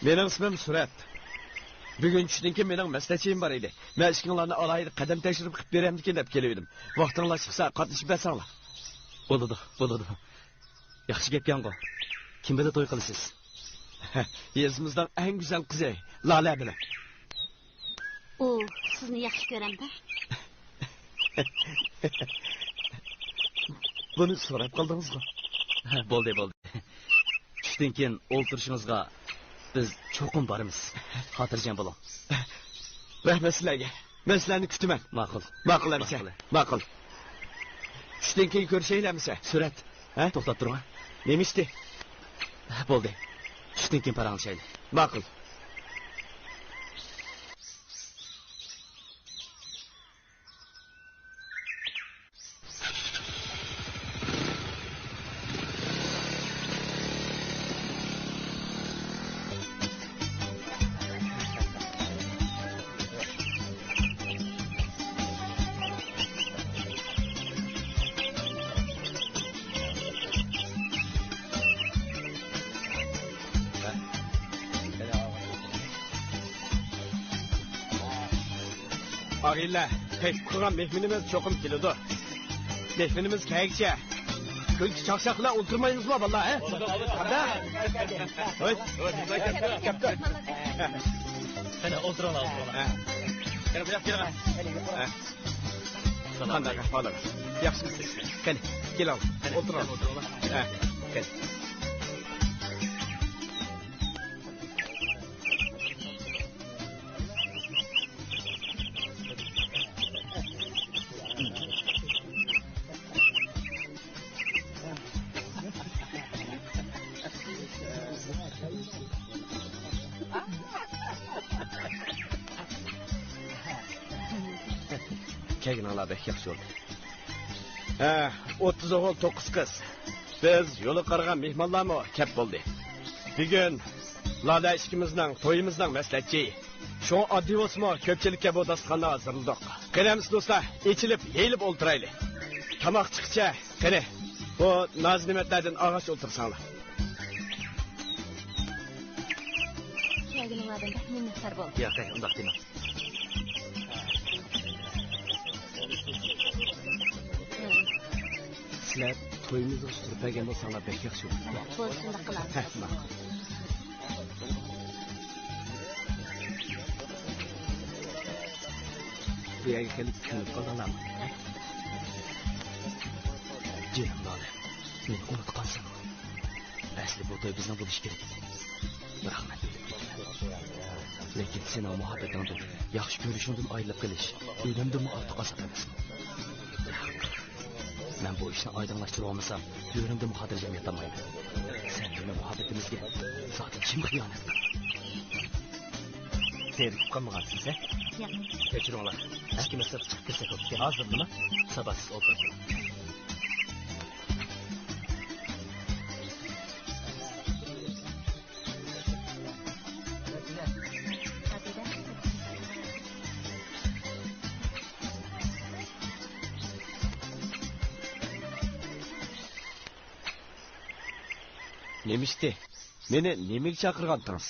مېنىڭ ئىسمىم سۈرەت. بۈگۈن چۈشتىن كېيىن مېنىڭ مەسلىھەتچىم بار ئىدى. مەن ئىككىڭلارنى ئالاھىدە قەدەم تەشرىپى قىلىپ بېرەمدىكىن دەپ كېلىۋىدىم. ۋاقتىڭلار چىقسا قاتنىشىپ بەرسەڭلار. بولىدۇ، بولىدۇ. ياخشى گەپكەنغۇ. كىم بىلەن توي قىلىسىز؟ يېزىمىزنىڭ ئەڭ گۈزەل قىزى لالە بىلەن. ئۇ سىزنى ياخشى كۆرەمدۇ؟ بۇنى سوراپ قالدىڭىزغۇ؟ بولدى، بولدى. چۈشتىن كېيىن ئولتۇرۇشىڭىزغا بىز چوقۇم بارىمىز. خاتىرجەم بولۇڭ. رەھمەت سىلەرگە. مەن سىلەرنى كۈتىمەن. ماقۇل. ماقۇل ئەمىسە. ماقۇل. ماقۇل. چۈشتىن كېيىن كۆرۈشەيلى ئەمىسە. سۈرەت. ھە؟ توختاپ تۇرۇڭ. نېمە ئىشتى؟ بولدى. چۈشتىن كېيىن پاراڭلىشايلى. ماقۇل. ئاغىنىلەر، تەكلىپ قىلغان مېھمىنىمىز چوقۇم كېلىدۇ. مېھمىنىمىز كەلگىچە كۈلكە چاقچاق بىلەن ئولتۇرمايمىزمۇ، بالىلار، ھە؟ قانداق؟ ھوي. قېنى، ئولتۇرۇڭلار، ئولتۇرۇڭلار. ھە. قېنى، بۇ ياققا كېلىڭلار. ھە. قانداق ئەھۋالىڭىز؟ ياخشىمۇسىز؟ قېنى، كېلىڭلار. قېنى، ئولتۇرۇڭلار. ئولتۇرۇڭلار. ھە. قېنى. كەلگىنىڭلار بەك ياخشى بولدى. ھە، ئوتتۇز ئوغۇل، توققۇز قىز. بىز يولغا قارىغان مېھمانلارمۇ كەپ بولدى. بۈگۈن لالە ئىككىمىزنىڭ تويىمىزنىڭ مەسلىھەتچى. شۇڭا ئاددىي بولسىمۇ كۆپچىلىككە بۇ داستىخاننى ھازىرلىدۇق. قېنى ئەمىسە دوستلار، ئېچىلىپ، يېيىلىپ ئولتۇرايلى. تاماق چىققىچە، قېنى، بۇ نازۇنېمەتلەردىن ئالغاچ ئولتۇرساڭلار. كەلگىنىڭلاردىن بەك مىننەتدار بولدۇم. ياق، ئۇنداق دېمەڭ. سىلەر تويىمىزغا سۈرۈپ بەرگەن بولساڭلار بەك ياخشى بولىدۇ. بولدى، شۇنداق قىلارمىز. ھە، ماقۇل. بۇ يەرگە كېلىپ كۆنۈپ قالدىڭلارمۇ؟ جېنىم لالە، مېنى ئۇنتۇپ قالساڭ. ئەسلى بۇ توي بىزنىڭ بولۇشى كېرەك ئىدى. بىراق مەن بىلىپ، لېكىن سېنىڭ مۇھەببىتىڭدىن، ياخشى كۆرۈشۈڭدىن ئايرىلىپ قېلىش ئۆلۈمدىنمۇ ئارتۇق ئازاب ئەمەسمۇ؟ مەن بۇ ئىشنى ئايدىڭلاشتۇرۇۋالمىسام، ئۆمرۈمدىمۇ خاتىرجەم ياتالمايمەن. سەن مېنىڭ مۇھەببىتىمىزگە زادى كىم خىيانەت قىلدى؟ زېرىكىپ قالمىغانسىز، ھە؟ ياق. كەچۈرۈڭلار. ئىككىمىز سىرتقا چىقىپ كەتسەك بوپتىكەن. ھازىرمۇ؟ ساپاسىز ئولتۇرۇپ. نېمە ئىشتى؟ مېنى نېمىگە چاقىرغانتىڭىز؟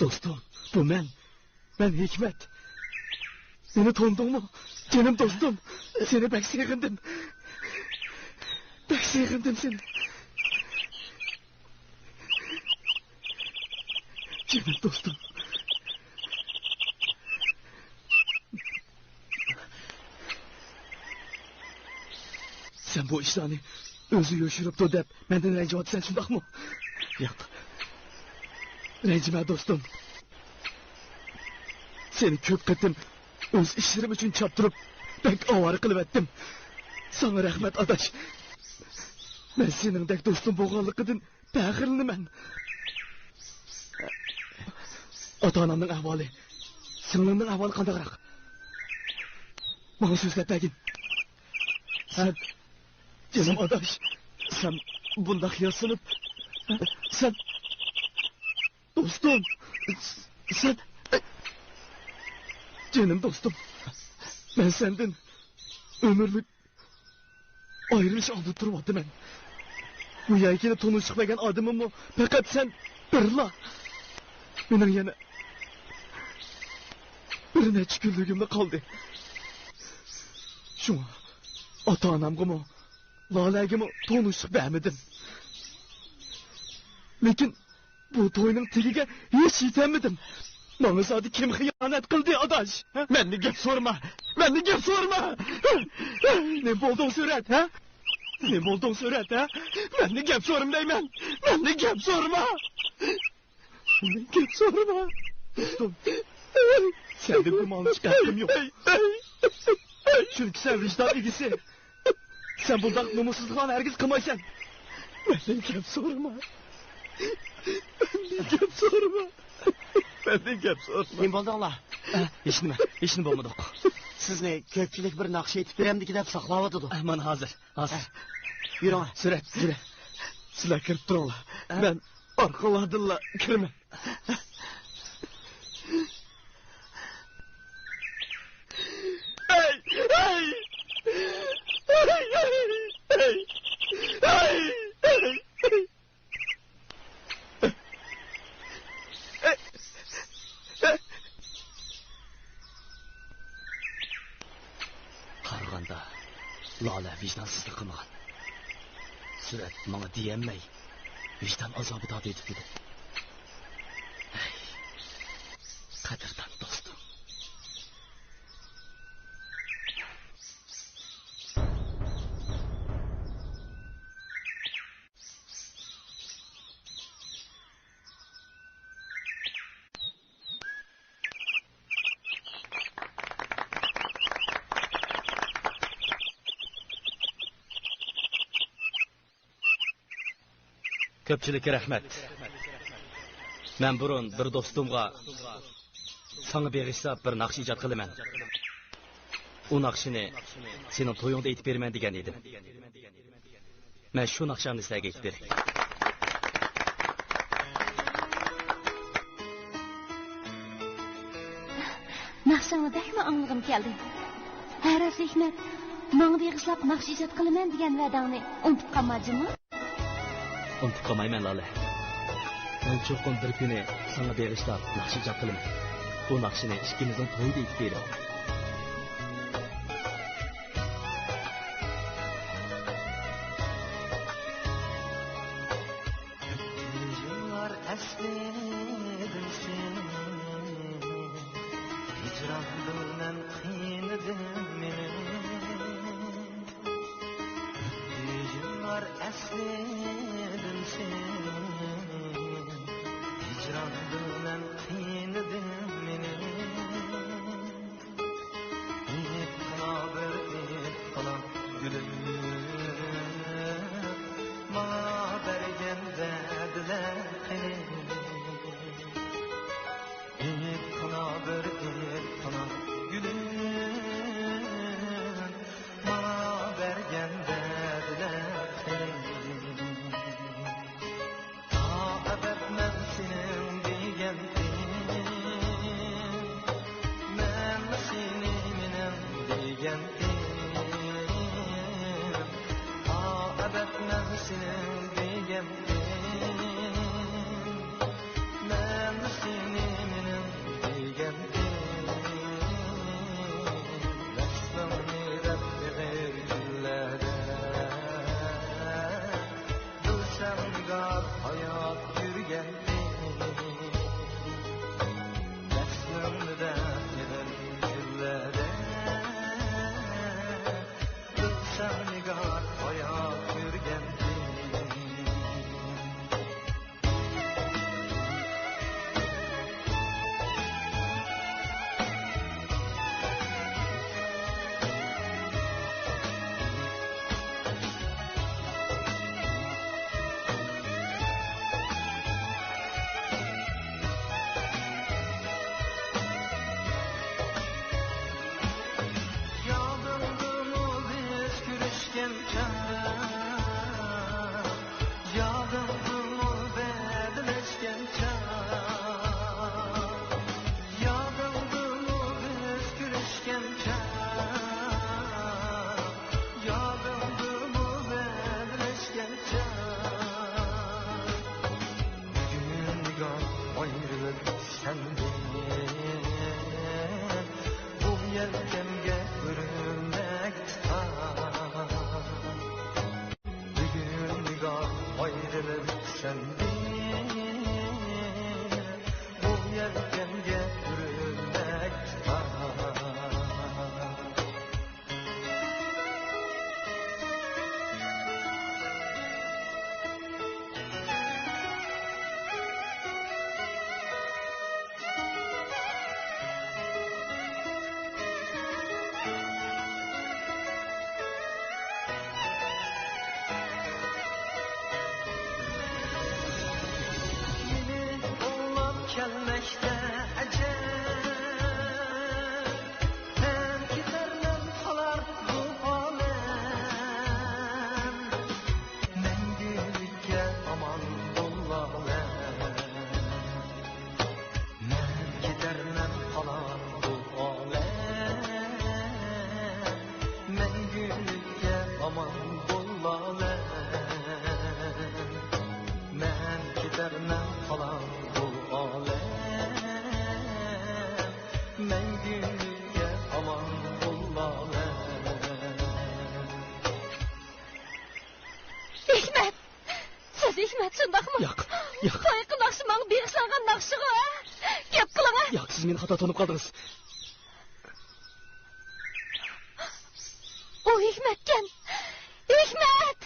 دوستۇم، بۇ مەن. مەن ھېكمەت. مېنى تونۇدۇڭمۇ؟ جېنىم دوستۇم، سېنى بەك سېغىندىم. بەك سېغىندىم سېنى. جېنىم دوستۇم. سەن بۇ ئىشلارنى ئۆزى يوشۇرۇپتۇ دەپ مەندىن رەنجىۋاتىسەن، شۇنداقمۇ؟ ياق. رەنجىمە دوستۇم. سېنى كۆپ قېتىم ئۆز ئىشلىرىم ئۈچۈن چاپتۇرۇپ، بەك ئاۋارە قىلىۋەتتىم. ساڭا رەھمەت ئاداش. مەن سېنىڭدەك دوستۇم بولغانلىقىدىن پەخىرلىنىمەن. ئاتا-ئانامنىڭ ئەھۋالى، سىڭلىمنىڭ ئەھۋالى قانداقراق؟ ماڭا سۆزلەپ بەرگىن. سەن، جېنىم ئاداش، سەن بۇنداق ياسىنىپ، سەن، دوستۇم، سەن، جېنىم دوستۇم، مەن سەندىن ئۆمۈرلۈك ئايرىلىش ئالدىدا تۇرۇۋاتىمەن. بۇ يەرگە كېلىپ تونۇشلۇق بەرگەن ئادىمىممۇ پەقەت سەن بىرلا. مېنىڭ يەنە بىر نەچچە كۈنلۈكۈملا قالدى. شۇڭا ئاتا-ئانامغىمۇ، لالەگىمۇ تونۇشلۇق بەرمىدىم. لېكىن بۇ توينىڭ تېگىگە ھېچ يېتەلمىدىم. ماڭا زادى كىم خىيانەت قىلدى، ئاداش؟ ھە؟ مەندىن گەپ سورىما! مەندىن گەپ سورىما! نېمە بولدۇڭ سۈرەت، ھە؟ نېمە بولدۇڭ سۈرەت، ھە؟ مەندىن گەپ سورىما دەيمەن! مەندىن گەپ سورىما! مەندىن گەپ سورىما! دوستۇم، سەندىن گۇمانلىنىشقا ھەققىم يوق. چۈنكى سەن ۋىجدان ئىگىسى. سەن بۇنداق نومۇسسىزلىقلارنى ھەرگىز قىلمايسەن. مەندىن گەپ سورىما. مەندىن گەپ سورىما. مەندىن گەپ سورىما. نېمە بولدۇڭلار؟ ھېچنېمە، ھېچنېمە بولمىدۇق. سىزنى كۆپچىلىك بىر ناخشا ئېيتىپ بېرەمدىكى دەپ ساقلاۋاتىدۇ. مانا ھازىر، ھازىر. يۈرۈڭلار. سۈرەت، يۈرە. سىلەر كىرىپ تۇرۇڭلار. مەن ئارقىلاردىنلا كىرىمەن. قارىغاندا، لالە ۋىجدانسىزلىق قىلمىغان. سۈرەت ماڭا دېيەلمەي، ۋىجدان ئازابى تارتىۋېتىپتىكەن. ھەي، قەدىردان دوستۇم. كۆپچىلىككە رەھمەت. مەن بۇرۇن بىر دوستۇمغا ساڭا بېغىشلاپ بىر ناخشا ئىجاد قىلىمەن. ئۇ ناخشىنى سېنىڭ تويۇڭدا ئېيتىپ بېرىمەن دېگەن ئىدىم. مەن شۇ ناخشامنى سىلەرگە ئېيتىپ بېرەي. ناخشاڭنى بەكمۇ ئاڭلىغۇم كەلدى. ھە راست ھېكمەت، ماڭا بېغىشلاپ ناخشا ئىجاد قىلىمەن دېگەن ۋەدەڭنى ئۇنتۇپ قالما جۇمۇ. ئۇنتۇپ قالمايمەن لالە. مەن چوقۇم بىر كۈنى ساڭا بېغىشلاپ ناخشا ئىجاد قىلىمەن. بۇ ناخشىنى ئىككىمىزنىڭ تويىدا ئېيتىپ بېرەي. يىللار ئەسلىدىم سېنى، ھىجران بىلەن قىينىدىم مېنى. يىللار ئەسلىدىم سېنى، ھىجران بىلەن قىينىدىم مېنى. ئېيتقىنا بىر ئېيتقىنا گۈلۈم، ماڭا بەرگەن دەردلەر قېنى؟ ئېيتقىنا بىر ئېيتقىنا گۈلۈم، ماڭا بەرگەن دەردلەر قېنى؟ تا ئەبەد مەن سېنىڭ دېگەنتىم، مەن سېنى مېنىڭ دېگەنتىم. تا ئەبەد مەن سېنىڭ دېگەنتىم، مەن سېنى مېنىڭ دېگەنتىم. ۋەسلىڭنى دەپ ئېغىر كۈنلەردە بىلسەڭ نىگار ھايات يۈرگەنتىم. ۋەسلىڭنى دەپ ئېغىر كۈنلەردە بىلسەڭ نىگار ھايات يۈرگەنتىم. يادىڭدىمۇ بىز كۆرۈشكەن چاغ، يادىڭدىمۇ بەدلەشكەن چاغ، يادىڭدىمۇ بىز كۆرۈشكەن چاغ، يادىڭدىمۇ بەدلەشكەن چاغ. بۈگۈن نىگار ئايرىلىپ سەندىن، بۇ يەلكەمگە ئۆرۈلمەكتە تاق. بۈگۈن نىگار ئايرىلىپ سەندىن، بۇ يەلكەمگە ئۆرۈلمەكتە تاق. مەكتە ئەجەب، مەن كېتەرمەن قالار بۇ ئالەم. مەڭگۈلۈككە ئامان بول ئالەم. مەن كېتەرمەن قالار بۇ ئالەم. مەڭگۈلۈككە ئامان بول ئالەم. مەن كېتەرمەن قالار بۇ ئالەم. مەڭگۈلۈككە ئامان بول ئالەم. ھېكمەت! سىز ھېكمەت، شۇنداقمۇ؟ ياق، ياق. بايىقى ناخشا ماڭا بېغىشلانغان ناخشىغۇ، ھە؟ گەپ قىلىڭ، ھە؟ ياق، سىز مېنى خاتا تونۇپ قالدىڭىز. ئۇ ھېكمەتكەن. ھېكمەت!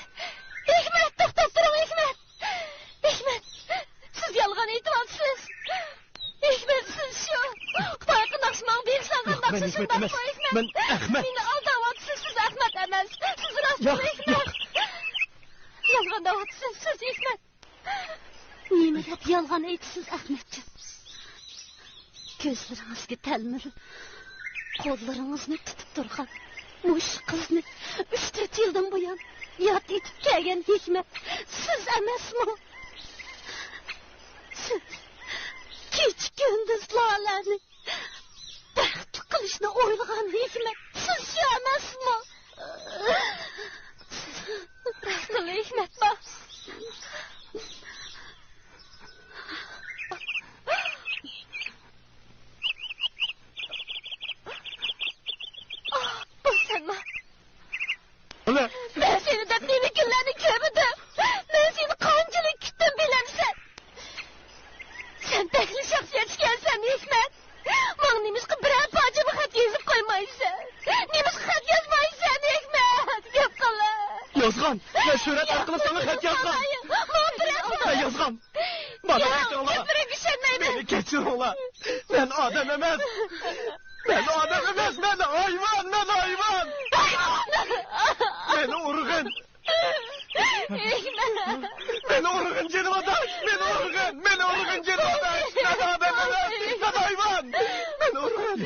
ھېكمەت، توختاپ تۇرۇڭ، ھېكمەت! ھېكمەت، سىز يالغان ئېيتىۋاتىسىز. ھېكمەت، سىز شۇ. بايىقى ناخشا ماڭا بېغىشلانغان ناخشا، شۇنداقمۇ، ھېكمەت؟ ياق، مەن ھېكمەت ئەمەس. مەن ئەخمەت. مېنى ئالداۋاتىسىز، سىز ئەخمەت ئەمەس. سىز راست، ياق، ھېكمەت. يالغان دەۋاتىسىز، سىز ھېكمەت. نېمە دەپ يالغان ئېيتىسىز، ئەخمەتجان؟ كۆزلىرىڭىزگە تەلمۈرۈپ، قوللىرىڭىزنى تۇتۇپ تۇرغان مۇشۇ قىزنى ئۈچ تۆت يىلدىن بۇيان ياد ئېتىپ كەلگەن ھېكمەت سىز ئەمەسمۇ؟ سىز كېچە-كۈندۈز لالەنى بەختلىك قىلىشنى ئويلىغان ھېكمەت سىز شۇ ئەمەسمۇ؟ بەختلىك ھېكمەتمۇ؟ بۇ سەنما؟ مەن سېنى دەپ نېمە كۈنلەرنى كۆرمىدىم. مەن سېنى قانچىلىك كۈتتۈم بىلەمسەن؟ سەن بەكلا شەخسىيەت ئىكەنسەن، ھېكمەت. ماڭا نېمىشقا بىرەر پارچىمۇ خەت يېزىپ قويمايسەن؟ نېمىشقا خەت يازمايسەن، ھېكمەت؟ گەپ قىل. يازغان. مەن سۈرەت ئارقىلىق ساڭا خەت يازغان. ماڭا بىرەر مەن يازغان. مانا، ياق، ئېيتىڭلار. گەپلىرىڭگە ئىشەنمەيمەن. مېنى كەچۈرۈڭلار. مەن ئادەم ئەمەس. مەن ئادەم ئەمەس، مەن ھايۋان، مەن ھايۋان. مېنى ئۇرغىن. ھېكمەت. مېنى ئۇرغىن، جېنىم ئاداش. مېنى ئۇرغىن، مېنى ئۇرغىن، جېنىم ئاداش. مەن ئادەم ئەمەس، مەن ھايۋان. مېنى ئۇرغىن.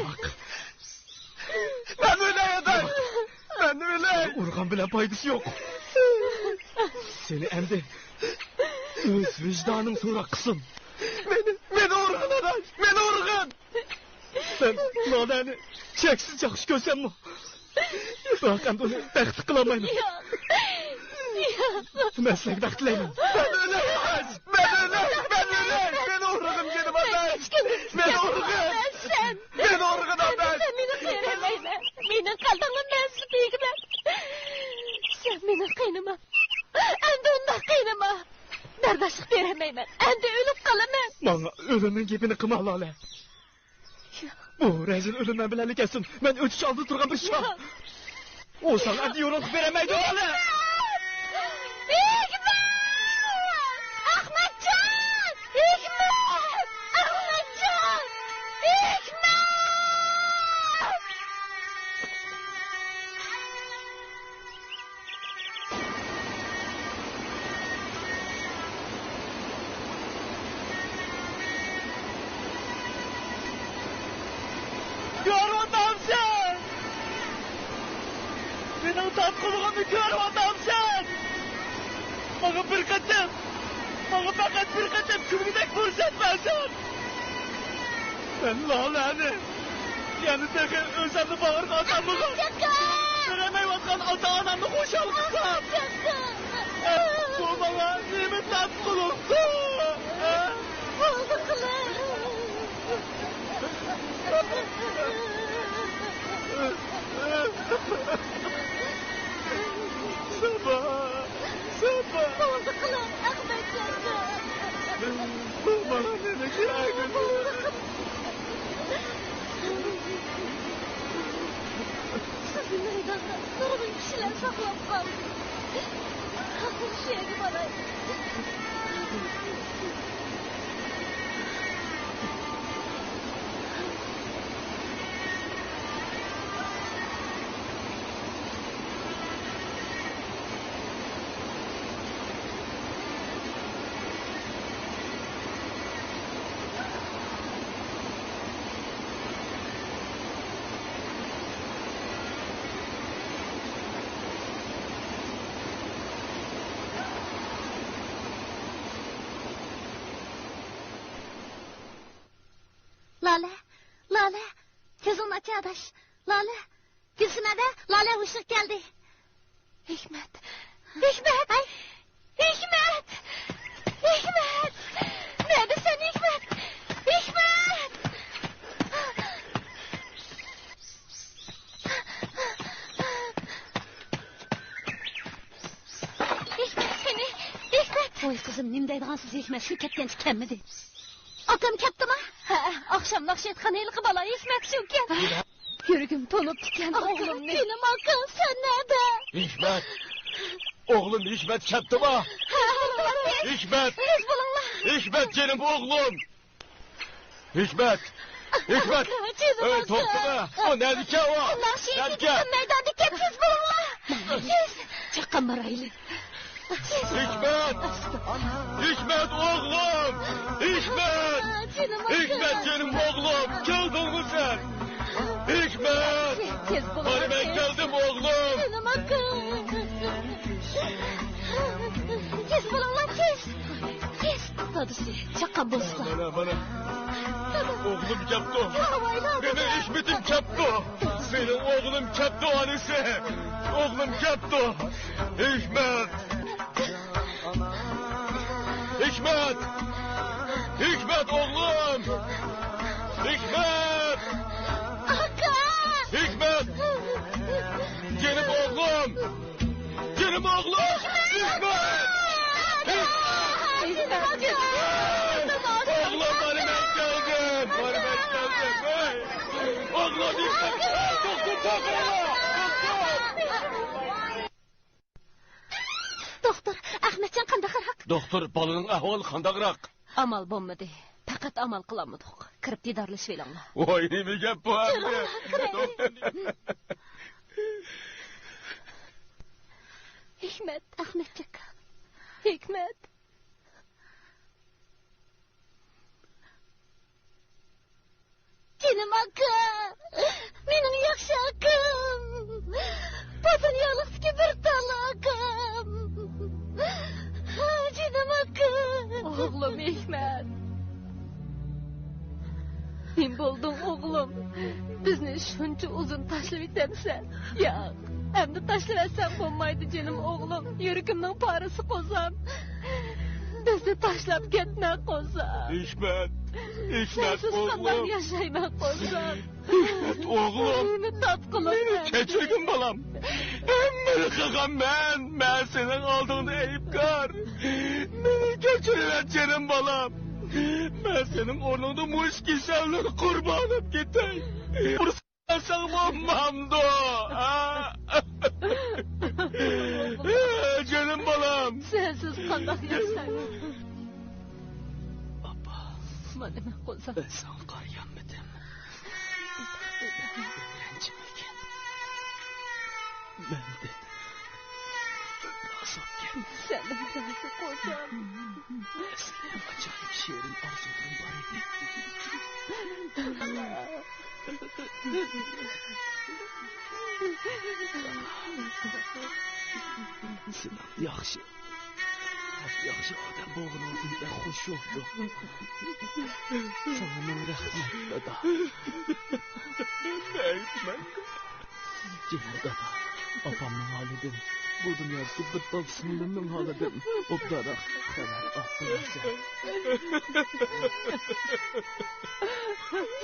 مەن ئۆلەي، ئاداش! مەن ئۆلەي! ئۇرغان بىلەن پايدىسى يوق. سېنى ئەمدى ئۆز ۋىجدانىڭ سوراق قىلسۇن. مېنى، مېنى ئۇرغىن، ئاداش! مېنى ئۇرغىن! سەن لالەنى چەكسىز ياخشى كۆرسەممۇ، بىراق ئەمدى ئۇنى بەختلىك قىلالمايمەن. ياق. ياق. مەن سىلەرگە بەخت تىلەيمەن. مەن ئۆلەي، ئاداش! مەن ئۆلەي! مەن ئۆلەي! مېنى ئۇرغىن، جېنىم ئاداش! مېنى ئۇرغىن! مېنى ئۇرغىن، ئاداش! سەن مېنى قىينىمايمەن. مېنىڭ قەلبىمنى مەن سېنى بېگىمەن. سەن مېنى قىينىما. ئەمدى ئۇنداق قىينىما. بەرداشلىق بېرەلمەيمەن. ئەمدى ئۆلۈپ قالىمەن. ماڭا ئۆلۈمنىڭ گېپىنى قىلما، لالە. ياق. بۇ رەزىل ئۆلۈم مەن بىلەنلا كەتسۇن. مەن ئۆتۈش ئالدىدا تۇرغان بىر شام. ياق. ئۇ ساڭا ئەمدى يورۇقلۇق بېرەلمەيدۇ، لالە. ھېكمەت! ھېكمەت! ئەخمەتجان! ھېكمەت! ئەخمەتجان! ھېكمەت! كۆرۈۋاتامسەن؟ مېنىڭ تارتقۇلىقىمنى كۆرۈۋاتامسەن؟ ماڭا بىر قېتىم، ماڭا پەقەت بىر قېتىم كۈلگۈدەك پۇرسەت بەرسەڭ. مەن لالەنى يەنە تېخى ئۆزۈمنى باغرىغا ئالساممىغا، كۆرەلمەيۋاتقان ئاتا-ئانامنى خۇشال قىلسام. بۇ ماڭا نېمە تارتقۇلۇقتۇ؟ بولدى قىلىڭ. ساپا! ساپا! بولدى قىلىڭ، ئەخمەتجان! بۇ ماڭا نېمە كېرەكمىدى؟ بولدى قىلىڭ. سىزنى مەيداندا نۇرغۇن كىشىلەر ساقلاپ قالدى. قاقۇل شۇ يەرگە باراي. ئۆزۈڭ ناچار ئاداش. لالە، گۈلسۈمە ۋە لالە ھوشىغا كەلدى. ھېكمەت! ھېكمەت! ھەي! ھېكمەت! ھېكمەت! نەدىسەن، ھېكمەت؟ ھېكمەت! ھېكمەت قېنى؟ ھېكمەت! ۋاي قىزىم، نېمە دەيدىغانسىز، ھېكمەت شۇ كەتكەنچە كەلمىدى. ئاكام كەپتىما؟ ھە، ئاخشام ناخشا ئېيتقان ھېلىقى بالا ھېكمەت شۇكەن. يۈرىكىم تونۇپتىكەن ئوغلۇمنى. جېنىم ئاكا، سەن نەدە؟ ھېكمەت! ئوغلۇم ھېكمەت كەپتىما؟ ھە، ھېكمەت! ھېكمەت! تېز بولۇڭلار! ھېكمەت، جېنىم ئوغلۇم! ھېكمەت! ھېكمەت! جېنىم ئاكا! ئەي، توختىما! ئۇ نەدىكەن ئۇ؟ نەدىكەن؟ مەيداندىكەن، تېز بولۇڭلار! تېز! چاققان بارايلى. ھېكمەت! ھېكمەت ئوغلۇم! ھېكمەت! ھېكمەت جېنىم ئوغلۇم! كەلدىڭمۇ سەن؟ ھېكمەت! مانا مەن كەلدىم ئوغلۇم! جېنىم ئاكا! تېز بولۇڭلار، تېز! تېز! دادىسى، چاققان بولسىلا. مانا، مانا. ئوغلۇم كەپتۇ. مېنىڭ ھېكمىتىم كەپتۇ. مېنىڭ ئوغلۇم كەپتۇ، ئانىسى. ئوغلۇم كەپتۇ. ھېكمەت! ھېكمەت! ھېكمەت ئوغلۇم! ھېكمەت! ئاكا! ھېكمەت! جېنىم ئوغلۇم! جېنىم ئوغلۇم! ھېكمەت! ھېكمەت! ئوغلۇم، مانا مەن كەلدىم! مانا مەن كەلدىم! ھەي! ئوغلۇم، ھېكمەت! دوختۇر چاقىرىڭلار! دوختۇر! دوختۇر، ئەخمەتجان قانداقراق؟ دوختۇر، بالىنىڭ ئەھۋالى قانداقراق؟ ئامال بولمىدى. پەقەت ئامال قىلالمىدۇق. كىرىپ دىدارلىشىۋېلىڭلار. ۋاي، نېمە گەپ بۇ ئەمدى؟ كىرەيلى. ھېكمەت. ئەخمەتجان. ھېكمەت. جېنىم ئاكا، مېنىڭ ياخشى ئاكام، بۇ دۇنيالىقتىكى بىر تال ئاكام. جېنىم ئاكا. ئوغلۇم ھېكمەت. نېمە بولدۇڭ ئوغلۇم؟ بىزنى شۇنچە ئۇزۇن تاشلىۋېتەمسەن؟ ياق، ئەمدى تاشلىۋەتسەڭ بولمايدۇ جېنىم ئوغلۇم، يۈرىكىمنىڭ پارىسى قوزام. بىزنى تاشلاپ كەتمە قوزام. ھېكمەت، ھېكمەت سەنسىز قانداق ئوغلۇم. ياشايمەن قوزام؟ ھېكمەت ئوغلۇم. مېنى تاپقىلى مېنى كەلدى. كەچۈرگىن بالام. ھەممىنى قىلغان مەن، مەن سېنىڭ ئالدىڭدا ئەيىبكار. مېنى كەچۈرۈۋەت جېنىم بالام. مەن سېنىڭ ئورنۇڭدا مۇشۇ كېسەللىرى قۇربانىپ كېتەي. قالساڭ بولمامدۇ؟ ھە؟ جېنىم بالام. سەنسىز قانداق ياشايمەن؟ ئاپا. مانا مەن قوزام. مەن ساڭا قارىيالمىدىم. رەنجىمىگىن. مەندىن رازى بول. سەندىن رازى قوزام. ئەسلى ئاجايىپ شېرىن ئارزۇلىرىم بار ئىدى. سېنىڭ ياخشى، ياخشى ئادەم بولغىنىڭدىن بەك خۇش بولدۇم. ساڭا مىڭ رەھمەت، دادا. رەھمەت. جېنىم دادا، ئاپامنىڭ ھالىدىن، بۇ دۇنيادىكى بىر تال سىڭلىمنىڭ ھالىدىن ئوبدانراق خەۋەر ئاپىرىسەن.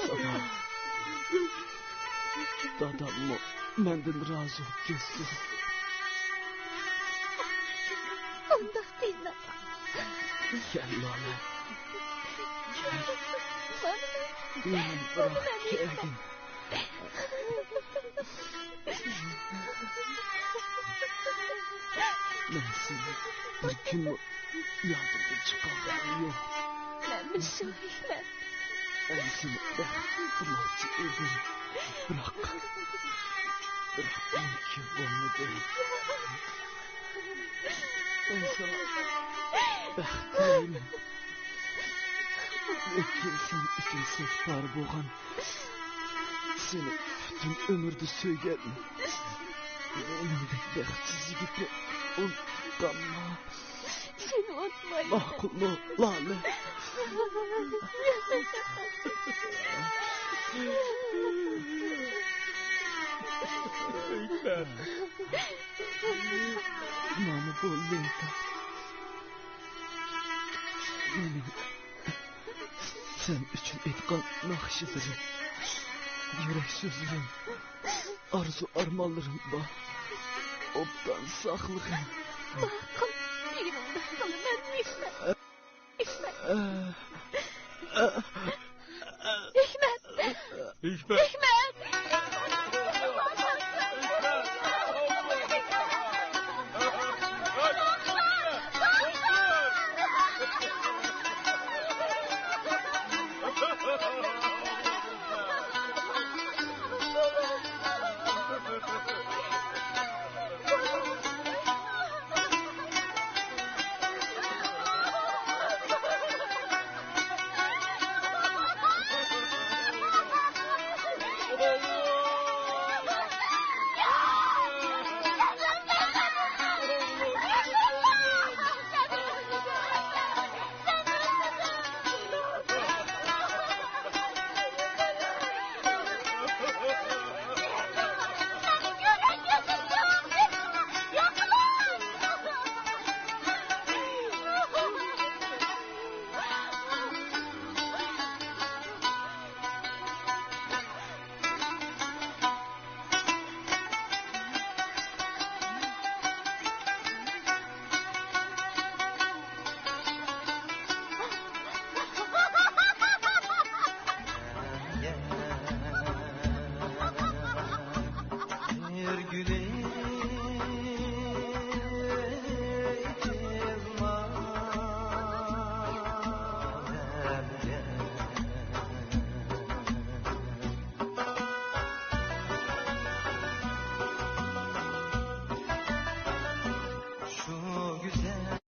ساڭا داداممۇ مەندىن رازى بولۇپ كەتسۇن. ئۇنداق دېمە. كەل، لالە. كەل. مېنى بىراق كەلگىن. مەن سېنى بىر كۈنمۇ يادىمدىن چىقارغىنىم يوق. مەنمۇ شۇ ھېكمەت. مەن سېنى بەختلىك قىلماقچى ئىدىم. بىراق، بىراق مۇمكىن بولمىدى. مەن ساڭا بەخت تىلەيمەن. لېكىن سەن ئۈچۈن سەت بار بولغان، سېنى پۈتۈن ئۆمۈردە سۆيگەن مېنىڭدەك بەختسىز يىگىتنى ئۇنتۇپ قالما. سېنى ئۇنتۇمايمەن. ماقۇلمۇ، لالە؟ مانا بۇ لېنتا. مېنىڭ سەن ئۈچۈن ئېيتقان ناخشىلىرىم، يۈرەك سۆزلىرىم، ئارزۇ-ئارمانلىرىم بار. ئوبدان ساقلىغىن. ماقۇل، يېنىڭدا قالىمەن، ھېكمەت. ھېكمەت. ھېكمەت. ھېكمەت.